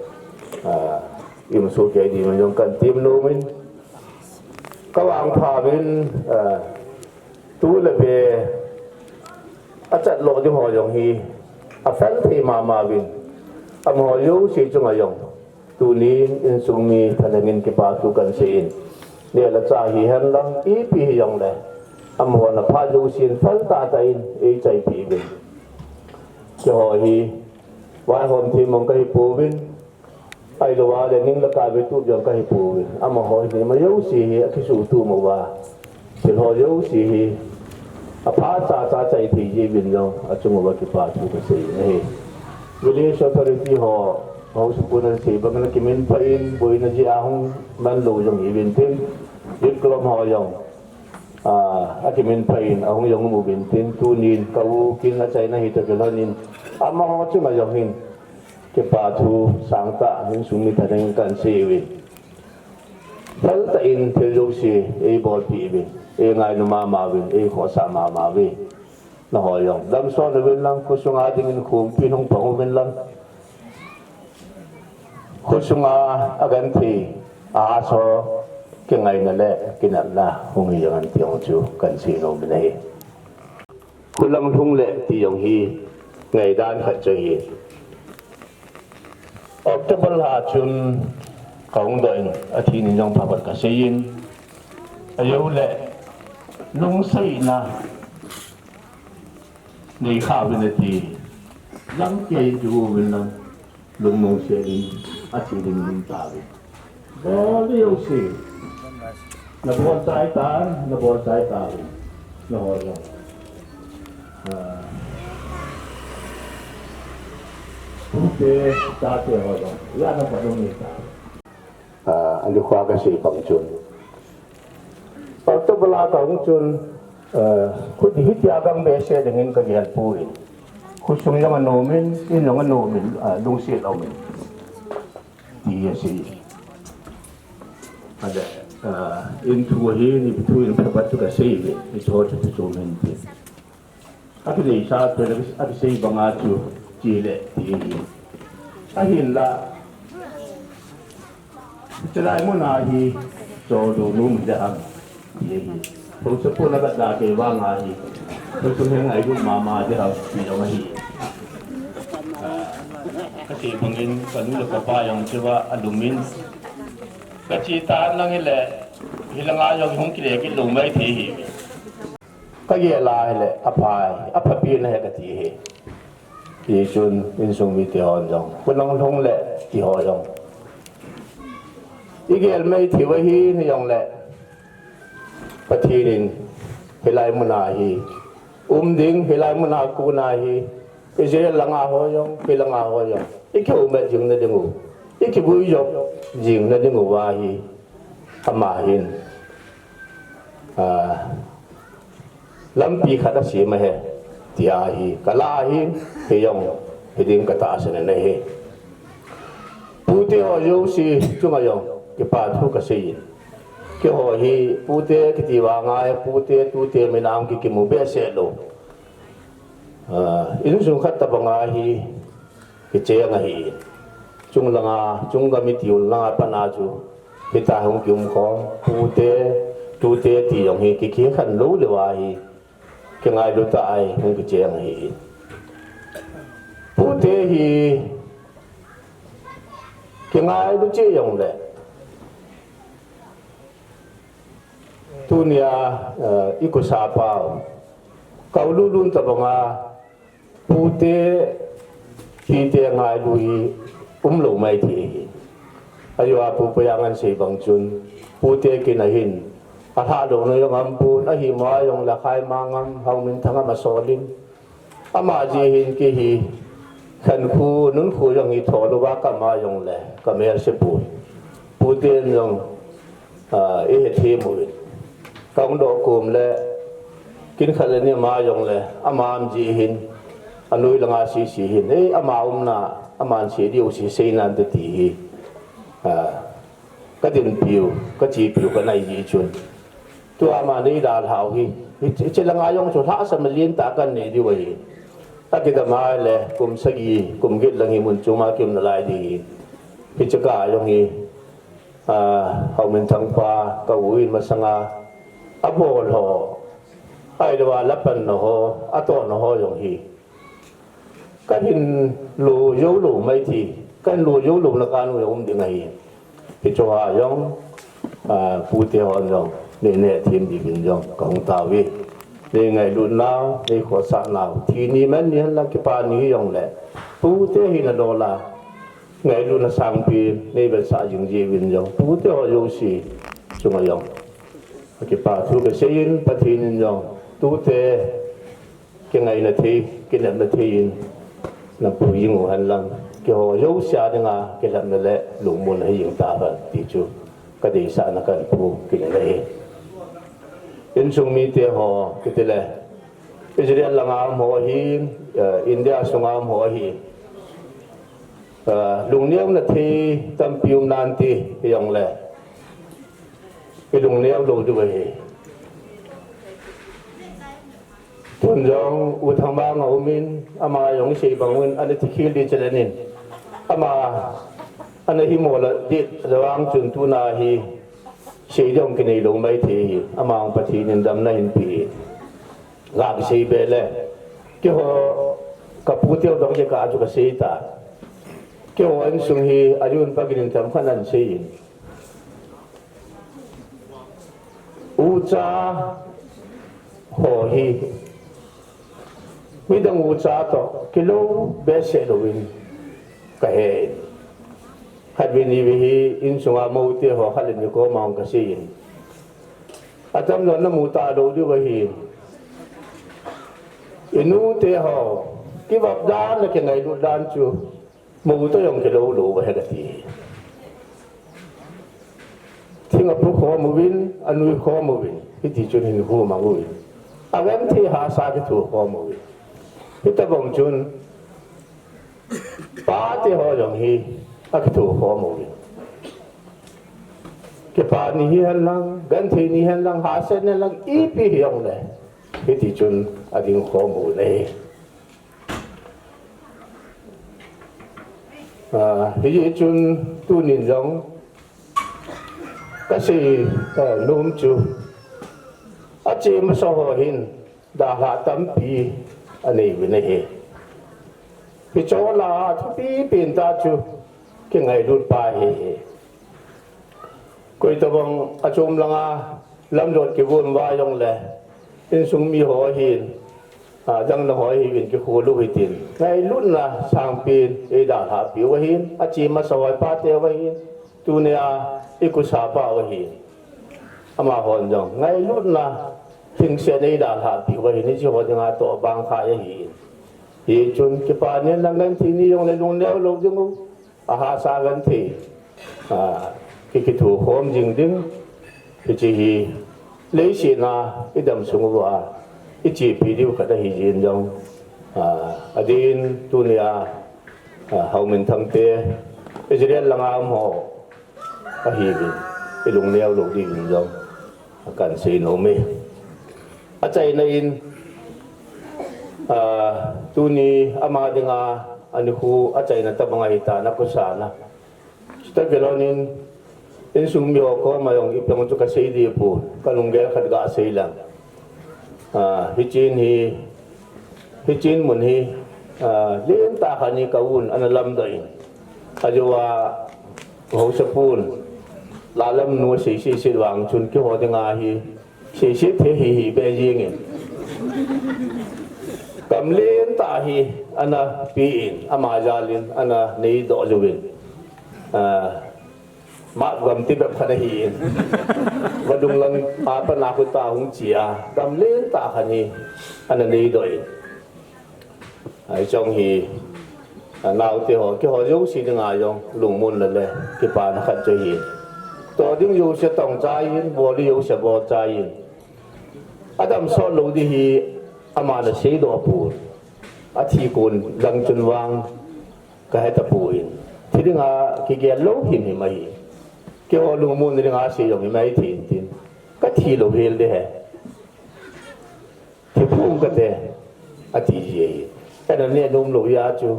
a, imsu kei ding jong kahin tem nomin. Kavangpha uvin, a, Tu le be achat lou ding ho jong hi, aphal thei mama uvin. Amaho jouse chunga jong, tunin insung mi thalheng in kipa thu kahin seiyin. Neh le chah hihen lang, ipi hijongle. Amahon aphat jousen phal tahtah in, eichaipeh uvin. Keiho hi, vaihom thei mong kahipouvin. Ahilouva le ning le kave tup jong kahipouvin. Amaho hi, ima jouse hi, akisuhtup uva. Thil ho jouse hi, aphat chacha chai thei jiuvin jong, achung uva kipa thu kasei ahi. Village authority ho, ho sukun asei bang na kiminphah in, boina jeh a hung manlou jong hiuvin tin. Youth club ho jong. a, akiminphah in ahung jong um uvin tin, tunin ka u kin achaina hi toh kilhonin, amaho chunga jong hin kipa thu sangtah insung mi thanin kahin sei uvin. Lhaltah in thil jouse eibolpeh uvin, eingailu mama uvin, eikhohsah mama uve. Nangho jong damsot uvin lang, khosunga dingin khompi in hung pang uvin lang, khosunga agenthei, ahahsa, kingaina le kinepna hung hi jeng hen ti jong chu kahin sei nom in ahi. Khulang lhung le ti jong hi ngaidan khat chu ahi. October lha chun kahung doh in, athi nin jong phabep kasei in, ajou le lungsetna neikha uvin ati, lamkei in kigo uvin lang, lungnung sel in, athi ding in um tauve. Bol ding jouse nabol chai tan, nabol chai tauve. Nangho jong, a, tute, tate ho jong, jana phat um nei tauve. A, anikho a kasei bang chun, October lha kahung chun, a, khu hitia gang behseh dingin kagel poi. Khosung jong anom in, in jong anom in, a, lungset aum in, ti asei. Ahile, a, in thu ahi, in thu in phabep chu kasei uve, hicheho chu thu chom in ti. Akineisa chu, akisei banga chu, chele ti ahi. Ahinla, chulai muna hi, chol lou nom ding ham, ti ahi. Housa pon a kaga kei vanga hi, housa hi ngailut mama ding ham, ti jong ahi. A, kasei bangin, kanu le kapa jong chua alum in, kache tan lang hile, hilanga jong hung kile kit lou mai thei hi. Kagel a hile, aphai, aphapi nahi kati hi. Hichun, insung mite hon jong, khulang lhung le ti ho jong, igel mai thei uva hi, hijongle, Pathen in hilai muna hi um ding, hilai muna kona hi, Israel langa ho jong, hilanga ho jong, ikiumpi jing na dingu, ikivui jop jing na dinguva hi, ama hin, a, lampi khat asem ahi, tia hi, kalah ahi, hijong, hiding katahsan in ahi. Pute ho jouse chunga jong, kipa thu kasei in. Keiho hi, pute kiti vanga hi, pute, tute mina hung kikimu behseh lou. A, insung khat tobanga hi, kicheng ahi. Chung langa, chung gam iti u langa pat a chu, hitia hung kium khom, pute, tute ti jong hi, kikhen lou leuva hi, kingailu tah a hi, hung kicheng ahi. Pute hi, kingailu cheh jongle, tunia, eh, i khosapau, Kaolulun tobanga, pute, tite ngailu hi, umlou mai thei ahi. Ajeh a Pu Pajang in asei bang chun, pute kin ahin, alhah louna jong aumpon, ahimo a jongle Khaimang ngam, Haominthang ngam asol in, ama jeh hin kei hi, khankho, nunkho jong hi tho louva ka um a jongle, ka melse poi. Puten jong, a, i hethem uvin. Kahung doh kom le, kin khat le ni um a jongle, ama um jeh hin, anoi langa sese hin, ei, ama umna, aman sei diu sese nante ti hi. A, ka dinpiu, ka chepiu, ka nei jeh chun. Tua ama nei dalhau hi, hi, hiche langa jong chu lhahsam len tah kan nei diu ahi. Akidam a le, kum sagi, kum get lang hi mun chom a kium nalai ding hi. Hiche kah a jong hi, a, Haominthang pa, ka u in masanga, abol ho, ahilouva, la panna ho, atohna ho jong hi. Kahin lo jou lou mai thei, kahin lo jou louna kanu jong um ding ahi. Hicheho jong, a, pute hon jong, nei neh them diuvin jong, kahung tao uve. Nei ngailutnau, nei khohsahnau, thi ni man ni hen lang kipa ni jongle, pute hi nadol a, ngailutna sangpi, nei vetsah jing jiuvin jong, pute ho jouse chunga jong, kipa thu kasei in, Pathen in jong, tute, kingaina thei, kinepna thei in, napui jing u hen lang, keiho jouse a dinga, kinepna le lungmonna hi jing tahen, ti chu, kadeisahna kahin phongin ahi. Insung mite ho, kiti le, Israel langa um ho ahin, eh, India sunga um ho ahin, eh, lungneona thei tampi um nante, hijongle ilungneo lou diu ahi. Tun jong U Thangmang aumin, ama jong isei bang uvin, ana thi khel ding chule nin, ama ana himo lou ding, ahivang chun tuna hi sei ding kinei lou maithei hi, ama jong Pathen in damna ahin pe. Ga kisei be le, keiho, kapu teu dong kei ka chu kasei ta. Keiho insung hi, ajun pa ginin tam khan an sei in. Ucha ho hi, midang ucha toh kilou behseh louvin kahe in. Khatvei nivei hi insunga moute ho khat le ni koma hung kasei in. Atam lou na mu talou diu ahi. Inute ho, kivop dan le kingailut dan chu, mou toh jong kilou lou ahi kati. Thing apu khom uvin, anui khom uvin, hiti chun hinkho mang uvin. Agenthei hahsa kitho khom uvin. Hitobang chun, pate ho jong hi akitho khom uvin. Kipa ni hihen lang, genthei ni hihen lang, hahsat ni hihen lang, ipi hijongle, hiti chun ading khom u ahi. Ah, hijeh chun tunin jong kasei, eh, nom chu, ache masa ho hin dalhah tampi anei uvin ahi. Hiche lah a thupi pen tah chu kingailut pa ahi. Koitobang achom langa lamjot kivon uva jongle, insung mi ho hin, ah, dang na ho hiuvin kikhol u hitin, ngailutna sangpen eidalhah piu ahin, ache masa ho pate ho hin, tunia ikusa pau ahin. Amahon jong ngailutna lhingset eidalhah piu ahin, hiche ho dinga toh bang kha ahi. Hichun kipa ni lang genthei ni jongle lungneo lou ding u, ahahsa genthei, ah, ki, kitho khom jing ding, hiche hi leiset a idam sung uva ichepi diu khat ahi jin jong, ah, adin tunia, ah, Haominthang te Israel langa um ho ahiuvin, ilungneo lou diuvin jong kahin sei nom e. Achaina in, ah, tuni ama dinga anikho achaina tobang ahitan, akusana. Chutah kilhonin, insung mi ho koma jong ipi jong chu kasei dipon, kalunggel khat gasei lang. Ah, hichen hi, hichen mun hi, ah, lentah khat hi ka un ana lamdoh in. Ajeh a haosapu in, Lalam nu asei sese vang chun keiho dinga hi seiset thei hih hih beh jengin. Gam lentah hi ana pen, ama jalin ana neidoh jouvin. Ah, Map gam ti bep khat ahin. Vadung lang a pat a khu ta hung chia. Gam lentah khat hi ana neidoh in. Hiche jong hi, ah, naote ho, keiho jouse dinga jong lungmonna le kipana khat chu ahi. Toh ding jouse tong chai in, bol ding jouse bol chai in. Adam sot lou ding hi aman aseidoh pon. Athi kon lang chun vang kahe tapon. Thi dinga kigel lou himhim ahi. Keiho lungmonna dinga sei jong himai thei intin. Kathi lou hel ding ahi. Thi phung kate, ati ji ahi. Ana neh nom lou jeh chu,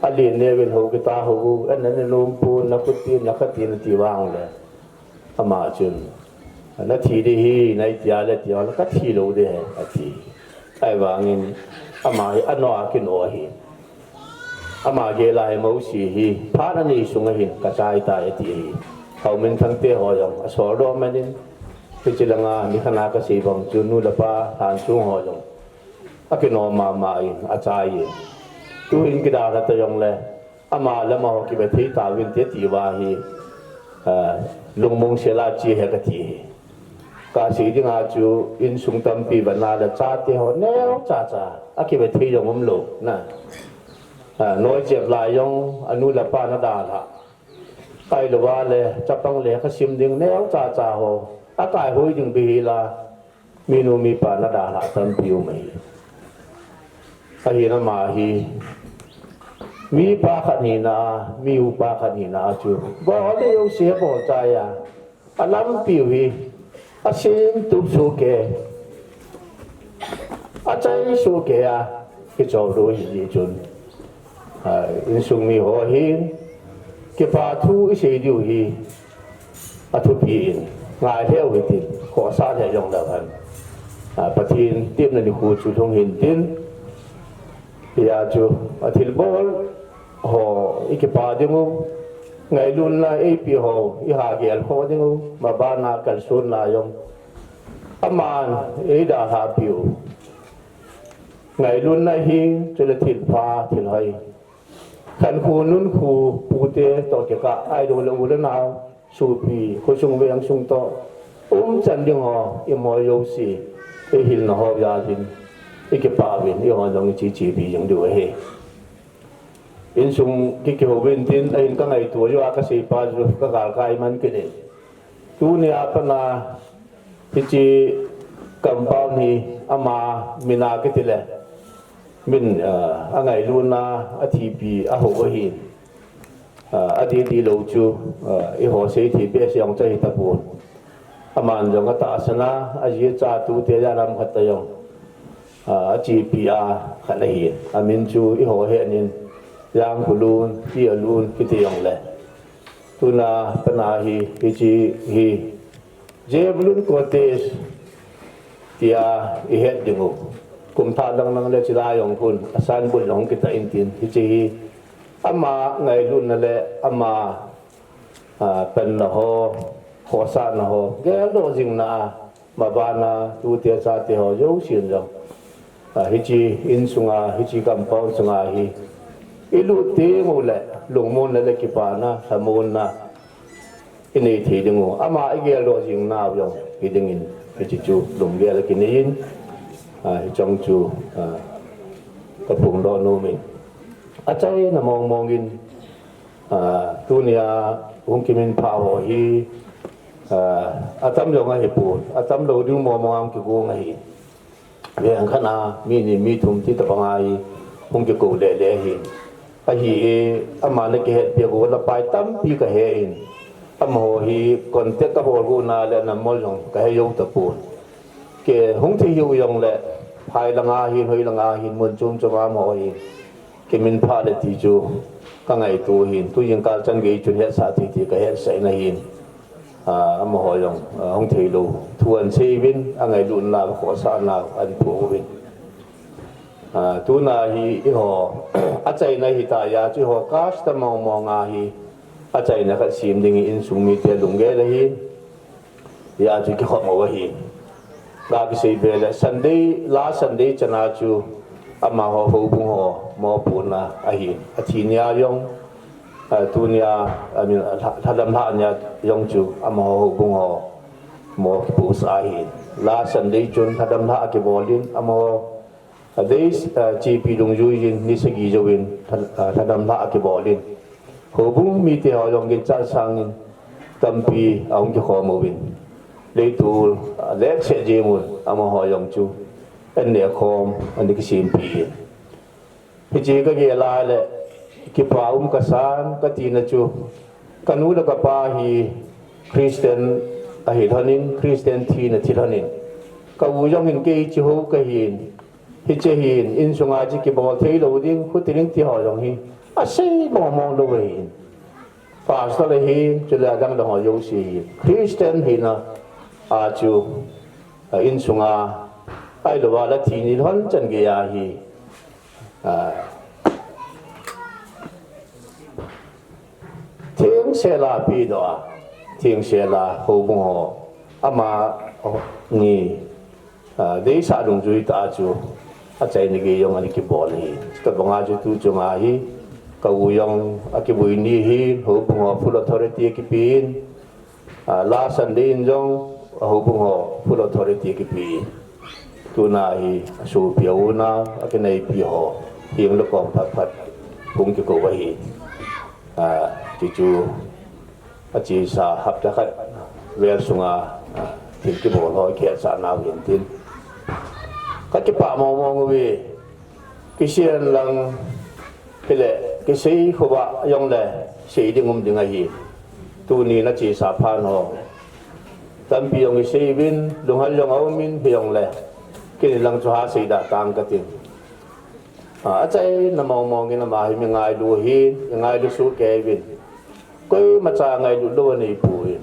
alen neh uvin hou kita hou u, ana neh nom pon, nakhutin, nakhatin ati vang le. Ama chun, nathi ding ahi, nati a le ati a le, kathi lou ding ahi, ati. Ahivangin, ama hi anoh a kinoh ahi. Ama gel a hi Mosi hi, phat anei sunga hin kachai tai ati ahi. Haominthang te ho jong asol doh man in, hiche langa mi khat a kasei bang chu nu le pa lhansong ho jong akinom mama in achai in. Tuhin kidalha ta jongle, ama le amaho kibe thei tauvin te ati uva hi, ah, lungmong sel a che ahi kati ahi. Kasei dinga chu insung tampi vana le chate ho neocha cha, akibe thei jong umlou na. Ah, noi chep lai jong anu le apa na dalha. Ahilou le, chapang lekha sim ding neocha cha ho, akai hoi ding bih hila, Minu mipa nadalhah tampi um ahi. Ahin ama hi mipa khat hina a, mi upa khat hina a chu bol le jouse bol chai a, alampiu hi asemtup sohkei, achai sohkei a, kichol doh ahi jeh chun, insung miho hin kipa thu isei diu hi athupi in ngai lheh u hitin, khohsah lheh jongleu hen, Pathen tepna nikho chu lhung hintin, hia chu athilbol ho ikipa dingu, ngailutna eipeh ho iha gelkhoh dingu, mabana kalsonna jong aman eidalhahpiu ngailutna hi, chule thilpha thilhoi, khankho nunkho, pute toh kikah, ahiloule u le nao, sopi, khosung vengsung toh umchan ding ho, imoi jouse, ihilna ho jal hin ikipah uvin, eihon jong iche chepi jing diu ahi. Insung kikihou uvin tin, ahin kangaito jou a kaseipa chu kagalkai man kit in, tunia pat a hiche compound hi ama mina kitile, min angailutna athipi ahou ahin, adih dih lou chu eiho seithei behseh jong chu ahitapon, aman jong atahsan a, aji acha tute jal lam khat a jong achepi a khat ahin, amin chu eiho hetnin, Jangkholun, Tialun kiti jongle, tuna pat a hi hiche hi Zebulun Cottage tia ihet dingu, kumthah lang lang le chulai jong khun a signboard jong kitah intin, hiche hi ama ngailutna le ama panna ho, khohsahna ho geldoh jingna a, mabana tute chate ho jousen jong hiche insunga, hiche compound sunga hi ilut tengule lungmonna le kipana, lhamonna inei thei dingu, ama igeldoh jingnau jong hidingin hiche chu lunggel akinei in, hicheng chu kaphongdoh nomin, achaina mongmongin tunia hung kiminphah ho hi atam jong ahipon, atamlou ding mongmong a hung kigong ahi. Veng khat a mi ni mi thum ti tobanga hi hung kikou lele ahin, ahi e, ama nakihetpeh u lapai tampi kahe in, amaho hi contact kabol u na le number jong kahejou tapon, kei hung thei hiu jongle, phai langa hin, hoi langa hin, mun chom chom a amaho hi kiminphah le ti chu kangaito ahin, tujingkah chan gei chun hetsah thei ti kahetsah in ahin, amaho jong hung theilou thu ahin seiuvin, angailutnau, khohsahnau ahin phu uvin, tuna hi eiho achaina hitah a chu eiho custom mongmong a hi achaina khat sem ding hi insung mite lunggel ahin, hia chu kikhom u ahin, ga kisei be le Sunday, last Sunday chana chu amaho houbung ho mopohna ahin, athi nia jong, tunia lhadam lhah nia jong chu amaho houbung ho mo kipohsah ahin, last Sunday chun lhadam lhah akibol in, amaho adei chepi dungjuiyin ni sagi jouvin lhadam lhah akibol in, houbung mite ho jong ginchat sangin tampi ahung kikhom uvin, leitol letseh jeng un amaho jong chu an nehkhom ana kisempeh in, hiche kagel a le kipa um kasan katina chu, kanu le kapa hi Christian ahi lhonin, Christian thina thi lhonin, ka u jong hin kei chu hou kahin, hiche hin insunga chu kibol theilou ding, khuti ding ti ho jong hi asei mongmong lou ahin, pastor ahin, chule adang dang ho jouse hi Christian hina a chu insunga, ahilouva la thi ni lhon chan gei a hi thengsel a pedoh a, thengsel a houbung ho ama ni deisah dungjui tah a chu achaina gei jong ana kibol ahi. Chutobanga chu tu chunga hi ka u jong akivui ni hin houbung ho full authority akipen, last Sunday in jong houbung ho full authority akipe, tuna hi asopi a unau akinaipi ho heng le kom phat phat hung kikou ahi. Chuchu achesa hapta khat vel sunga thil kibol ho kihetsah nau hin tin. Ka kipah mong mong uve, kisei lang, kile, kisei khovah jong le, sei ding um ding ahi. Tuni na chesa phat ho. Tampi jong kisei uvin, lunghel jong aum in, hijongle. Kei lang chu ha sei da tang ka tin. A, achaina mong mong in ama hi mi ngailu ahin, i ngailu soh kei uvin. Koima cha ngailut lou anei poi.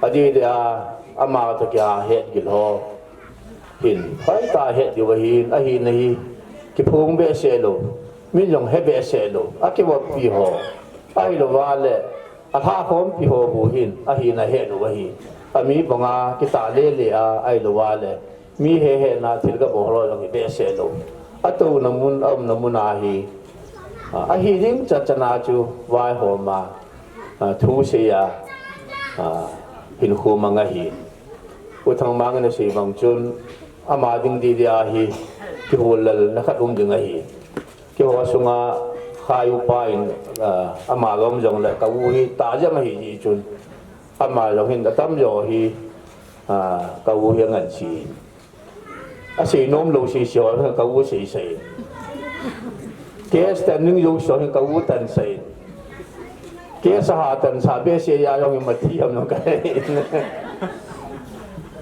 Adeh deh a, ama toh kihet gil ho hin, hoitah a het diu ahin, ahina hi kiphong behseh lou, min jong he behseh lou, akivoppi ho. Ahilou vale, alhakhompi ho bou hin, ahina het lou ahi. Ami banga kitah lele a, ahilou vale, mi hehetna thil kabol ho jong hi behseh lou. Atouna mun, aumna mun a hi, a, ahi ding chan chan a chu vaihom a, a, thu sei a, a, hinkho mang ahi. U Thangmang in asei bang chun, ama ding didi a hi, kihollelna khat um ding ahi. Keiho sunga Khai upa in, a, ama lom jongle ka u hi tah jeng ahi jeh chun, ama jong hin atamjo hi, a, ka u hi angansei. Asei nom lou sese ho, ka u seisei. Case tan ning jouse ho, ka u tansei. Case aha tansah behseh a jong hi mathi ham jong ka he.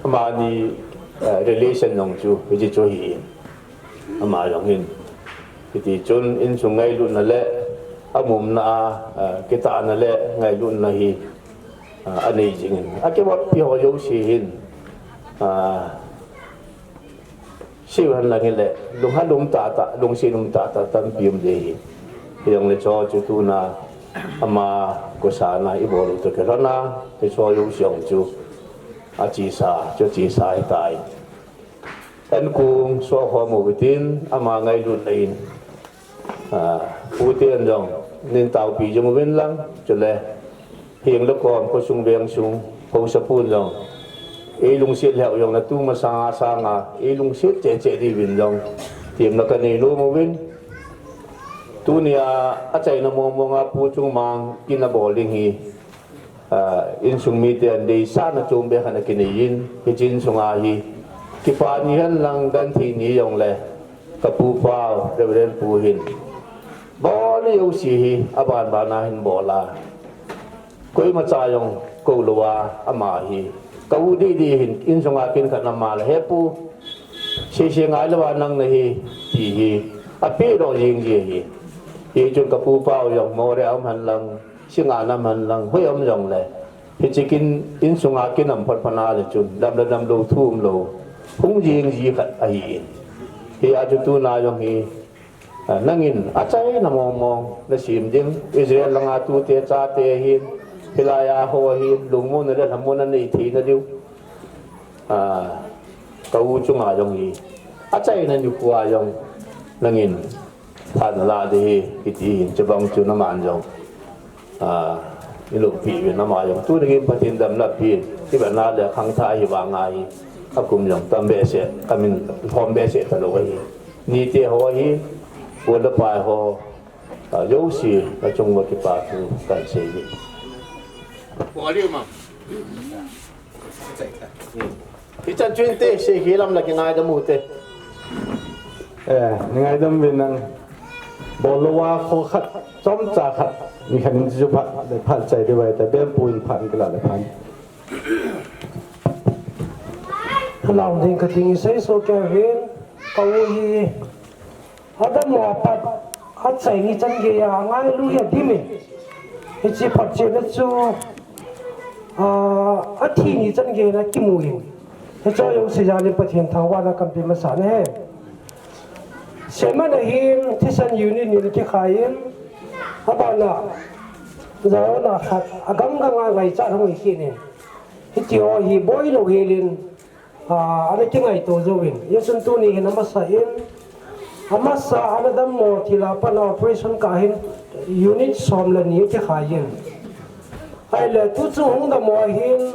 Amani, eh, relation jong chu, hiche chu hi. Ama jong hin. Hiti chun insung ngailutna le, amumna a, eh, kitahna le, ngailutna hi, eh, anei jing in. Akivoppi ho jouse hin. Eh, Siu hen lang hile, lunghel um tahtah, lungset um tahtah, tampi um ding ahi. Hijongle chu chu tuna, ama kosahna ibol u toh kilhon a, hiche jouse jong chu, achesa, chu chesa ahitai. Ankong sohkhom uve tin, ama ngailutna in, A, pute in jong, nin taopi jing uvin lang, chule, heng le kom, khosung vengsung, haosapu in jong, eilungset lheh u jong, natu masanga sanga, eilungset cheh cheh diuvin jong, temna kanei nom uvin. Tunia, achaina mong mong a Pu Chungmang, kin abol ding hi, A, insung mite an deisahna chom beh khat akinei in, hiche insung a hi, kipa ni hen lang genthei ni jongle, ka pu pa, Reverend Pu hin. Bol jouse hi, aban ban a hin bol a. Koima cha jong kou lou a, ama hi. Ka u didi hin, insung a kin khat na ma le, he pu, sese ngai lou a nang nahi, ti hi. Apeh doh jing ji hi. Hichun ka pu pa jong, Moreh a um hen lang, Singngat a um hen lang, hoi a um jongle. Hiche kin, insung a kin um phot phot na le chun, dam le dam lou, thu um lou. Hung jing ji khat ahi in. Hia chu tuna jong hi, a, nangin, achaina mong mong, nasem ding, Israel langa tute chate hin, hilai a ho hin, lungmonna le lhamonna nei theina diu. A, ka u chunga jong hi, achaina nikho a jong, nangin, phat nalah ding ahi, kiti hin, chubang chu naman jong. A, ilopi uvin ama jong. Tuni hin Pathen damna pi, ivetna le khangthah ahi vang a hi, akum jong tam behseh, kamin lhom behseh talou ahi. Nite ho hi, pu le pa ho, a, jouse, achung uva kipa thu kahin sei e. Hichan chu inte, sei hi lam la kingaidam u te. Eh, ni ngaidam uvin lang. Bol lou a kho khat, chomcha khat, ni khat in chu phat, le phat chai ding ahi tai, Bempu in phat kila le phat. Ka lam ding ka ding sei so Kevin, ka u hi. Adam mo pat, achaini chan geiya, angailu hi adim e. Hiche photchetna chu, a, athi ni chan geiya kimu in. Hiche jong seijui in Pathen thangvahna kahin pe masa e. Seima na hin, thisan unit ni kikhai in. Abana, jaona khat, agam gam a ngaichat hung hi kit in. Hiti ho hi boi lou hel in. A, ana kingaito jouvin. Hijeh chun tuni hin amasa in, amasa ana dammo thil a pat a operation kah hin unit som le ni kikhai in. Ahile tuchung hung dammo hin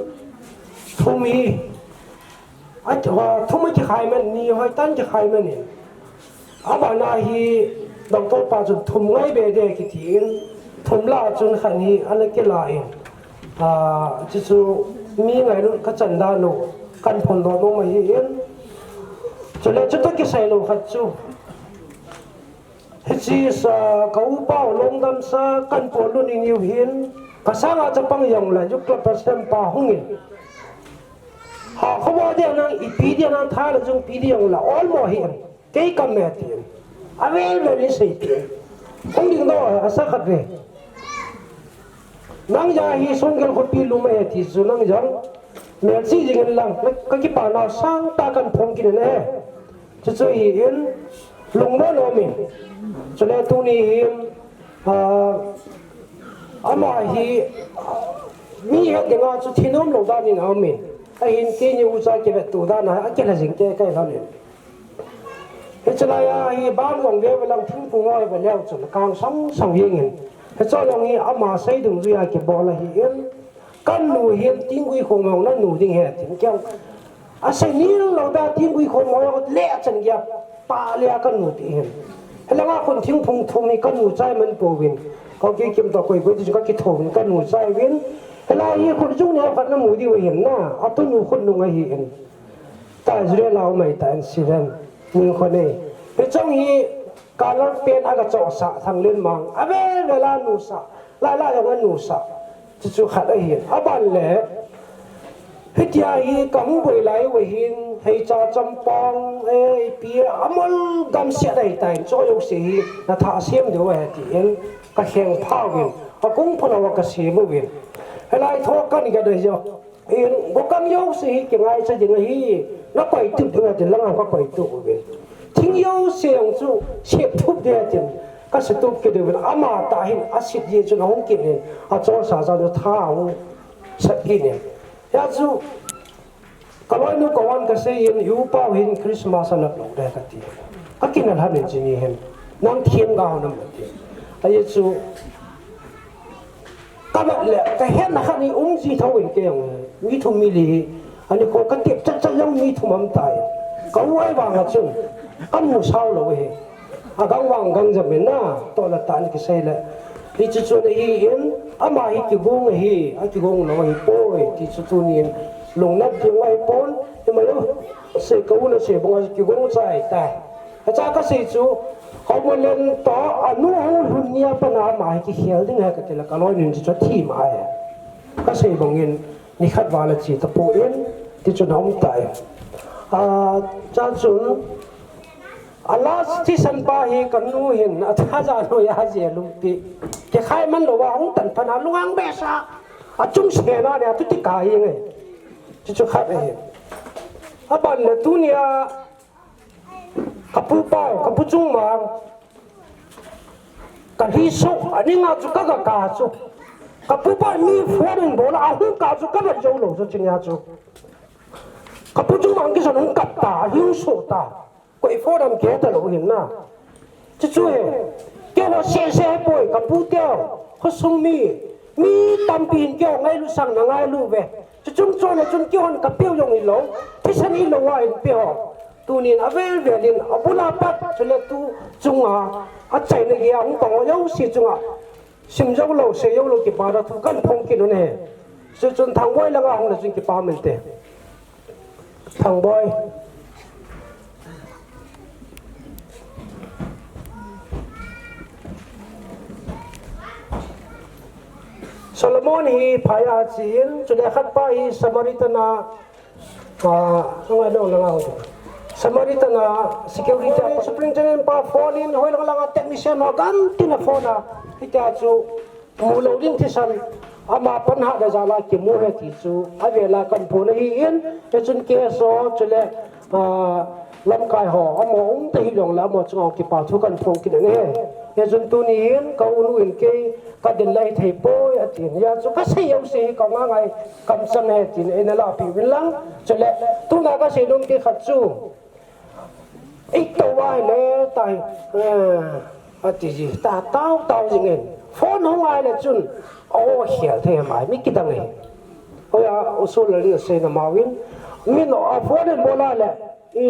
thum hi, a, thum a kikhai man, ni hoitah in kikhai man in. Abana hi doctor pa chun thum ngai be de kiti in, thum lah a chun khat hi ana kila in. A, chuchu mi ngailut kachan dan u. Kan phondoh nom ahin. Chule chutoh kisai lou khat chu, hiche sa ka upa u lungdam sa kan pon lhon ni u hin, ka sanga chapang jong la, youth club president pa hung in. Ha, khomo dia nang, ipi dia nang, tha la jong pi dia jong la, olmo hi in. Kei ka me tin. Avel vel in sei tin. Hung ding doh, asa khat ve. Nang ja hi Sunggel khopi lum ahi ti chu nang jong melchih jing in lang, ka kipana sangtah kan phong kit in e. Chuchu hi in, lungmon um in. Chule tuni hin, ah, ama hi, mi het dinga chu thinum lou dan in aum in. Ahin keini ucha kivetto dan a, akilha jing kei kai lhon in. Hiche lai a hi bang jong ve ve lang thingphung hoi ve leu chun kang sang sang jeng in. Hiche jong hi ama sei dungjuia kibol ahi in. Ka nu hin Tinggui khom jong na nu ding ahi tin keu. Asei nil lou da Tinggui khom hoi le chan gei a pa le a ka nu ti hin. Hilanga khun thingphung thum hi ka nu chai man pouvin. Ka kikim toh koi koi ti chu ka kitho uvin ka nu chai uvin. Hilai hi khun jung ne khat na mu diu ahin na. Atunu khun nung ahi in. Ta Israel a um ahitan Siren, ning khon e. Hichong hi color pen a ka chohsah Thanglenmang. Avel vel a nusah. Lai lai jong a nusah. Chuchu khat ahin. Aban le, hitia hi ka hung boi lai u ahin, heicha champang, e, ipi, amol gamset ahitan, chu jouse hi na thah sem diu ahi tin, ka kheng pha uvin, ka kung phalou a ka sem uvin. Hilai tho ka ni ka dei jo. In, gokam jouse hi kingaicha ding ahi, na koi tup ding ahi, langa ka koi tup uvin. Thing jouse jong chu, sep thup ding ahi, ka se tup kit uvin. Ama tah hin, asit ji chun ahung kit in, achol sa sa chu tha ahung sat kit in. Hia chu, ka loinu ka van ka sei in, i upa u hin Christmas a nat lou ding ka ti. Ka kinel han in chini hin, nang thiem ga ho nam ti. Ahi chu, Ka vet le, ka hetna khat hi um ji thou in kei jong, mi thum mi li hi, ani kho ka tep chat chat jong mi thum um tai. Ka u ahivang a chun, ka mu sao lou hi. Agang vang gang jam in na, toh la tah in kisei le. Hichu chu ahi in, ama hi kigong ahi, akigong lou ahi poi, ti chu tunin, lungnat ding ahi pon, ima lou, sei ka u na sei bang a kigong chai tai. Acha ka sei chu, Homolen toh, anu ahung lhun nia pat a ama hi kikhel ding ahi ka ti le ka loinu in chu athi ma e. Ka sei bangin, nikhat val a che tapon, ti chun aum tai. A, cha chun, a last thisan pa hi ka nu hin, a thaja noiya jeh a lungpi. Kikhai man lou a, hung tan phat a, lunghang behseh a, achung sena nia, tuti ka hi nge. Ti chu khat ahi. Aban le tunia, Ka pu pau, ka pu Chungmang. Ka lhi soh, aning a chu ka ga kap chu. Ka pu pa mi phone in bol a, ahung kap chu ka vet jou lou chu ching a chu. Ka pu Chungmang kisan hung kap ta, alhi soh ta. Koi phone ham kiheta lou hin na. Chuchu hi, keiho seh seh hi poi, ka pu teu, khosung mi, mi tampi hin keiho ngailu sang na ngailu ve. Chuchung chon a chun keihon ka peu jong hilou, thisan hilou a hin pe ho. Tunin avel vel in, abul a pat, chule tu chunga, achaina gei a hung pang ho jouse chunga. Sim jou lou, sei jou lou, kipana thu kan phong kit un ahi. Chuchun Thangboi langa hung le chun kipa um inte. Thangboi. Solomon hi phai a che in, chule khat pa hi Samaritan a, a, ngai lo langa ho. Samaritan a security a, Superintendent pa phone in, hoi lang langa technician ho gam tin a phone a, hitia chu, Mu lou ding thisan, ama panhahna jal a kimu ahi ti chu, avel a kan phon ahi in, hichun K S O chule, ah, lamkai ho, amaho um ta hilou le, amaho chunga kipa thu kan phong kit in ahi. Hichun tuni hin, ka u nu in kei, ka ding lai thei poi, atin. Hia chu ka sei jouse hi ka ngai ngai, kamchang ahi tin, eina lahpeh uvin lang. Chule, tuna ka sei nom khat chu, Eitou ahile, tai, eh, ati ji, ta, tao, tao jing in. Phone hung ahile chun, o, hial thei mai, mi kidang e. Oya, usul le ri sei na mawin. Min o, a phone in bola le, i,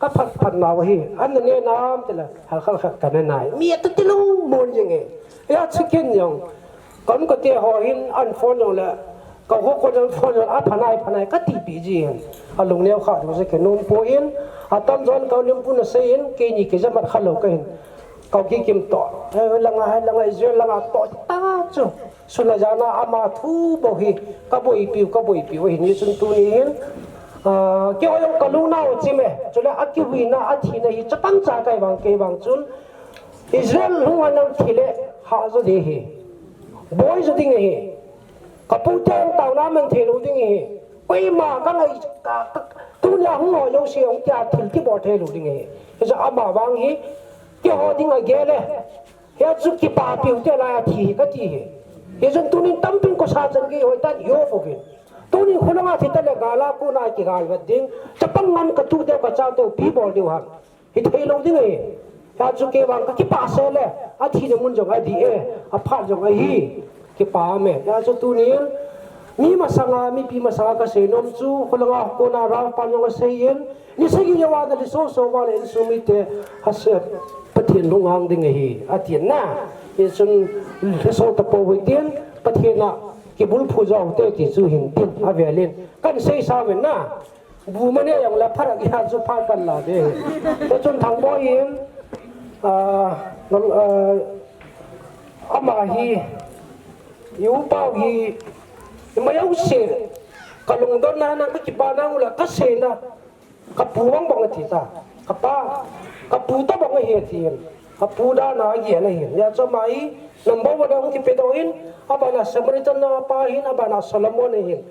ka phat phat nau hi, an ne nam te le, hal khal khat ka ne nai. Mi atu ti lungmon jing e. Ya chicken jong, Kan kate ho hin an phone jong le, ka ho ko jong phone jong a phanai, phanai, ka tipi ji hin. Ka lungneo kha ding chu kinom poi, atamjon ka lim pun asei in, keini kijamat kha lou kahin. Ka kikim to. Eh, langa, langa Israel langa to ta chu. Suna jana ama thu bou hi, ka boipiu, ka boipiu ahin, hichun tuni hin, ah, keiho jong ka lungneo chim e, chule akivuina, athina hi chapang cha kei vang, kei vang chun, Israel hunga nang thi le, hah jo ding ahi. Boi jo ding ahi. Ka pu ten taona man thei lou ding ahi. Koima ka ngai, ka, ka, tunia hung ho jouse hung tia thil kibol thei lou ding ahi. Hichu ama vang hi, keiho dinga gel e. Hia chu kipapiu te laiya thi hi kati hi. Hichun tunin tampin kosa chan gei hoitan hi o fouvin. Tunin khulanga thi tale gala kona kigal vet ding. Chapang ngan ka tu deu ka chau deu pi bol diu ham. Hithei lou ding ahi. Hia chu kei vang ka kipah sel e. Athina mun jong adih e. Aphat jong ahi. Kipah me. Hia chu tunin mi masanga, mipi masanga ka seinom chu, khulanga kona Ralpan jong asei in, ni sagi le vana lhiso so vale insung mite, hase, Pathen lunghang ding ahi, atin na. Hichun lhiso tapou hitin, Pathen a kibulphu jou te ti chu hin tin, avelin. Kan seisa uvin na. Bu mane jong le pharak hia chu phat kan la de. Hichun Thangboi in, ah, ah, ama hi, i upa u hi, ima jouse, ka lungdonna nang ka kipana u le ka seina, ka pu bang bang ati ta. Ka pa, ka pu tobang ahi atin. Ka pu dan a agel ahin. Hia chu ama hi, number one a hung kipedoh in, abana Samaritan napa ahin, abana Solomon ahin.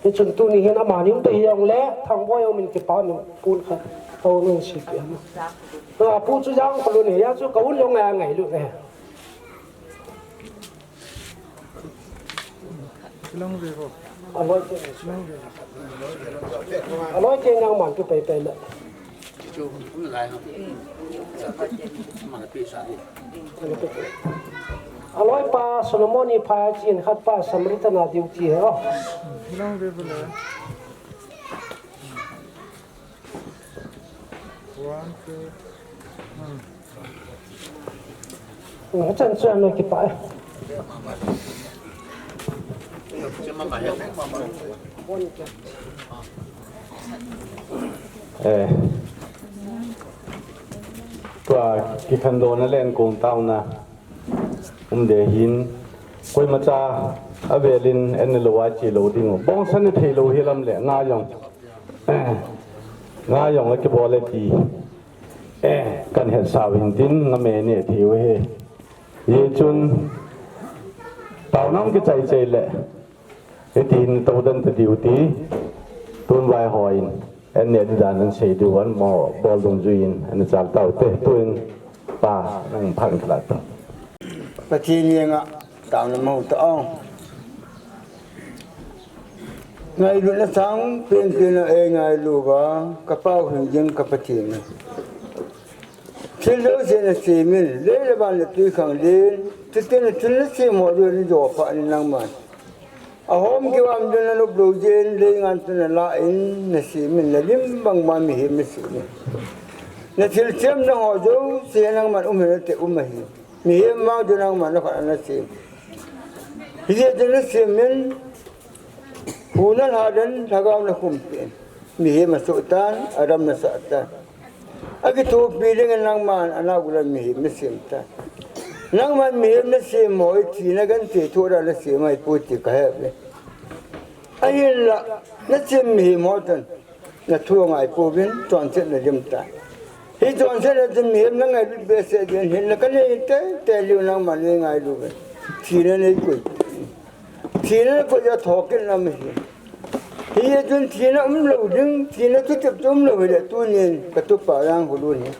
Hichun tuni hin amani um ta hijongle, Thangboi um in kipa min pun kha. Tao min si pi ama. A pu chu jang kholun ahi, hia chu ka un jong ngai ngailut e. Aloi te. Aloi te nangman tu pai pai le. Aloi pa Solomon in pha chin khat pa Samaritan a duty he o. One, two. Achan chu ano kipah e. Eh. Tua kikhandona le ankong taona um de hin, koimacha avelin an lou a che lou ding u. Bongsan thei lou hi lam le nga jong. Eh, nga jong le kibol le ti. Eh, kan hetsah u hin tin nga me ne thei u he. Hichun taona um kichai chai le. Hiti hin tou den ta diu ti, tun vai hoi in, an ne di dan an sei diu an mo bol dungjui in, an chal tau te, tun pa nang phan kala ta. Pathen henga taona mo ta o. Ngailutna sang penpen a eingailu uva, ka pau hing jing ka Pathen. Thil jouse nasem in, lei le van le twi khang len, chutin thil nasem ho jouse najo pha in nangman. Ahom kivam ding nanop lou jeh in, lei ngan chu nala in, nasem in, nalim bang ma mihem nasem in. Nathil sem dang ho jouse nangman um hel te um ahi. Mihem vang chu nangman nakhat nasem. Hijeh chun nasem in, hu nalha den, lhagao nakhum pen. Mihem asoh tan, adam nasah tan. Akithopi dingin nangman anaulan mihem nasem tan. Nangman mihem nasem ho hi thina genthei thoh dan nasem ahipoi ti kahe uve. Ahinla, nasem mihem ho chun nathu angai pouvin, chonset nadim tan. Hichonset a chun mihem nangailut behseh ding, hinna kanei teitei diu nangman neingailu uvin. Thina neikoi. Thina nakoi a thokit lam ahi. Hijeh chun thina umlou ding, thina thutep chu umlou hile tunin katupa jang hulun hi.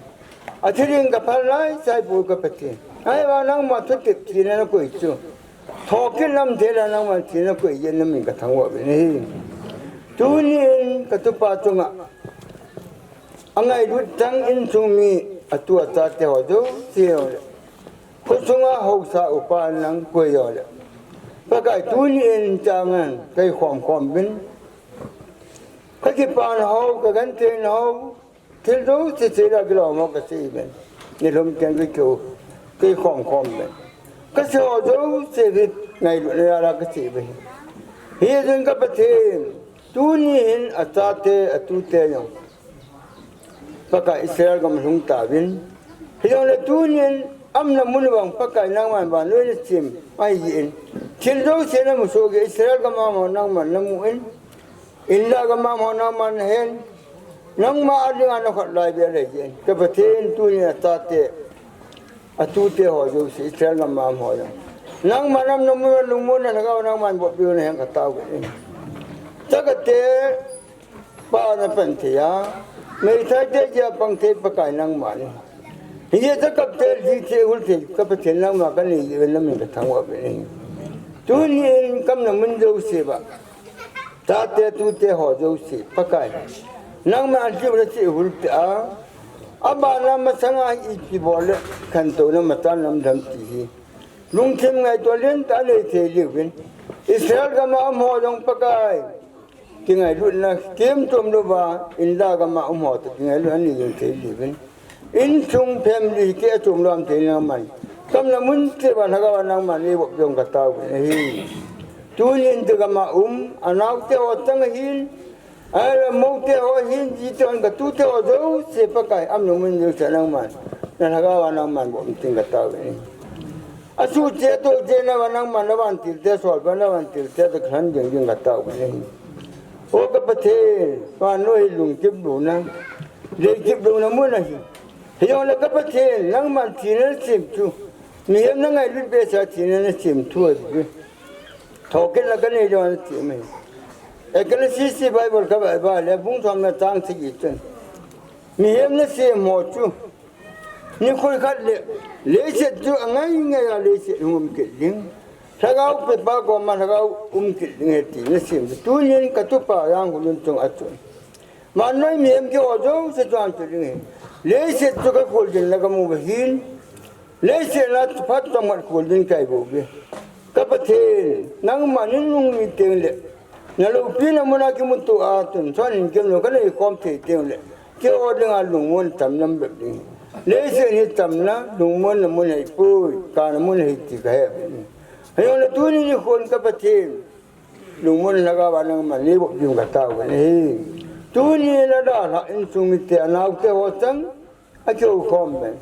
Athi ding kaphal lai, saipoi ka Pathen. Ahivang nangma thutep thina nakoi chu. Thokit lam thei la nangma thina koi jeh in namin kathangvah uvin ahi. Tunin katupa chunga angailut tang insung mi atu achate ho jouse ho le. Khosunga haosa upa nang koi ho le. Pakai tunin changan kei khom khom uvin. Kakipana ho, kagentheina ho. Thil jouse chila kilom ho kasei uvin. Nilhum teng kakihou. Kei khom khom uvin. Kasei ho jouse hi ngailutna jal a kasei uvin. Hijeh chun ka Pathen. Tuni hin achate, atute jong Pakai Israel gam lhung tauvin. Hijongle tunin aumna mun vang Pakai nangman vannoi nachim ahin. Thil jouse namu soh gei Israel gam a mo nangman namun. India gam a mo nangman nahen. Nangma a dinga nakhut lai beh ahin. Ka Pathen tunin achate, atute ho jouse Israel gam a um ho jong nangman aumna mun lungmonna lhagao nangman boppi un hen katao kit in. Chakate pa napan thei a, meithai te jeh a pang thei Pakai nangman ahi. Hijeh chun kapte, lhite, hulte, ka Pathen nangma kanei jeh uvin namin kathangvah uvin ahi. Tunin ka umna mun jouse uva, chate tute ho jouse Pakai nangman lhiu le chihul peh a, abana masanga hi iti bol le khantouna matan lam dam ti hi lungthim ngaito lentah anei thei diuvin, Israel gam a um ho jong Pakai kingailutna kihemtom louva, India gam a um ho toh kingailut anei jing thei diuvin, insung family kihemtom lou aum thei nangman, ka umna mun cheh uva lhagao a nangman eibop jong katao uvin ahi. Tunin India gam a um anaote ho chang ahin, ahilou le moute ho ahin, jite hon katute ho jouse Pakai aumna mun jouse a nangman, nalhagao a nangman bop in tin katao uvin ahi. Asuhcheh atohcheh nauva nangman navantil te, solpa navantil te toh kilhon jing ding katao uvin ahi. O ka Pathen, vannoi hi lungkip louna, deikip louna mun ahi. Hijongle ka Pathen, nangman thina nasem chu mihem nangailut behseh a thina nasem thu ahi. Thokitna kanei jeh a nasem ahi. Ecclesiastes Bible kavai uva le bung som le chang sagi chun, mihem nasem ho chu nikho khat le leiset chu angai ngai a leiset hung um kit ding, lhagao pepa koma lhagao um kit ding ahi ti nasem chu. Tunin katupa Jangkholun chunga chun vannoi mihem keiho jouse chu ahin chu ding ahi. Leiset chu kakholjin na kamu uva ahin, leiset a phat chomkhat kholjin kaibol uve. Ka Pathen, nangman nunung ni tengle naloupina muna kimuto a tonsot hinkho kanei khom thei tengle keiho dinga lungmon chamna bep ding. Leiset hi chamna, lungmonna mun ahipoi, kana mun ahi ti kahe bep ding. Hijongle tuni nikhon ka Pathen, lungmon lhagao a nangman neibop diuvin katao uvin ahi. Tuni nadalhah insung mite, anaote ho chang, akihoukhom uvin,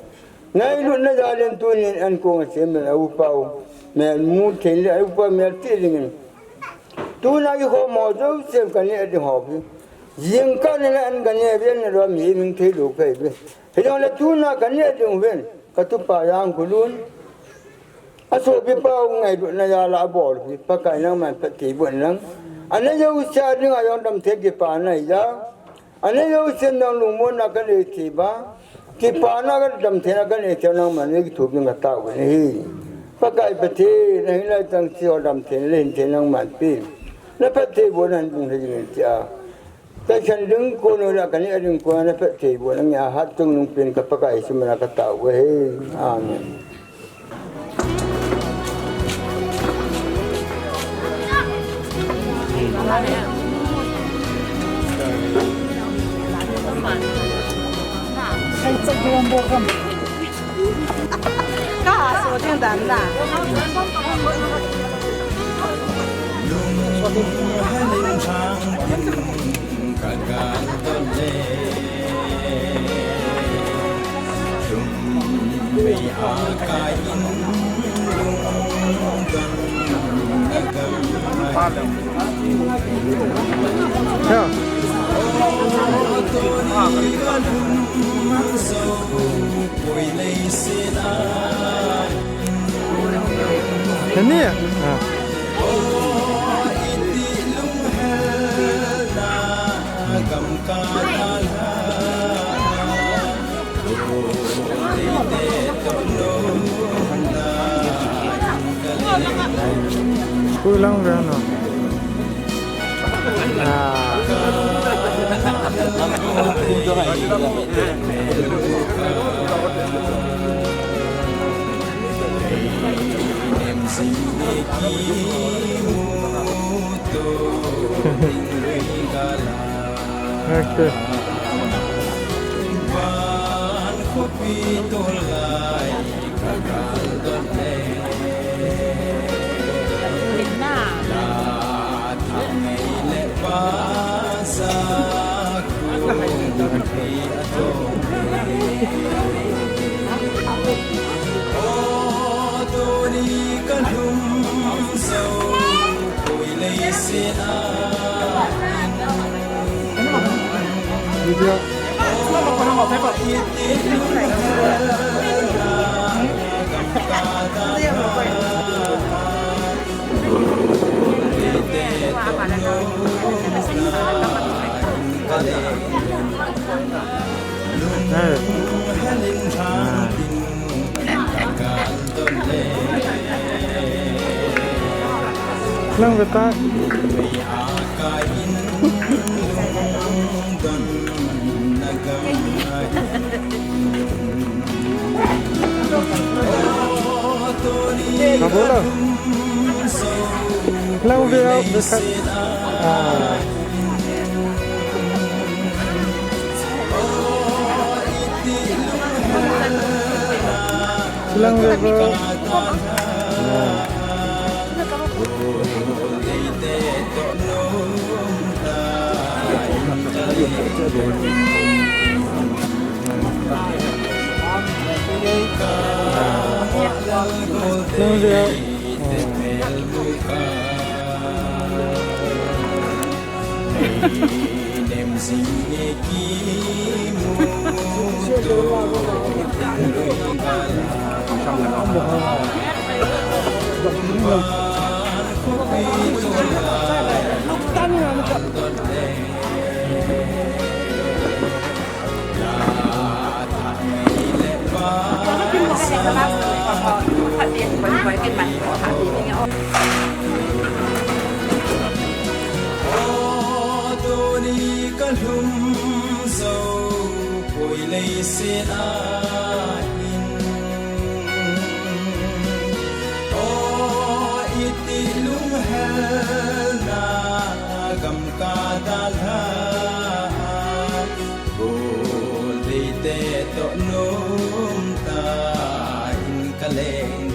ngailutna jal in tunin ankong asem uvin, a upa u melmu thei le a upa melchih dingin, tuna kikhom ho jouse kaneh ding ho hi, jingkah in an kaneh uvin, nalou mihem hing theilou kahiuve. Hijongle tuna kaneh ding uvin, katupa Jangkholun, asopipa u ngailutna jal a abol u hi Pakai nangman phatthei boh in lang, ana jouse a dinga jong damthei kipana ahiya, ana jousen jong lungmonna kanei thei uva, kipana, damtheina kanei thei uva nangman nei kithopi in katao uvin ahi. Pakai Pathen, ahinlai chang cheh ho damtheina le hintheina nangman pen, naphattheibohna hin bung lheh jing in tia, kakhen ding kon u le kaneh ding kon a naphattheibohna ngeiya hatchungnung pen ka Pakai Jesu mina katao uve. Amen. Ka so ding dan na. Nani? Ah. Kulang rano. Ah. Okay. Lang beta. Kabola. Lang beta. Ah. Silang bebo. Silang bebo. Tuni ka lhum zo poi leiset a hin. O iti lunghelna gam ka dalha. Gol deite toh nom ta in ka leng